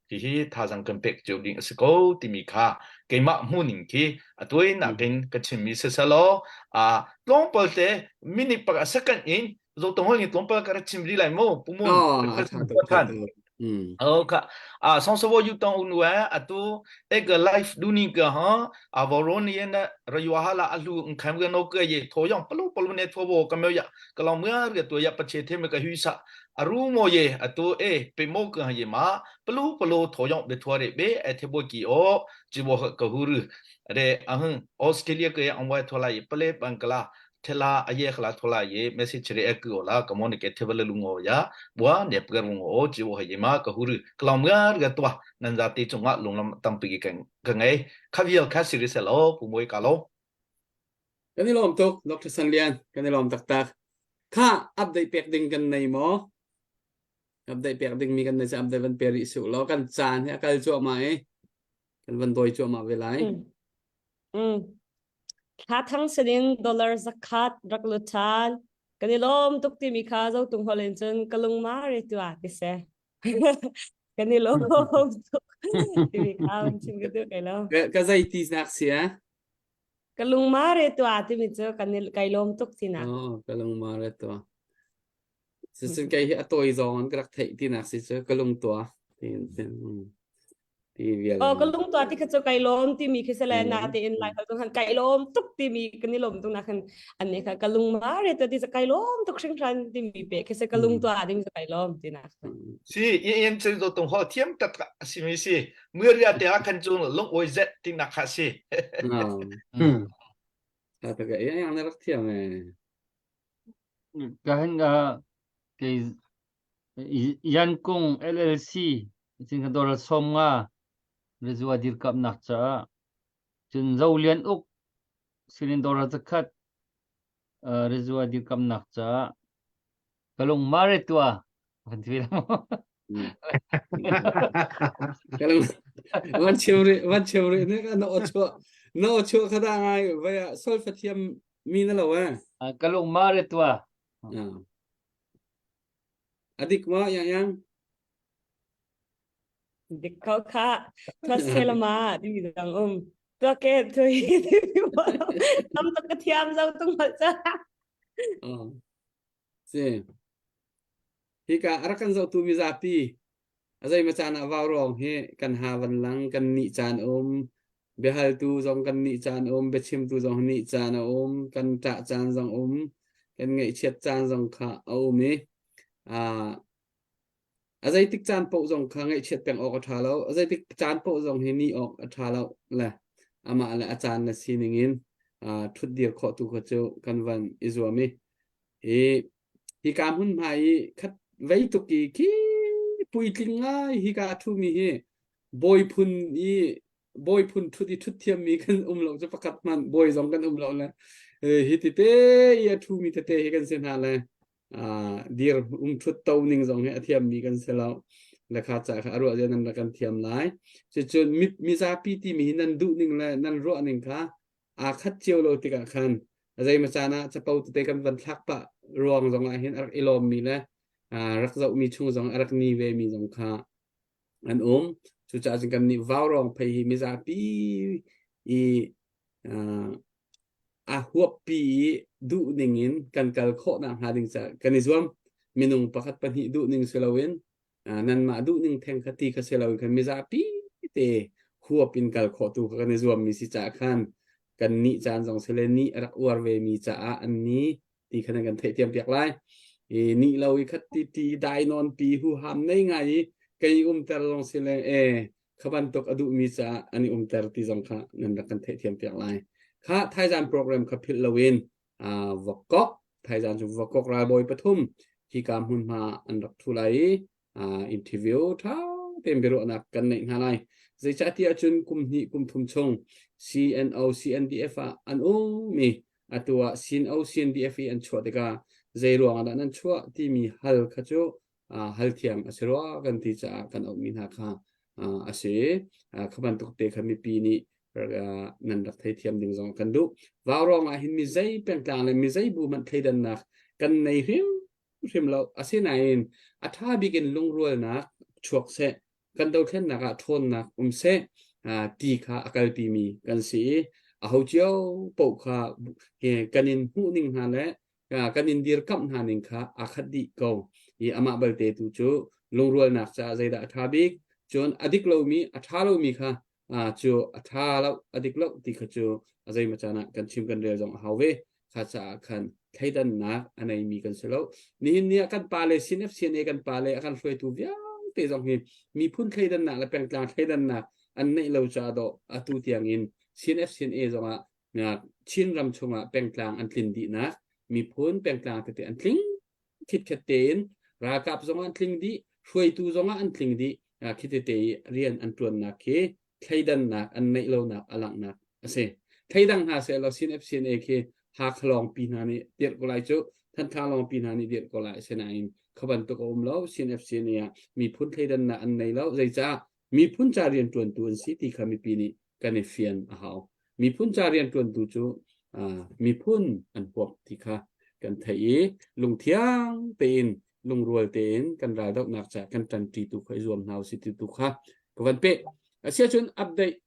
hihi thazang kan pek cio ding a si ko timi kha keimah hmuhning khi a tuainak in ka chimmi siselaw a tlawmpal te minute pakhat second in zo tong hoi tlawmpal ka rak chim rih lai mu pumun Oh, a tha tuk, tha tuk. Mm. Okay. Ah, song so yu tong unu eh atu ek life du ni ka ha a voro ni na rayu ha la alu ng kham ga no ka ye tho yong palu palu ne tho bo ka me ya ka long ma re to ya pa che the me ka hu sa aru mo ye atu e pe mo ka ye ma palu palu tho yong be tho re be e the bo ki o ji bo ka hu ru re ahung Australia ka ya ang wa tho la ye pale bangla. Thela aye khala thola ye message re ek ola communicate thebal lungo ya bua ne pgar ngo chi wo he ma ka huru klom gar ga twa nan za ti chunga lunglam tampi ki ka ngai khavial kha series lo pu moi ka lo Kan i lawm tuk Dr. San Lian kan i lawm taktak. Kha update pek ding kan nei maw? Update pek ding mi kan nei update van pe rih su lo kan caan hi a kal cuahmah i kan van dawi cuahmah ve lai. Mm. Mm. Thla thang sinin dollar zakhat rak lut ṭhan. Kan i lawm tuk timi kha zotung holh in cun ka lungma re tua ti si. Kan i lawm tuk timi kha van chim ka duh kai lo. Ka, ka zei ti nak si eh? Ka lungma re tua timi cu kan i kai lawm tuk tinak. Oh, ka lungma re tua. Cucun kei hi a tawi zawng in ka rak theih tinak si cu ka lung tua ti ti vial. Oh ka lung tua ti kha cu kai lawm timi khi sele na te in lai hal khan kai lawm tuk timi kan i lawm tuk na khan an ne kha ka lung ma re to ti kai lawm tuk hringhran timi pe khi se ka lung tua ding kai lawm ti na. Si in cun zo tung ho thiam tat si mi si muria te a khan chung lung oi zet ti na kha si. Ta ta ka yang na rak thiam eh. Ka hin kei Yankung LLC cin ka dollar 50 rizua dirkamnak caah cun Zolian uk sinin dollar zakhat rizua dirkamnak caah ka lung mare tua kan ti la mo Kalung van chim ri van chim ri ne ka na ocho na ocho khada ngai vaya sol fathiam mi na lo eh ka lung mare tua adik ma yang yang dik ko kha thas selama ti dang um tua ke thui tam tuk ka thiam zo tung hal cha Si. Hika a rak kan zohtu mizapi a zeima caan ah vaurawng hi kan ha van lang kan nih caan um biahaltu zong kan nih caan um biachimtu zong nih caan a um kan ṭah caan zong um kan ngaihchiat caan zong kha a um i ah A zeitik caan paoh zong kha ngaihchiat peng awk a ṭha lo. A zeitik caan paoh zong hi nih awk a ṭha lo le amah le a caan le sining in uh, ṭhutdir khawh tu kha cu kan van i zuam i hi hika hmunhma i khat vei tuk i khi puitling ngai hika a ṭhumi hi bawi phun i bawi phun ṭhut i ṭhut thiammi kan um lo cu pakhat hmanh bawi zong kan um lo le hi tete i a ṭhumi tete hi kan si hna le dir um ṭhut to ning zong hi a thiammi kan si lo lekha ca kha a ruah zia nan rak kan thiam lai cucun mizapi timi hi nan duh ning le nan ruah ning kha aa khat cio lo tikah khan a zeimaw caan ah capo tete kan van thlak pah ruang zong ah hin a rak i lawmmi le rak zohmi chung zong a rak ni ve mi zong kha an um cucaah cun kan nih vaurawng phei hi mizapi i a huappi i duh ning in kan kal khawh nakhnga ding caah kan i zuam. Minung pakhat pahnih duh ning si loin nanmah duh ning theng kha ti kha si loin khan mizapi te huap in kal khawh tu kha kan i zuammi si caah khan kan nih caan zong si le nih a rak uar ve mi caah an ni ti khan kan theihthiam piak lai. I nih lo i khat ti ti dai nawn pi huham nei ngai i kai umter zong si le e kha bantuk a duhmi caah an i umter ti zong kha nan rak kan theihthiam piak lai. Kha thaizan program kha philh loin uh, vokkok thaizan cu vokkok ralbawi pathum hika hmunhma an rak thu lai i uh, interview tha tein biaruahnak kan neih hna lai. Zeicahtiah cun kum hnih kum thum chung CNO CNDF ah an um i atu ah CNO CNDF i an chuah tikah zei ruang ah dah nan chuah timi hal kha cu hal thiam a si rua kan ti caah kan auhmi hna kha a si. Kha bantuk te kha mipi nih nan rak theithiam ding zong kan duh. Vaurawng ah hin mi zei pengtlang le mi zei bu hmanh thleidannak kan nei hrim hrim lo. Asinain a ṭha bik in lungrualnak chuak seh, kan dothlennak ah ṭhawnnak um seh ti kha a kalpimi kan si i aho cio paoh kha kan in hmuh ning hna le kan in dirkamh hna ning kha aa khat dih ko i amah balte tu cu lungrualnak caah zeidah a ṭha bik cun a dik lomi a ṭha lomi kha cu a ṭha lo a dik lo ti kha cu a zeimaw caan ah kan chim kan rel zong a hau ve kha caah khan thleidannak a neimi kan si lo nihin ni ah kan pale CNF CNA kan pale a kan hruaitu vialte zong hi miphun thleidannak le pengtlang thleidannak an neih lo caah dawh atu tiangin CNF CNA zong ah. Chin ram chungah pengtlang an tlin dihnak miphun pengtlang tete an tling khitkhet tein ralkap zong an tling dih hruaitu zong ah an tling dih khi tete i rian an ṭuannak khi thleidannak an neih lonak a langhnak a si. Thleidang hna seh law CNFCNA khi Hakha lawngpi hna nih dirh ko lai cu Thantlang lawngpi hna nih dirh ko lai asinain kha bantuk a um lo CNFCNA ah miphun thleidannak an nei lo zeicah miphun ca rianṭuantu an si ti kha mipi nih kan i fian a hau. Miphun ca rianṭuantu cu miphun an huap ti kha kan theih i lungthiang tein lungrual tein kan raldohnak ca kan ṭanṭi tu kha i zuam hna usih ti tu kha ka van peh. Asiahcun update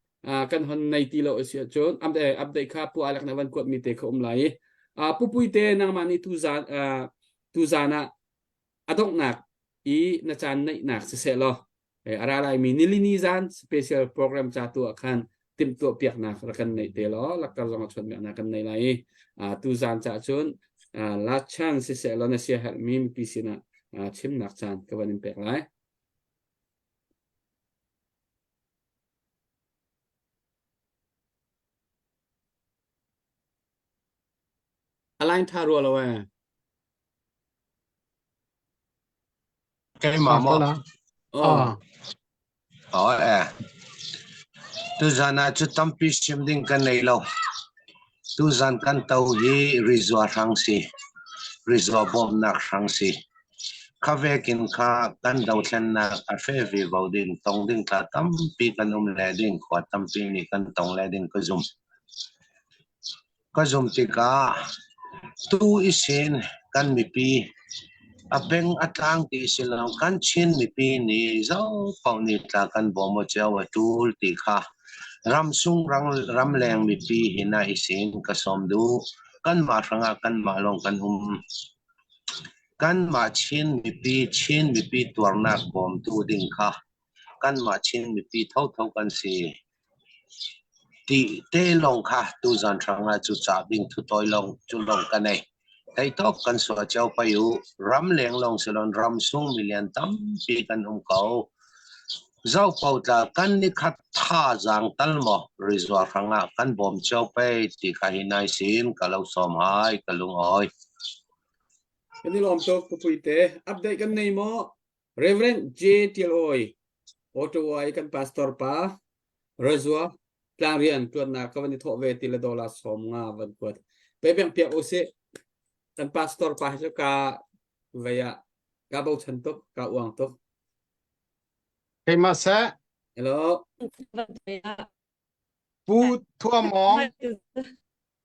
kan hon nei ti lo asiahcun update kha pu Alek na van kuat mi te kha um lai i pupui te nangmah nih tuzan tuzan ah a donghnak i na caan neihnak siseh law a ra laimi nilini zan special program ca tu ah khan timhtuah piaknak rak kan neih te law lakter zong a chawnhmiaknak kan nei lai i tu zan ca cun last chance siseh law na sia herhmi mipi sinah chimnak caan ka van in pek lai. A line tha rua lo eh. Keimah maw? Oh. Oh eh. Tuzan ah cu tampi chim ding kan nei lo. Tuzan kan to hi rizua hrang si. Rizua bawmnak hrang si. Kha vekin kha kan dothlennak a fe vi vo ding tong ding tla tampi kan um le ding khua tampi nih kan tong le ding ka zum. Ka zumh tikah tu i sin kan mipi a beng a tlang ti si lo kan Chin mipi nih zopaoh nih tla kan bawm aw cio a ṭul ti kha ramsung ramleng mipi hi na i sin ka sawm duh. Kanmah hrangah kanmah lawng kan um. Kanmah Chin mipi Chin mipi tuarnak bawmtu ding kha kanmah Chin mipi thotho kan si. Ti te lawng kha tuzan hrangah cu ca ding thutawi lawng cu lawng ka nei. Theitawk kan suah cio pai u. Ram leng lawng silon ram sung milian tampi kan um ko. Zopo tla kan ni khat tha zaang tal maw rizua hrangah kan bawm cio pei ti kha hi nai sin ka lo sawm hai ka lung awi. Kan i lawm tuk pupui te. Update kan nei maw? Reverend J. Tial Awi, Ottawa i kan pastor pa, Razua, tlangrian ṭuannak ka van i thawh ve ti le dollar 50 van kuat. Pe beng piak usih. Kan pastor pa hi cu ka vei ah ka bochan tuk, ka uang tuk. Keimah seh. Hello. Pu Thua Mawng.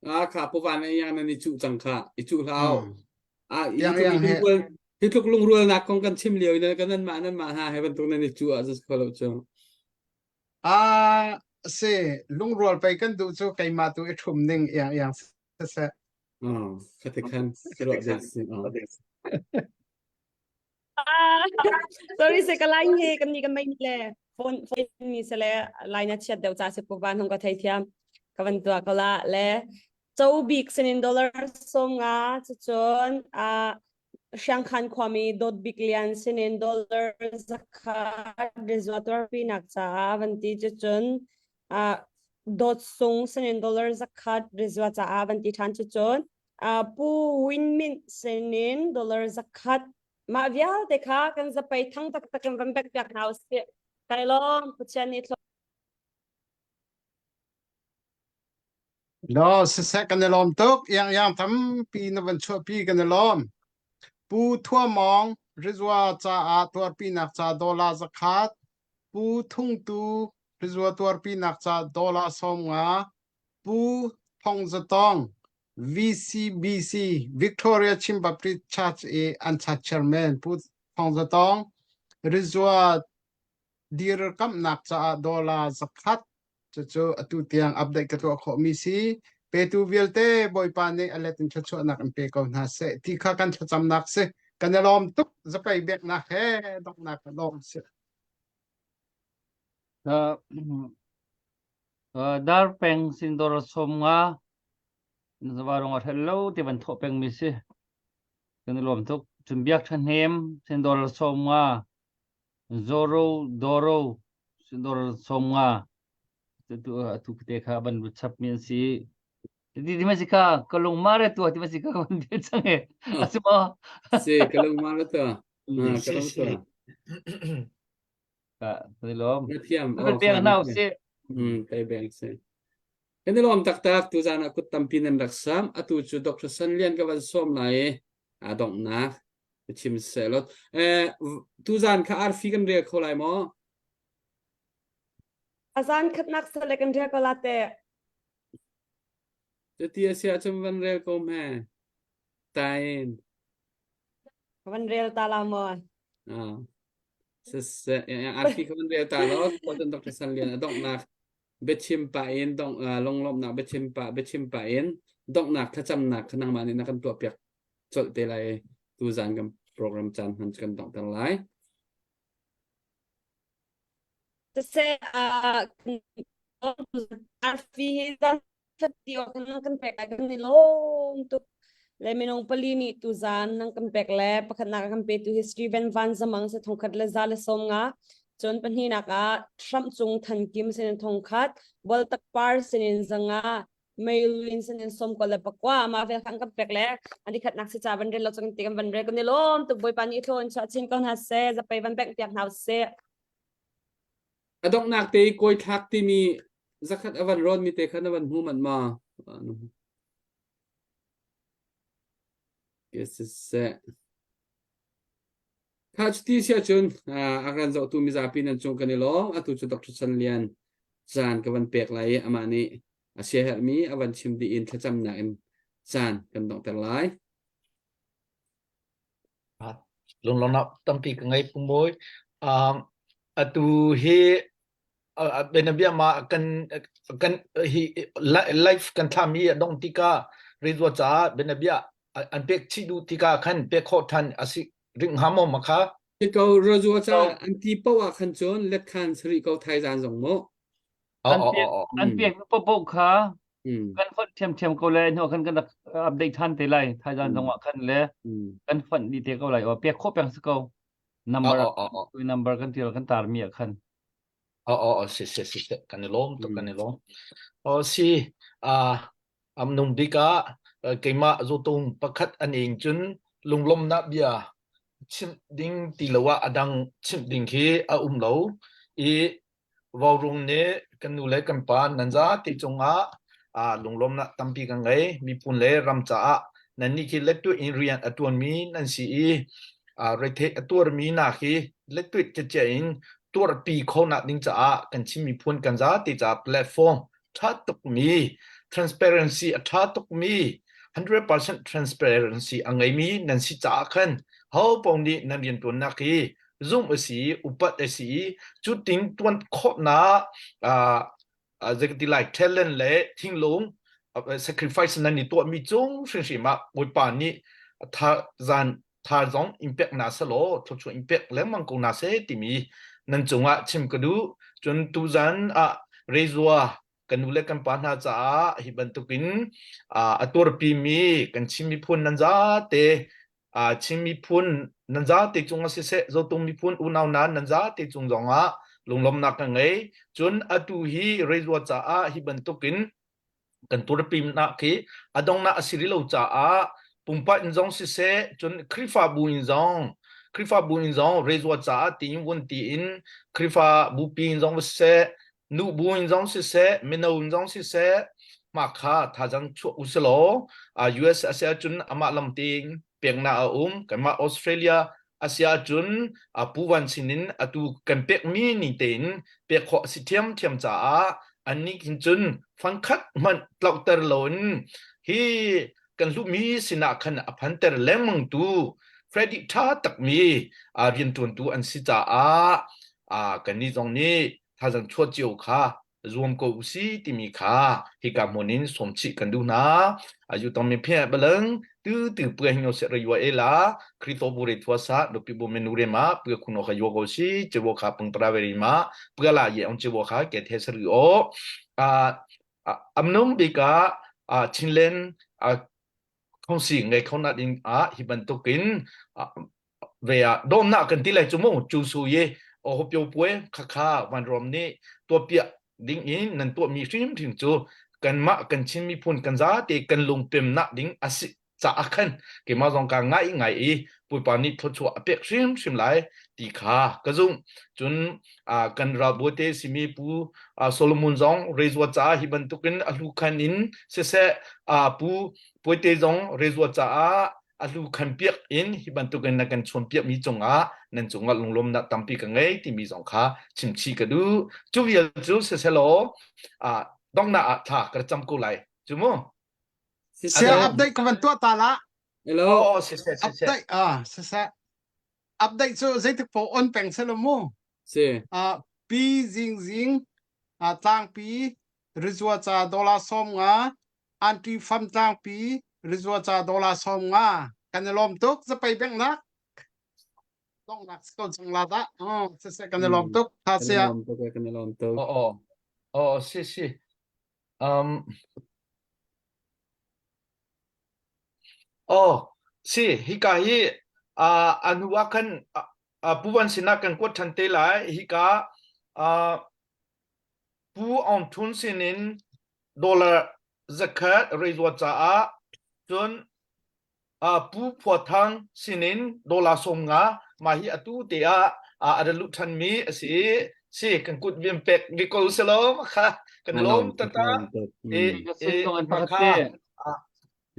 Ah kha pu van ai yang nan i cuh cang kha i cuh hlau. Ah i tluk lungrual hi tluk lungrualnak kong kan chim lio in kan nan mah nan mah hna he bantuk nan i cuh ah just kho lo cu. Ah si lungrual pei kan duh cu keimah tu i ṭhum ning iang iang siseh. Oh, khate khan ruah ding si. Sorry se ka line he kan ni kan mai le phone phone mi se le line a chiat deuh cha se pu van hong ka thei thiam ka van tua ko la le cho bik sinin dollar som nga cucun a Siangkhan khuami Dawt Bik Lian sinin dollar zakhat rizwa tuarpi nak caah van ti cucun a Dawt Sung sinin dollar zakhat rizwa caah van ti ṭhan cucun Pu Win Myint sinin dollar zakhat mah vialte kha kan zapei thang taktak in van pek piak hna usih. Kai lawm Pathian nih thlawh Lo siseh kan i lawm tuk. Iang iang tampi na van chuahpi kan i lawm. Pu Thua Mawng Rizwa caah tuarpinak ca dollar zakhat, Pu Thung Tu Rizwa tuarpinak ca dollar 50, Pu Thong Za Tawng VCBC Victoria Chin Baptist Church i an church chairman Pu Thawng Za Tawng Rizwa dirkamhnak caah dollar zakhat cucu atu tiang update ka tuah khawhmi si petu vialte Bawipa nih a let in thluachuahnak in pe ko hna seh ti kha kan thlacamnak si kan i lawm tuk zapei biaknak he donghnak ka lawm si Dar peng sin dor som nga Zawarung a hrel lo ti van thawh pengmi si. Kan i lawm tuk. Cun biak ṭhahnem sindor 50 Zoro Doro sindor 50 tu atu te kha van lut chap mi an si. Ti ti ma si kha ka lung ma re tua ti ma si kha kan ti chang e. Asi mo. Si ka lung ma re tua. Ka lung tua. Ka ni lom. Na thiam. Ka beng nau si. Mm kai beng si. Kan i lawm taktak tuzan ah kut tampi nan rak sam. Atu cu Dr. San Lian ka van sawm lai i aa donghnak ka chim seh law. Eh, tuzan kha arfi kan rel kho lai maw? A zan khatnak sale kan rel ko la te. Cuti a si ahcun van rel ko hme. Tain. Van rel ta la maw? Ah. Siseh, arfi kha van rel ta law, cun Dr. San Lian a donghnak biachim pah in dong lunglawmhnak biachim pah biachim pah in donghnak thlacamnak kha nangmah nih na kan tuahpiak colh te lai tuzan kan program caan hman kan donghter lai. Siseh, arfi hi zan ti awk nan kan pek ai kan i lawm tuk le minung pali nih tuzan nan kan pek le pakhatnak a kan petu hi Steven Van Zamang se thongkhat le za le som nga cun pahnihnak ah Trump cung Than Kim sin thongkhat Boltak Par sinin zanga Mailwin sinin som ko le pakwa ma vel kan kan pek le ani khatnak si cha van rel lo chang ti kan van rel kan i lawm tuk Bawipa nih thlawn chuah chin ko hna seh zapei van bengh piak hna seh A donghnak te i kawi thlak timi zakhat a van rawn mi te kha na van hmu manh ma? Siseh. Kha cuti si ahcun a kan zohtu mizapi nan cung kan i lawm. Atu cu Dr. Chan Lian caan ka van pek lai i amah nih a siaherhmi a van chim dih in thlacamnak in caan kan donghter lai. Lunglawmhnak tampi ka ngei Pu Mawi. Um, atu hi bianabia ma kan kan hi life kan thlami a dong tikah radio caah bianabia an pek chih duh tikah khan pek khawh than a si ring hnga maw ma kha? Si ko radio ca an ti poh ah khan cun let khan sari ko thaizan zong mu. An pek an pek poh kha kan fonh ṭhiamṭhiam ko le hnu khan kan rak update ṭhan te lai thaizan zong ah khan le kan fonh dih te ko lai o pek khawh peng si ko number number kan tial kan tar mi ah khan o o si si si kan i lawm tuk kan i lawm o si a am nung bik ah keimah zotung pakhat an ing cun lunglawmnak bia chimh ding ti lo ah adang chimh ding khi a um lo i Vauruang nih kan nu le kan pa nan zate cungah lunglawmnak tampi kan ngei. Miphun le ram caah nannih khi lettuih in rian a ṭuanmi nan si i retheih a tuarmi nak hi lettuih ceceh in tuarpi khonak ding caah kan Chin miphun kan zate caah platform ṭha tukmi transparency a ṭha tukmi 100% transparency a ngeimi nan si caah khan ho paoh nih nan rianṭuannak hi zumh a si upat a si i cu ting tuan khawhnak uh, zei lai talent le thinglung sacrifice nan i tuahmi cung hrimhrim ah Bawipa nih tha zan tha zong in pek na selaw thluachuah in pek lengmang ko na seh timi nan cungah chim ka duh cun tuzan ah rezua kan nu le kan pa hna caah hi bantukin a tuarpimi kan Chin miphun nan zate Chin miphun nan zate cungah siseh Zotung miphun unau hna nan zate cung zongah lunglawmhnak ka ngei cun atu hi rezua caah hi bantukin kan tuarpinak hi a donghnak a si rih lo caah pumpak in zong siseh cun Khrihfabu in zong Khrihfabu in zong rezua caah tiin vun tiin Khrihfabu pi in zong siseh nubu in zong siseh mino in zong siseh mah kha thazang chuah usilaw US a si ahcun amah lam tein peknak a um kanmah Australia a si ahcun Pu Van sin in atu kan pekmi ni tein pek khawh a si ṭhiamṭhiam caah annih khin cun fangkhat hmanh tlauhter loin hi kan hluhmi sinah khan a phanter lengmangtu credit ṭha takmi rianṭuantu an si caah kannih zong nih thazang chuah cio kha zuam ko usi timi kha hika hmun in sawm chih kan duh hna ayu tong mi phe balang tu tu pue hing se re yo ela krito bu re thua sa do pi bu menu re ma pue khuno kha yo ko si chewo kha pung pra ve ma pue la ye ong chewo kha ke the sri o a amnum bika a chinlen a khongsi ngai khona ding a hi bantukin ve ah dawmnak kan ti lai cu mu cu su ye o pyo pue khakha van rom nih tuah piah ding in nan tuah mi hrimhrim cu. Kanmah kan Chin miphun kan zate kan lungpemnak ding a si caah khan keimah zong kaa ngaih ngai i Bawipa nih thluachuah a pek hrimhrim lai ti kha ka zumh. Cun kan ralbawi simi Pu Solomon zong Rezua caah hi bantukin a hlu khan in siseh Pu Puaite zong Rezua caah a hlu khan piak in hi bantukin na kan chawnpiak mi cungah nan cungah lunglawmnak tampi ka ngei timi zong kha chimchih ka duh. Cu vial cu siselaw donghnak ah thla ka cam ko lai. Cu mu. Sia update ka van tuah ta la. Hello. Oh, si si si. Update ah si si. Update cu zeitik po on peng se lo mu. Si. Ah pi zing zing ah tlangpi rizua ca dollar som nga anti fam tlangpi rizua ca dollar som nga kan i lawm tuk zapei beng nak dongnak ko cang la dah. Oh, si si kan i lawm tuk. Tha Kan i sia. lawm tuk kan i lawm tuk. Oh, oh. Oh, si si. Um, oh, si hika hi uh, a hnu ah khan uh, Pu Van sinah kan kuat ṭhan te lai. Hika uh, Pu Aung Htun sinin dollar zakhat reizua caah cun Pu Phua Thang sinin dollar 50 mah hi atu te ah a ra luh ṭhanmi a si i si kan kut viam pek rih ko selaw kha kan lawm tata i i kha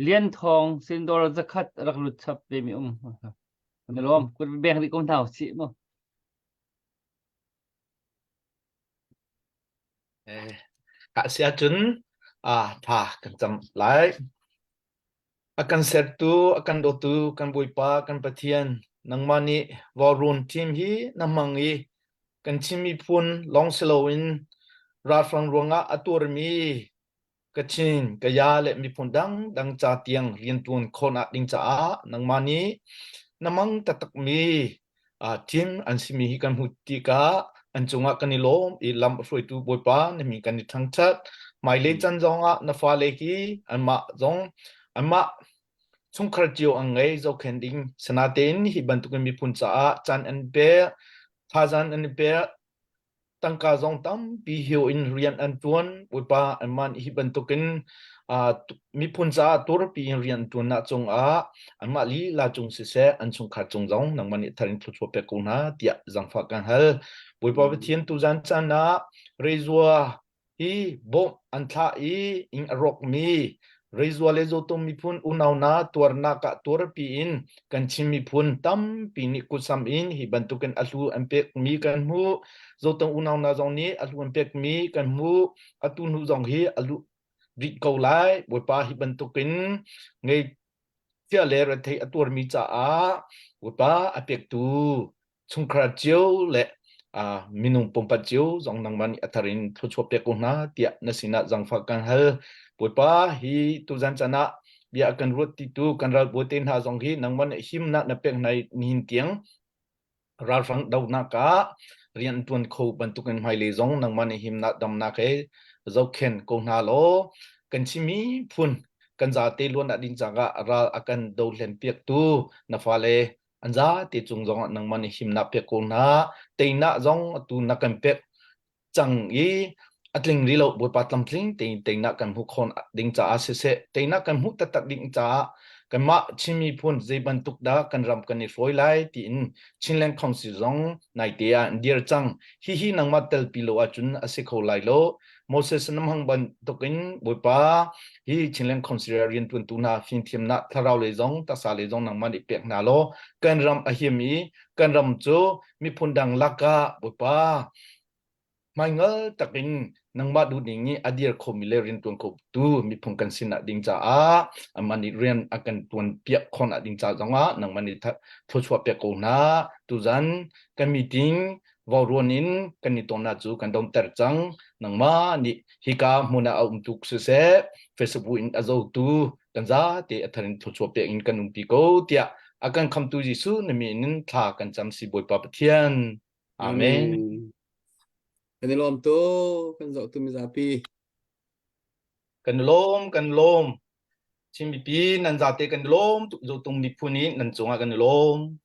Lian Thawng sin dollar zakhat rak lut chap ve mi um kan lawm kut beng rih ko hna usih mu Eh, ka sia cun ah tha kan cam lai. A kan sertu, a kan dawtu kan Bawipa kan Pathian, nangmah nih vauruun team hi na hmang i kan Chin miphun lawng si loin ralhrang ruangah a tuarmi Kachin, Kaya le miphun dangdang ca tiang rianṭuan khawhnak ding caah nangmah nih na mang taktakmi team an simi hi kan hmuh tikah an cungah kan i lawm i lam a hruaitu Bawipa na min kan i thangṭhat. Hmailei can zongah na fale hi anmah zong anmah chungkhar cio an ngei zohkhenh ding sanatein hi bantukin miphun caah caan an pek thazang an i pek tangka zong tampi hiu in rian an ṭuan. Bawipa anmah nih hi bantukin uh, miphun caah turpi in rian an ṭuannak cungah anmah lila cung siseh an chungkhar cung zong nangmah nih thar in thluachuah pek ko hna tiah zangfah kan hal. Bawipa Pathian tuzan caan ah Rezua hi bawmh an thlah i ing a rawkmi Reizua le Zotung miphun unau hna tuarnak ah tuarpi in kan Chin miphun tampi nih kutsam in hi bantukin a hlu an pekmi kan hmuh. Zotung unau hna zong nih a hlu an pekmi kan hmuh. Atu hnu zong hi a luh rih ko lai. Bawipa hi bantukin ngei chia le rethei a tuarmi caah Bawipa a pektu chungkhar cio le uh, minung pumpat cio zong nangmah nih a thar in thluachuah pek ko hna tiah na sinah zangfah kan hal. Bawipa hi tuzan caan ah bia kan ruat ti tu kan ralbawi te hna zong hi nangmah nih himnak na pek hna nihin tiang ralhrang dohnak ah rian tuan kho bantukin hmailei zong nangmah nih himnak damnak he zohkhen ko hna law kan chimi phun kan zate luan ah ding cangah ral a kan dohlen piaktu na fale an zate cung zongah nangmah nih himnak pek ko hna teinak zong atu na kan pek cang i a tling rih lo Bawipa tlamtling tein teinak kan hmuh khawh ding caah siseh teinak kan hmuh taktak ding caah kanmah Chin miphun zei bantuk dah kan ram kan i hruai lai tiin Chinland Council zong naite ah an dir cang hihi nangmah telpi lo ahcun a si kho lai lo Moses na hmang bantukin Bawipa hi Chinland Council riantuantu hna fimthiamnak thlarau lei zong taksa lei zong nangmah nih pek hna law kan ram a him i kan ram cu miphun dang lakah Bawipa hmaingal takin nangmah duhning i a dir khomi le riantuan khotu miphun kan sinah ding caah amah nih rian a kan tuan piak khawhnak ding ca zongah nangmah nih thluachuah piak ko hna tuzan kan meeting vauruan in kan i tonnak cu kan donter cang nangmah nih hika hmun ah a um tuk siseh Facebook in a zotu kan zate a thar in thluachuah pek in kan umpi ko tiah a kan khamtu Jesuh na min in thla kan cam si Bawipa Pathian Amen. Kan i lawm tu kan zoh tu mizapi. Kan lawm kan lawm Chin mipi nan zate kan lawm tuk zotung miphun i nan cungah kan lawm.